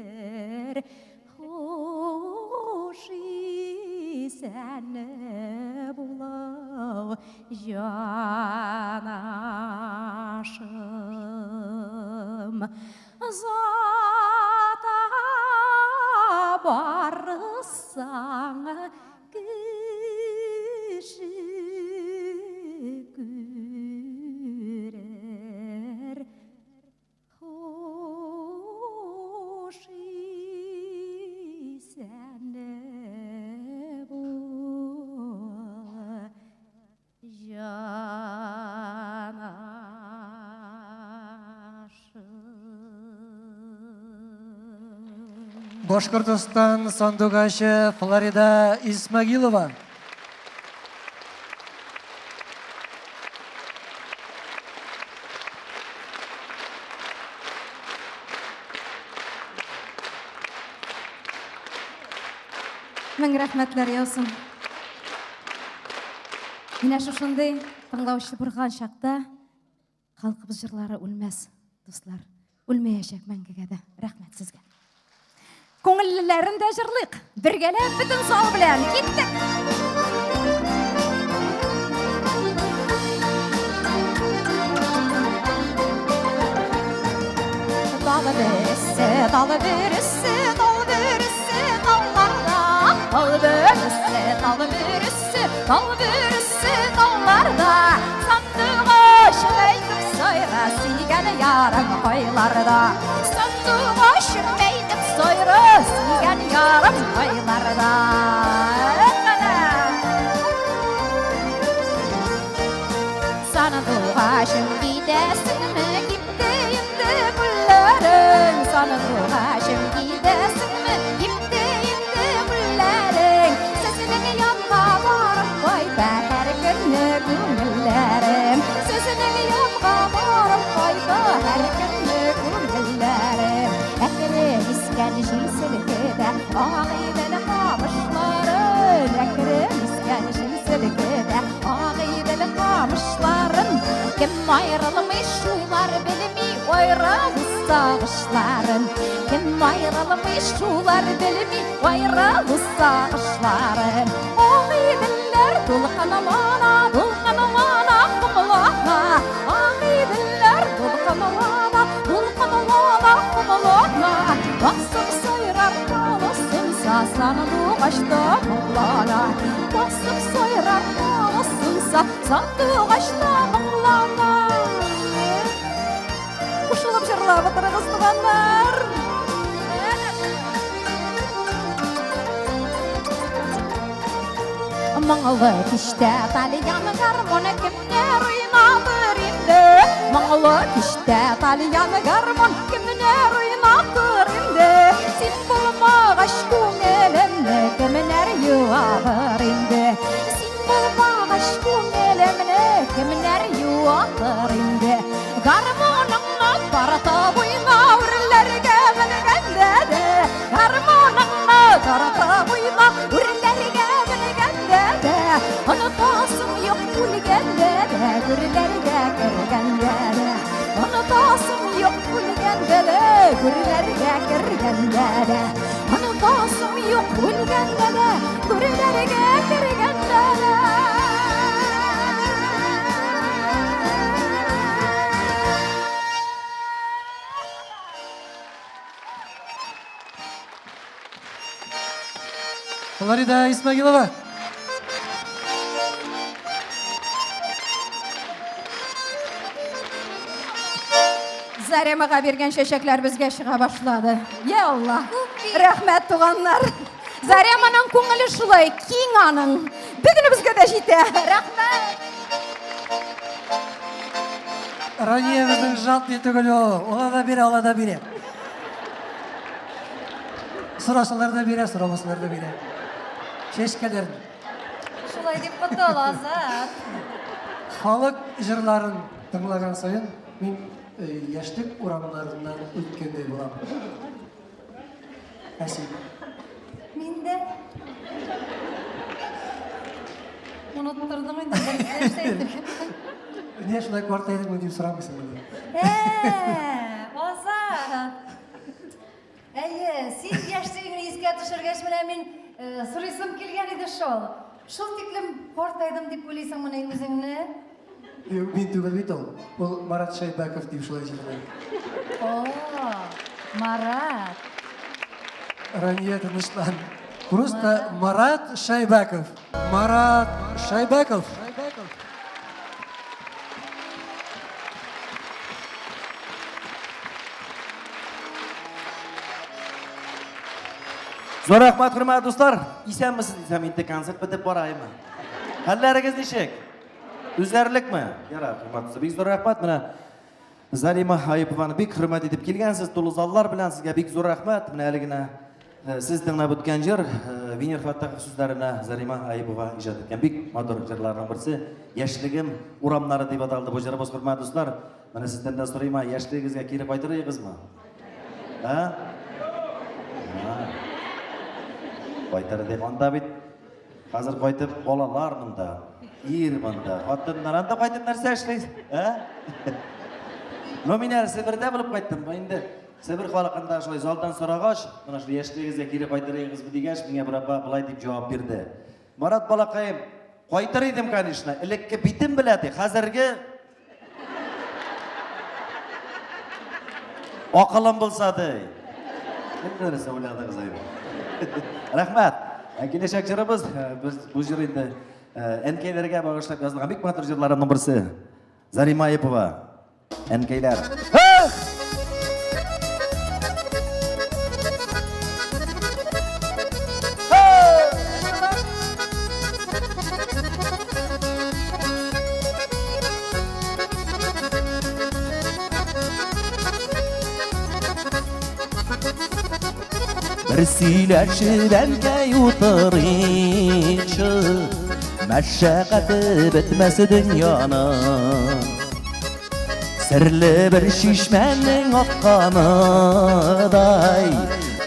хуш исән булау, җанашым. Озата барсаң, кеше күрер, хуш исән бул, җанашым. Башкортостан сандугачы Флорида Исмагилова. Мең рәхмәтләр яусын. Менә шушындый тыңлаучы булган чакта халкыбыз җырлары үлмәс, дуслар. Үлмәячәк мәңгегә дә. Рәхмәт сезгә. Күңеллеләрен дә җырлыйк. Бергәләп бөтен зал белән. Киттек! Дал бересе, дал бересе, дал бересе, далларда. Дал бересе, дал бересе, дал бересе, далларда. Сандугачым әйтеп сайра, сөйгән ярым кайларда. Сандугачым әйтеп сайра, сөйгән ярым кайларда. Сандугачым, китәсеңме, кипте инде гөлләрең. Сандугачым, китәсеңме, кипте инде гөлләрең. Сезнең янга барып кайта һәр көнне күңелләрем. Сезнең янга барып кайта һәр көнне күңелләрем. Әкрен искән җил селкетә Агыйдел камышларын. Әкрен искән җил селкетә Агыйдел камышларын. Кем аерылмый, шулар белми аерылу сагышларын. Кем аерылмый, шулар белми аерылу сагышларын. Агыйделләр дулкынлана, дулкынлана, комлана. Агыйделләр дулкынлана, дулкынлана, комлана. Басып сайрар тавысынса, сандугачта моңлана. Басып сайрар тавысынса, сандугачта моңлана. Кушылып җырлап утырыгыз, туганнар. Моңлы кичтә тальян гармун кемнәр уйнатыр инде? Моңлы кичтә тальян гармун кемнәр уйнатыр инде? Син булмагач, күңелемне кемнәр юатыр инде? Син булмагач, күңелемне кемнәр юатыр инде? Гармуныңны тартып уйна үрләргә менгәндә дә. Гармуныңны тартып уйна үрләргә менгәндә дә. Онытасың юк үлгәндә дә, гүрләргә кергәндә дә. Онытасың юк үлгәндә дә, гүрләргә кергәндә дә. Онытасың юк үлгәндә дә, гүрләргә кергәндә дә. Флорида Исмагилова. Заремага биргән чәчәкләр безгә чыга башлады. Я Алла. Рәхмәт, туганнар. Зареманың күңеле шулай киң аның. Бөтенебезгә дә җитә. Рәхмәт. Рания безнең жадный түгел ул. Ала да бирә, ала да бирә. Сорасалар да бирә, сорамасалар да бирә. Чәчкәләрне. Шулай дип котыл, Азат. Халык җырларын тыңлаган саен мин яшьлек урамнарыннан үткәндәй булам. Ә син? Мин дә. Оныттырдың инде, нәрсә әйтергә. Нигә шулай картайдыңмы дип сорамыйсыңмы? Ә, Азат. Әйе, син яшьлегеңне искә төшергәч, менә мин сорыйсым килгән иде шул. Шул тиклем картайдым дип уйлыйсыңмыни үзеңне? Юк, мин түгел бит ул. Ул Марат Шәйбәков дип шулай җырлый. О, Марат. Рания, тынычлан. Просто Марат Шәйбәков. Марат Шәйбәков. Зур рәхмәт, хөрмәтле дуслар. Исәнмесез дисәм, инде концерт бетеп бара име. Хәлләрегез ничек? Түзәрлекме? Ярар, хөрмәтле дуслар. Бик зур рәхмәт. Менә Зарима Аипованы бик хөрмәт итеп килгәнсез, тулы заллар белән сезгә бик зур рәхмәт. Менә әле генә сез тыңлап үткән җыр Венер Фәттахов сүзләренә Зарима Аипова иҗат иткән бик матур җырларның берсе Яшьлегем урамнары дип аталды бу җырыбыз, хөрмәтле дуслар. Менә сездән дә сорыйм, яшьлегегезгә кире кайтырыгызмы? Ә? Кайтыр дип, анда бит хәзер кайтып балалар монда, ир монда, хатыннар анда кайтып нәрсә эшли? Ә? Ну, мин әле Себердә булып кайттым. Инде Себер халкында шулай залдан сорагач, менә шул яшьлегегезгә кире кайтырыгызмы дигәч, миңа бер апа былай дип җавап бирде. Марат балакаем, кайтыр идем, конечно, элекке битем белә ди, хәзерге Акылым булса ди. Нәрсә уйладыгыз әйбер. Рәхмәт. Ә киләчәк җырыбыз, без бу җыр инде әнкәйләргә багышлап язылган бик матур җырларымның берсе. Зарима Аипова. Әнкәйләр. Эх! Бер сөйләшеп әнкәй утырыйкчы, Мәшәкате бетмәс дөньяның. Серле бер чишмәнең акканыдай,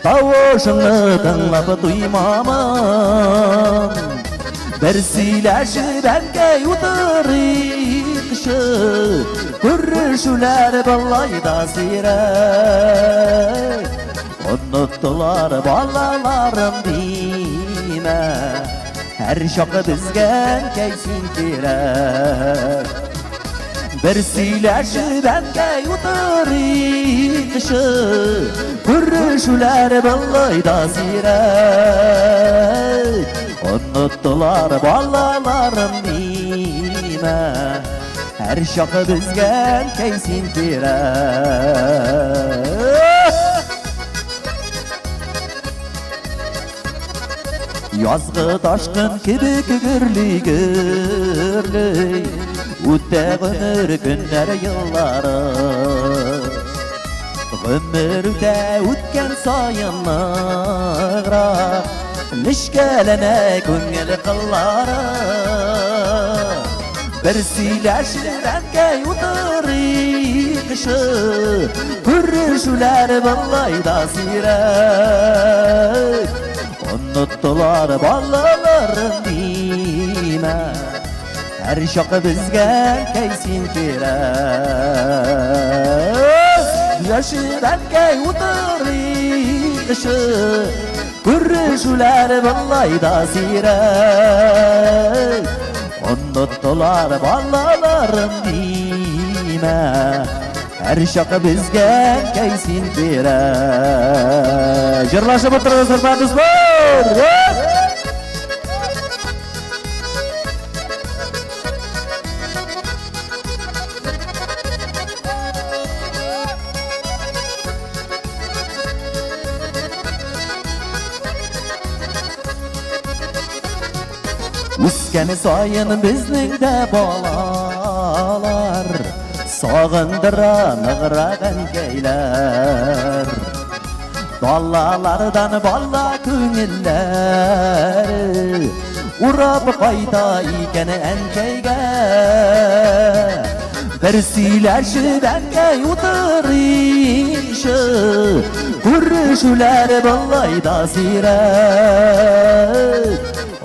Тавышыңны тыңлап туймамын. Бер сөйләшеп әнкәй утырыйкчы, Күрешүләр болай да сирәк. Оныттылар балаларым димә, Һәр чак безгә әнкәй син кирәк. Бер сөйләшеп әнкәй утырыйкчы, Күрешүләр болай да сирәк. Оныттылар балаларым димә, Һәр чак безгә әнкәй син кирәк. Язгы ташкын кебек гөрли гөрли Үтә гомер көннәр еллары. Гомер үтә үткән саен ныграк Нечкәләнә күңел кыллары. Бер сөйләшеп әнкәй утырыйкчы, Күрешүләр болай да сирәк. Оныттылар балаларын димә, Һәр чак безгә әнкәй син кирәк. Сөйләшеп әнкәй утырыйкчы, Күрешүләр болай да сирәк. Оныттылар балаларын димә, Һәр чак безгә әнкәй син кирәк. Җырлашып утырыгыз, хөрмәтле дуслар! Үскән саен безнең дә балалар, Сагындыра ныграк әнкәйләр. Балалардан бала күңелләре Урап кайта икән әнкәйгә. Бер сөйләшеп әнкәй утырыйчы, Күрешүләр болай да сирәк.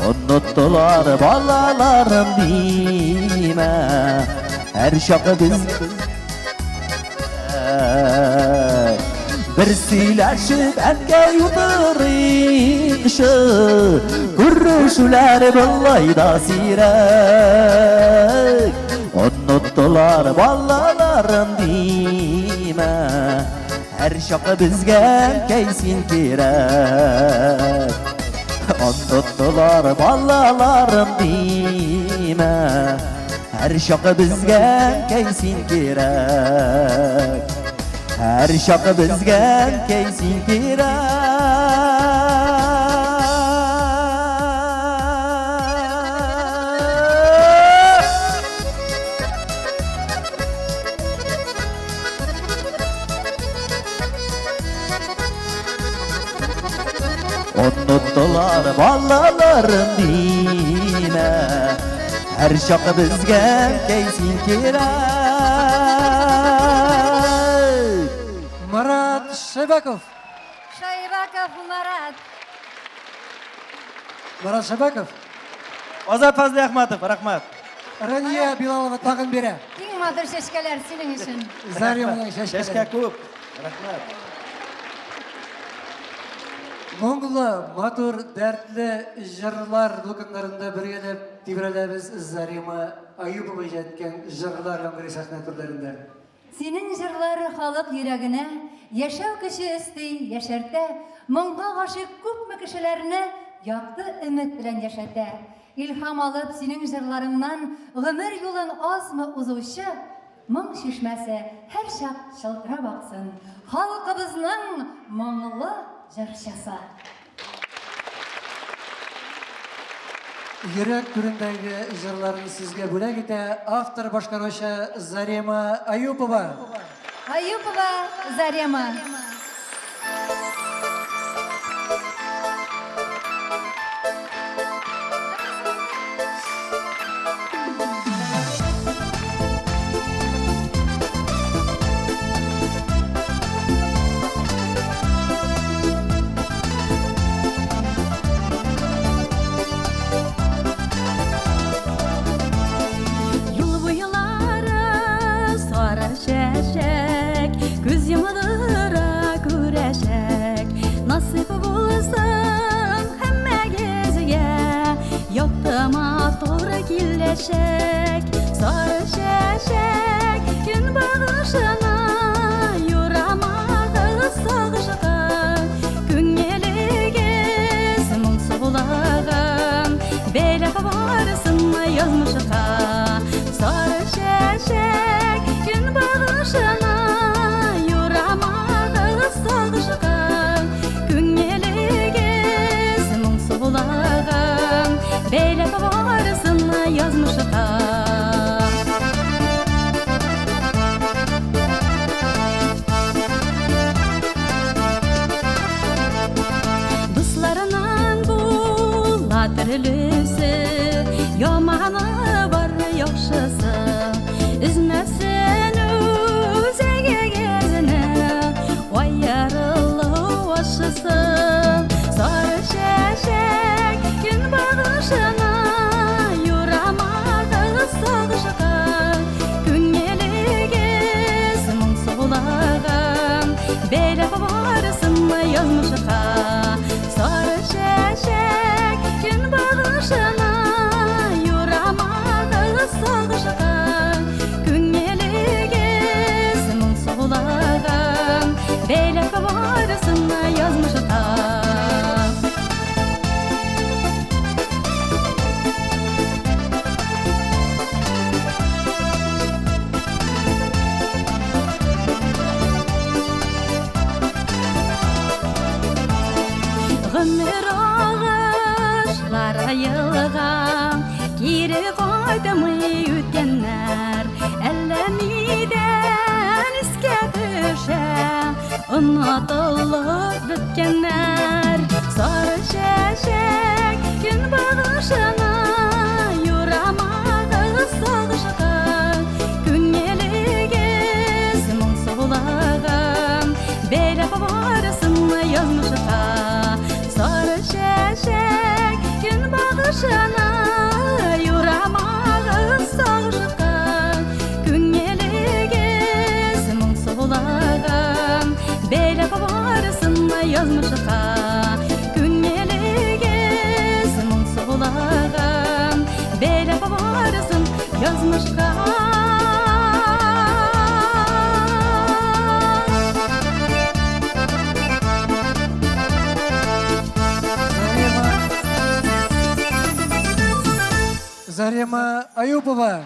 Оныттылар балаларым димә, Һәр чак без Бер сөйләшеп әнкәй утырыйкчы, Күрешүләр болай да сирәк. Оныттылар балаларым димә, Һәр чак безгә әнкәй син кирәк. Оныттылар балаларым димә, Һәр чак безгә әнкәй син кирәк. Һәр чак безгә әнкәй син кирәк. Оныттылар балаларым димә, Һәр чак безгә әнкәй син кирәк. Марат Шайбаков. Шайбаков Марат. Марат Шайбаков. Азат Фазлиәхмәтов, рәхмәт. Рания Билалова тагын бирә. Иң матур чәчкәләр синең өчен. Зареманың чәчкәләре. Чәчкә күп. Рәхмәт. Моңлы, матур, дәртле җырлар дулкыннарында бергәләп тибрәләбез Зарема Аюпова иҗат иткән җырлар яңгырый сәхнә түрләрендә. Синең җырлар халык йөрәгенә яшәү көче өсти, яшәртә, моңга гашыйк күпме кешеләрне якты өмет белән яшәтә. Илһам алып, синең җырларыңнан гомер юлын азмы узучы моң чишмәсе һәрчак чылтырап аксын. Халкыбызның моңлы җырчысы. Йөрәк түрендәге җырларын сезгә бүләк итә автор башкаручы Зарема Аюпова. Аюпова Зарема. Юл буйлары сары чәчәк, күз йомдыра күрәчәк. Насыйп булсын һәммәгезгә, якты матур киләчәк. Сары чәчәк көнбагышына юрамагыз сагышка. Күңелегез моңсулаган, бәйләп барсын язмышка. Сары чәчәк көнбагышына юрамагыз сагышка. Күңелегез моңсулаган, бәйләп барсын язмышка. Дусларынан була төрлесе, яманы бар, яхшысы. Өзмәсен үзәгегезне, аерылу ачысы. Сары чәчәк көнбагышына юрамагыз сагышка. Күңелегез моңсулаган, бәйләп барсын язмышка. Сары чәчәк көнбагышына Елга кире кайтмый үткәннәр, әллә нидән искә төшә онытылып беткәннәр. Сары чәчәк көнбагышына юрамагыз сагышка, күңелегез моңсулаган, бәйләп барысын язмышка. Сары чәчәк көнбагышына юрамагыз сагышка, күңелегез моңсулаган, бәйләп барысын язмышка. Күңелегез моңсулаган, бәйләп барысын язмышка. Зарема Аюпова.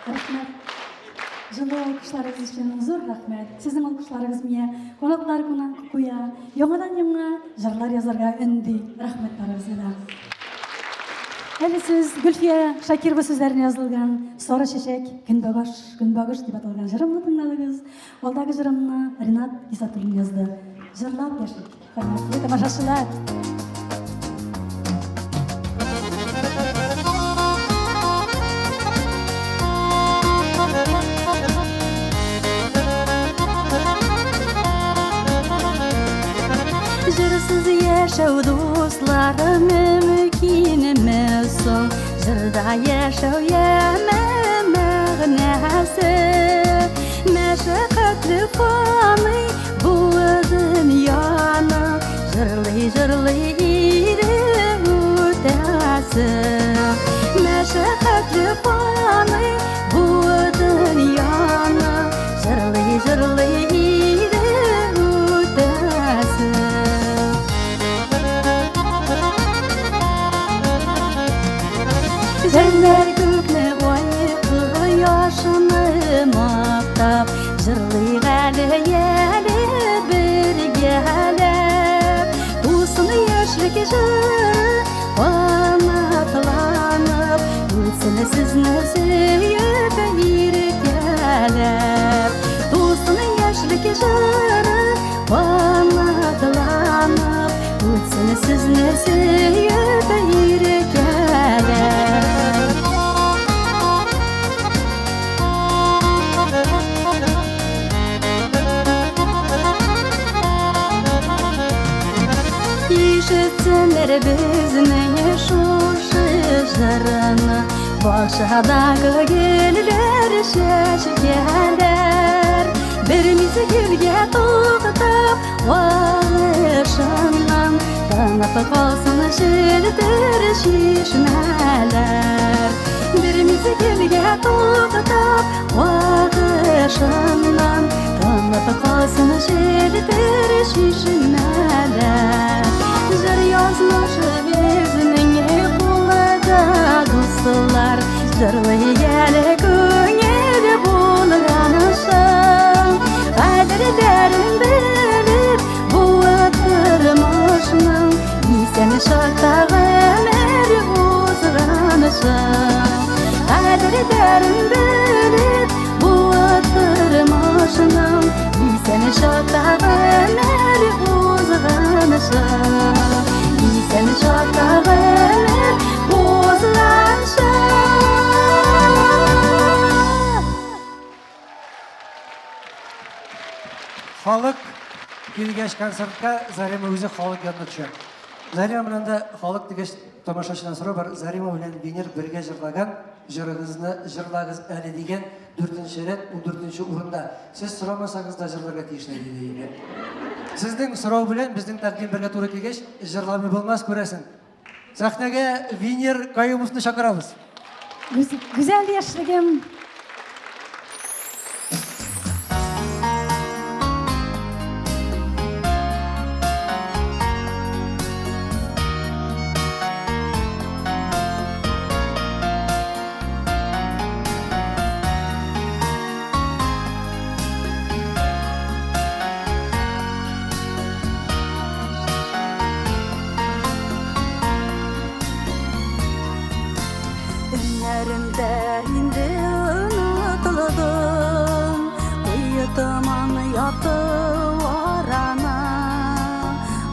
Рәхмәт. Җылы алкышларыгыз өчен зур рәхмәт. Сезнең алкышларыгыз миңа канатлар куя, яңадан-яңа җырлар язарга өнди. Рәхмәт барыгызга да. Әле сез Гөлфия Шакирова сүзләренә язылган Сары чәчәк, көнбагыш, көнбагыш дип аталган җырымны тыңладыгыз. Алдагы җырымны Ринат Гизатуллин язды. Җырлап яшик, хөрмәтле тамашачылар. Җырсыз яшәү, дусларым, мөмкинме соң? Җырда яшәү яме мәгънәсе. Мәшәкатьле фани бу дөньяны җырлый-җырлый иде үтәсе. Мәшәкатьле фани бу дөньяны җырлый-җырлый иде үтәсе. Зәңгәр күкне ай кояшны мактап, җырлыйк әле, әле бергәләп. Тусын яшьлек җыры канатланып, үтсен сезне сөеп иркәләп. Тусын яшьлек җыры канатланып, үтсен сезне сөеп иркәләп. Ишетсеннәр безнең шушы җырны, бакчадагы гөлләр, чәчкәләр. Бер мизгелгә туктап, агышыннан тынып калсын челтер чишмәләр. Бер мизгелгә туктап, агышыннан тынып калсын челтер чишмәләр. Җыр язмышы безнең кулда, дуслар, җырлый әле күңел булганча. Кадерләрен белеп, бу тормышның исән чакта гомер узганча. Кадерләрен белеп, бу тормышның исән чакта гомер узганча. Исән чакта гомер узганча. Халык килгәч концертка, Зарема үзе халык янына төшә. Зарема белән дә халык дигәч, тамашачыдан сорау бар. Зарема белән Венер бергә җырлаган җырыгызны җырлагыз әле дигән, дүртенче рәт, 14нче урында. Сез сорамасагыз да җырларга тиешләр иде инде. Сезнең сорау белән безнең тәкъдим бергә туры килгәч, җырламый булмас, күрәсең. Сәхнәгә Венер Каюмовны чакырабыз. Гүзәл яшьлегем. Томан япты араны.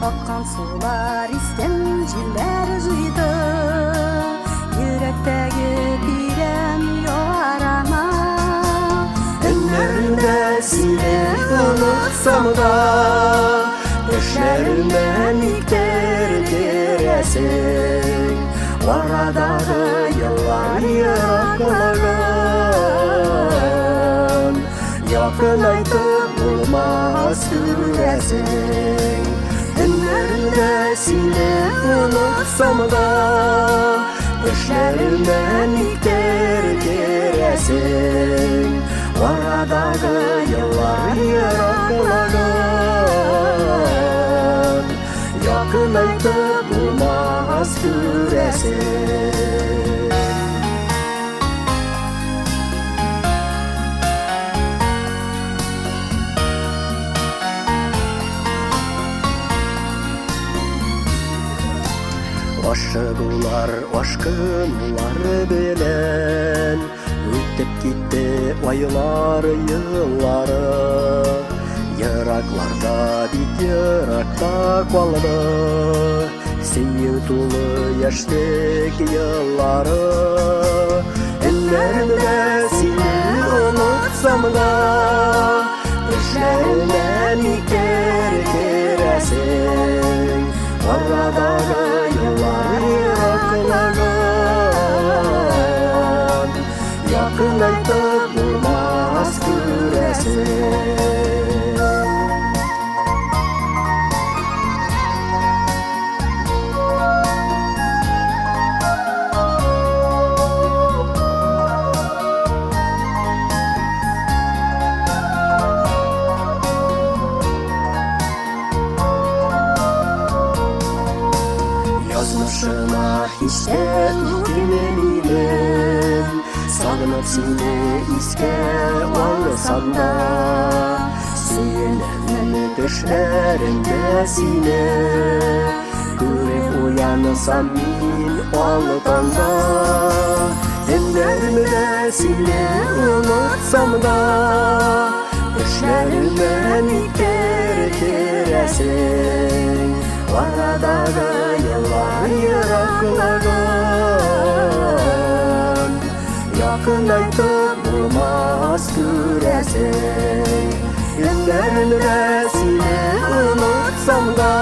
Аккан сулар искән җилләр җыйды. Йөрәктәге тирән яраны. Өннәрендә сине онытсам да, Төшләремә никтер керәсең. Арадагы еллар ераклыгын Якынайтып булмас күрәсең. Өннәрендә сине онытсам да, Төшләремә никтер керәсең. Арадагы еллар ераклыгын Якынайтып булмас күрәсең. Ашыгулар, ашкынулар белән Үтеп китте айлар, еллары. Еракларда, бик еракта калды Сөю тулы яшьлек еллары. Өннәрендә сине онытсам да, Төшләремә никтер керәсең. Арадагы еллар ераклыгын Якынайтып булмас күрәсең. Язмышыма һич тә үкенмимен, Сагынып сине искә алсам да, Сөенәмен төшләремдә сине Күреп уянсам мин ал таңда. Өннәремдә сине онытсам да, Төшләремә никтер керәсең. Арадагы еллар ераклыгын Якынайтып булмас күрәсең. Өннәремдә сине онытсам да,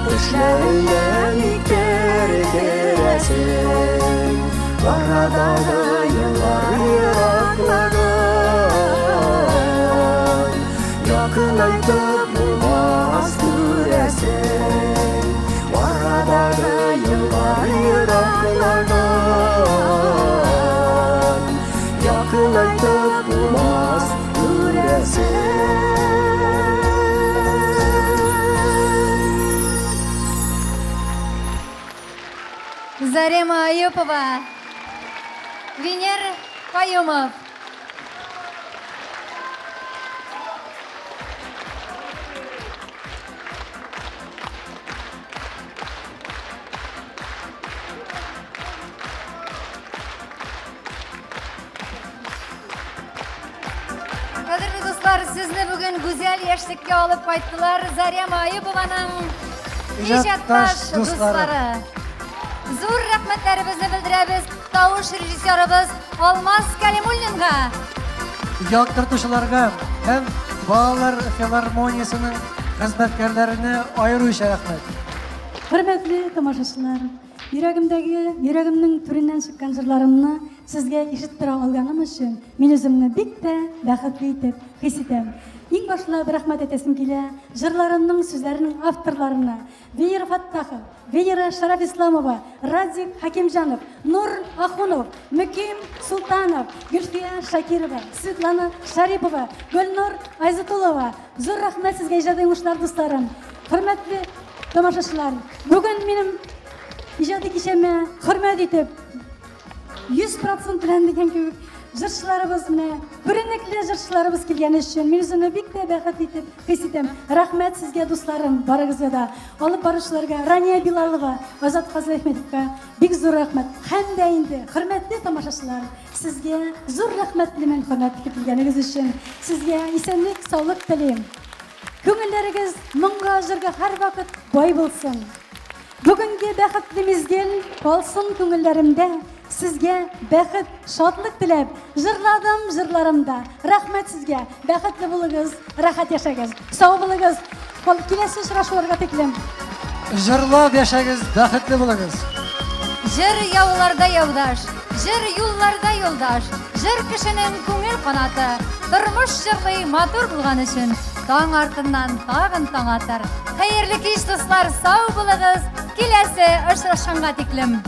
Төшләремә никтер керәсең. Арадагы еллар ераклыгын Якынайтып булмас күрәсең. Арадагы еллар ераклыгын Якынайтып булмас күрәсең. Зарема Аюпова, Венер Каюмов. Кадерле дуслар, сезне бүген гүзәл яшьлеккә алып кайттылар Зарема Аюпованың Иҗатташ иҗатташ дуслары. дуслары. Зур рәхмәтләребезне белдерәбез тавыш режиссерыбыз Алмаз Калимуллинга. Яктыртучыларга һәм балалар филармониясенең хезмәткәрләренә аеруча рәхмәт. Хөрмәтле тамашачылар, йөрәгемдәге, йөрәгемнең түреннән чыккан җырларымны сезгә ишеттерә алганым өчен мин үземне бик тә бәхетле итеп хис итәм. Иң башлап рәхмәт әйтәсем килә җырларымның сүзләренең авторларына: Венера Фаттахов, Венера Шарафисламова, Радик Хакимҗанов, Нур Ахунов, Мөким Султанов, Гөлфия Шакирова, Светлана Шарипова, Гөлнур Айзатуллова. Зур рәхмәт сезгә, иҗади уңышлар, дусларым. Хөрмәтле тамашачылар, бүген минем иҗади кичәмә хөрмәт итеп 100% белән дигән кебек Җырчыларыбыз менә күренекле җырчыларыбыз килгән өчен мин үземне бик тә бәхетле итеп хис итәм. Рәхмәт сезгә, дусларым, барыгызга да. Алып баручыларга, Рания Билалова, Азат Фазлыәхмәтовка бик зур рәхмәт. Һәм дә инде, хөрмәтле тамашачылар, сезгә зур рәхмәтлемен хөрмәт итеп килгәнегез өчен. Сезгә исәнлек, саулык телим. Күңелләрегез моңга, җырга һәрвакыт бай булсын. Бүгенге бәхетле мизгел калсын күңелләремдә. Сезгә бәхет, шатлык теләп, җырладым җырларымда. Рәхмәт сезгә, бәхетле булыгыз, рәхәт яшәгез. Сау булыгыз. Киләсе очрашуларга тиклем. Җырлап яшәгез, бәхетле булыгыз. Җыр яуларда яудаш, җыр юлларда юлдаш, җыр кешенең күңел канаты. Тормыш җырлый матур булган өчен, таң артыннан тагын таң атар. Хәерле кич, дуслар, сау булыгыз. Киләсе очрашканга тиклем.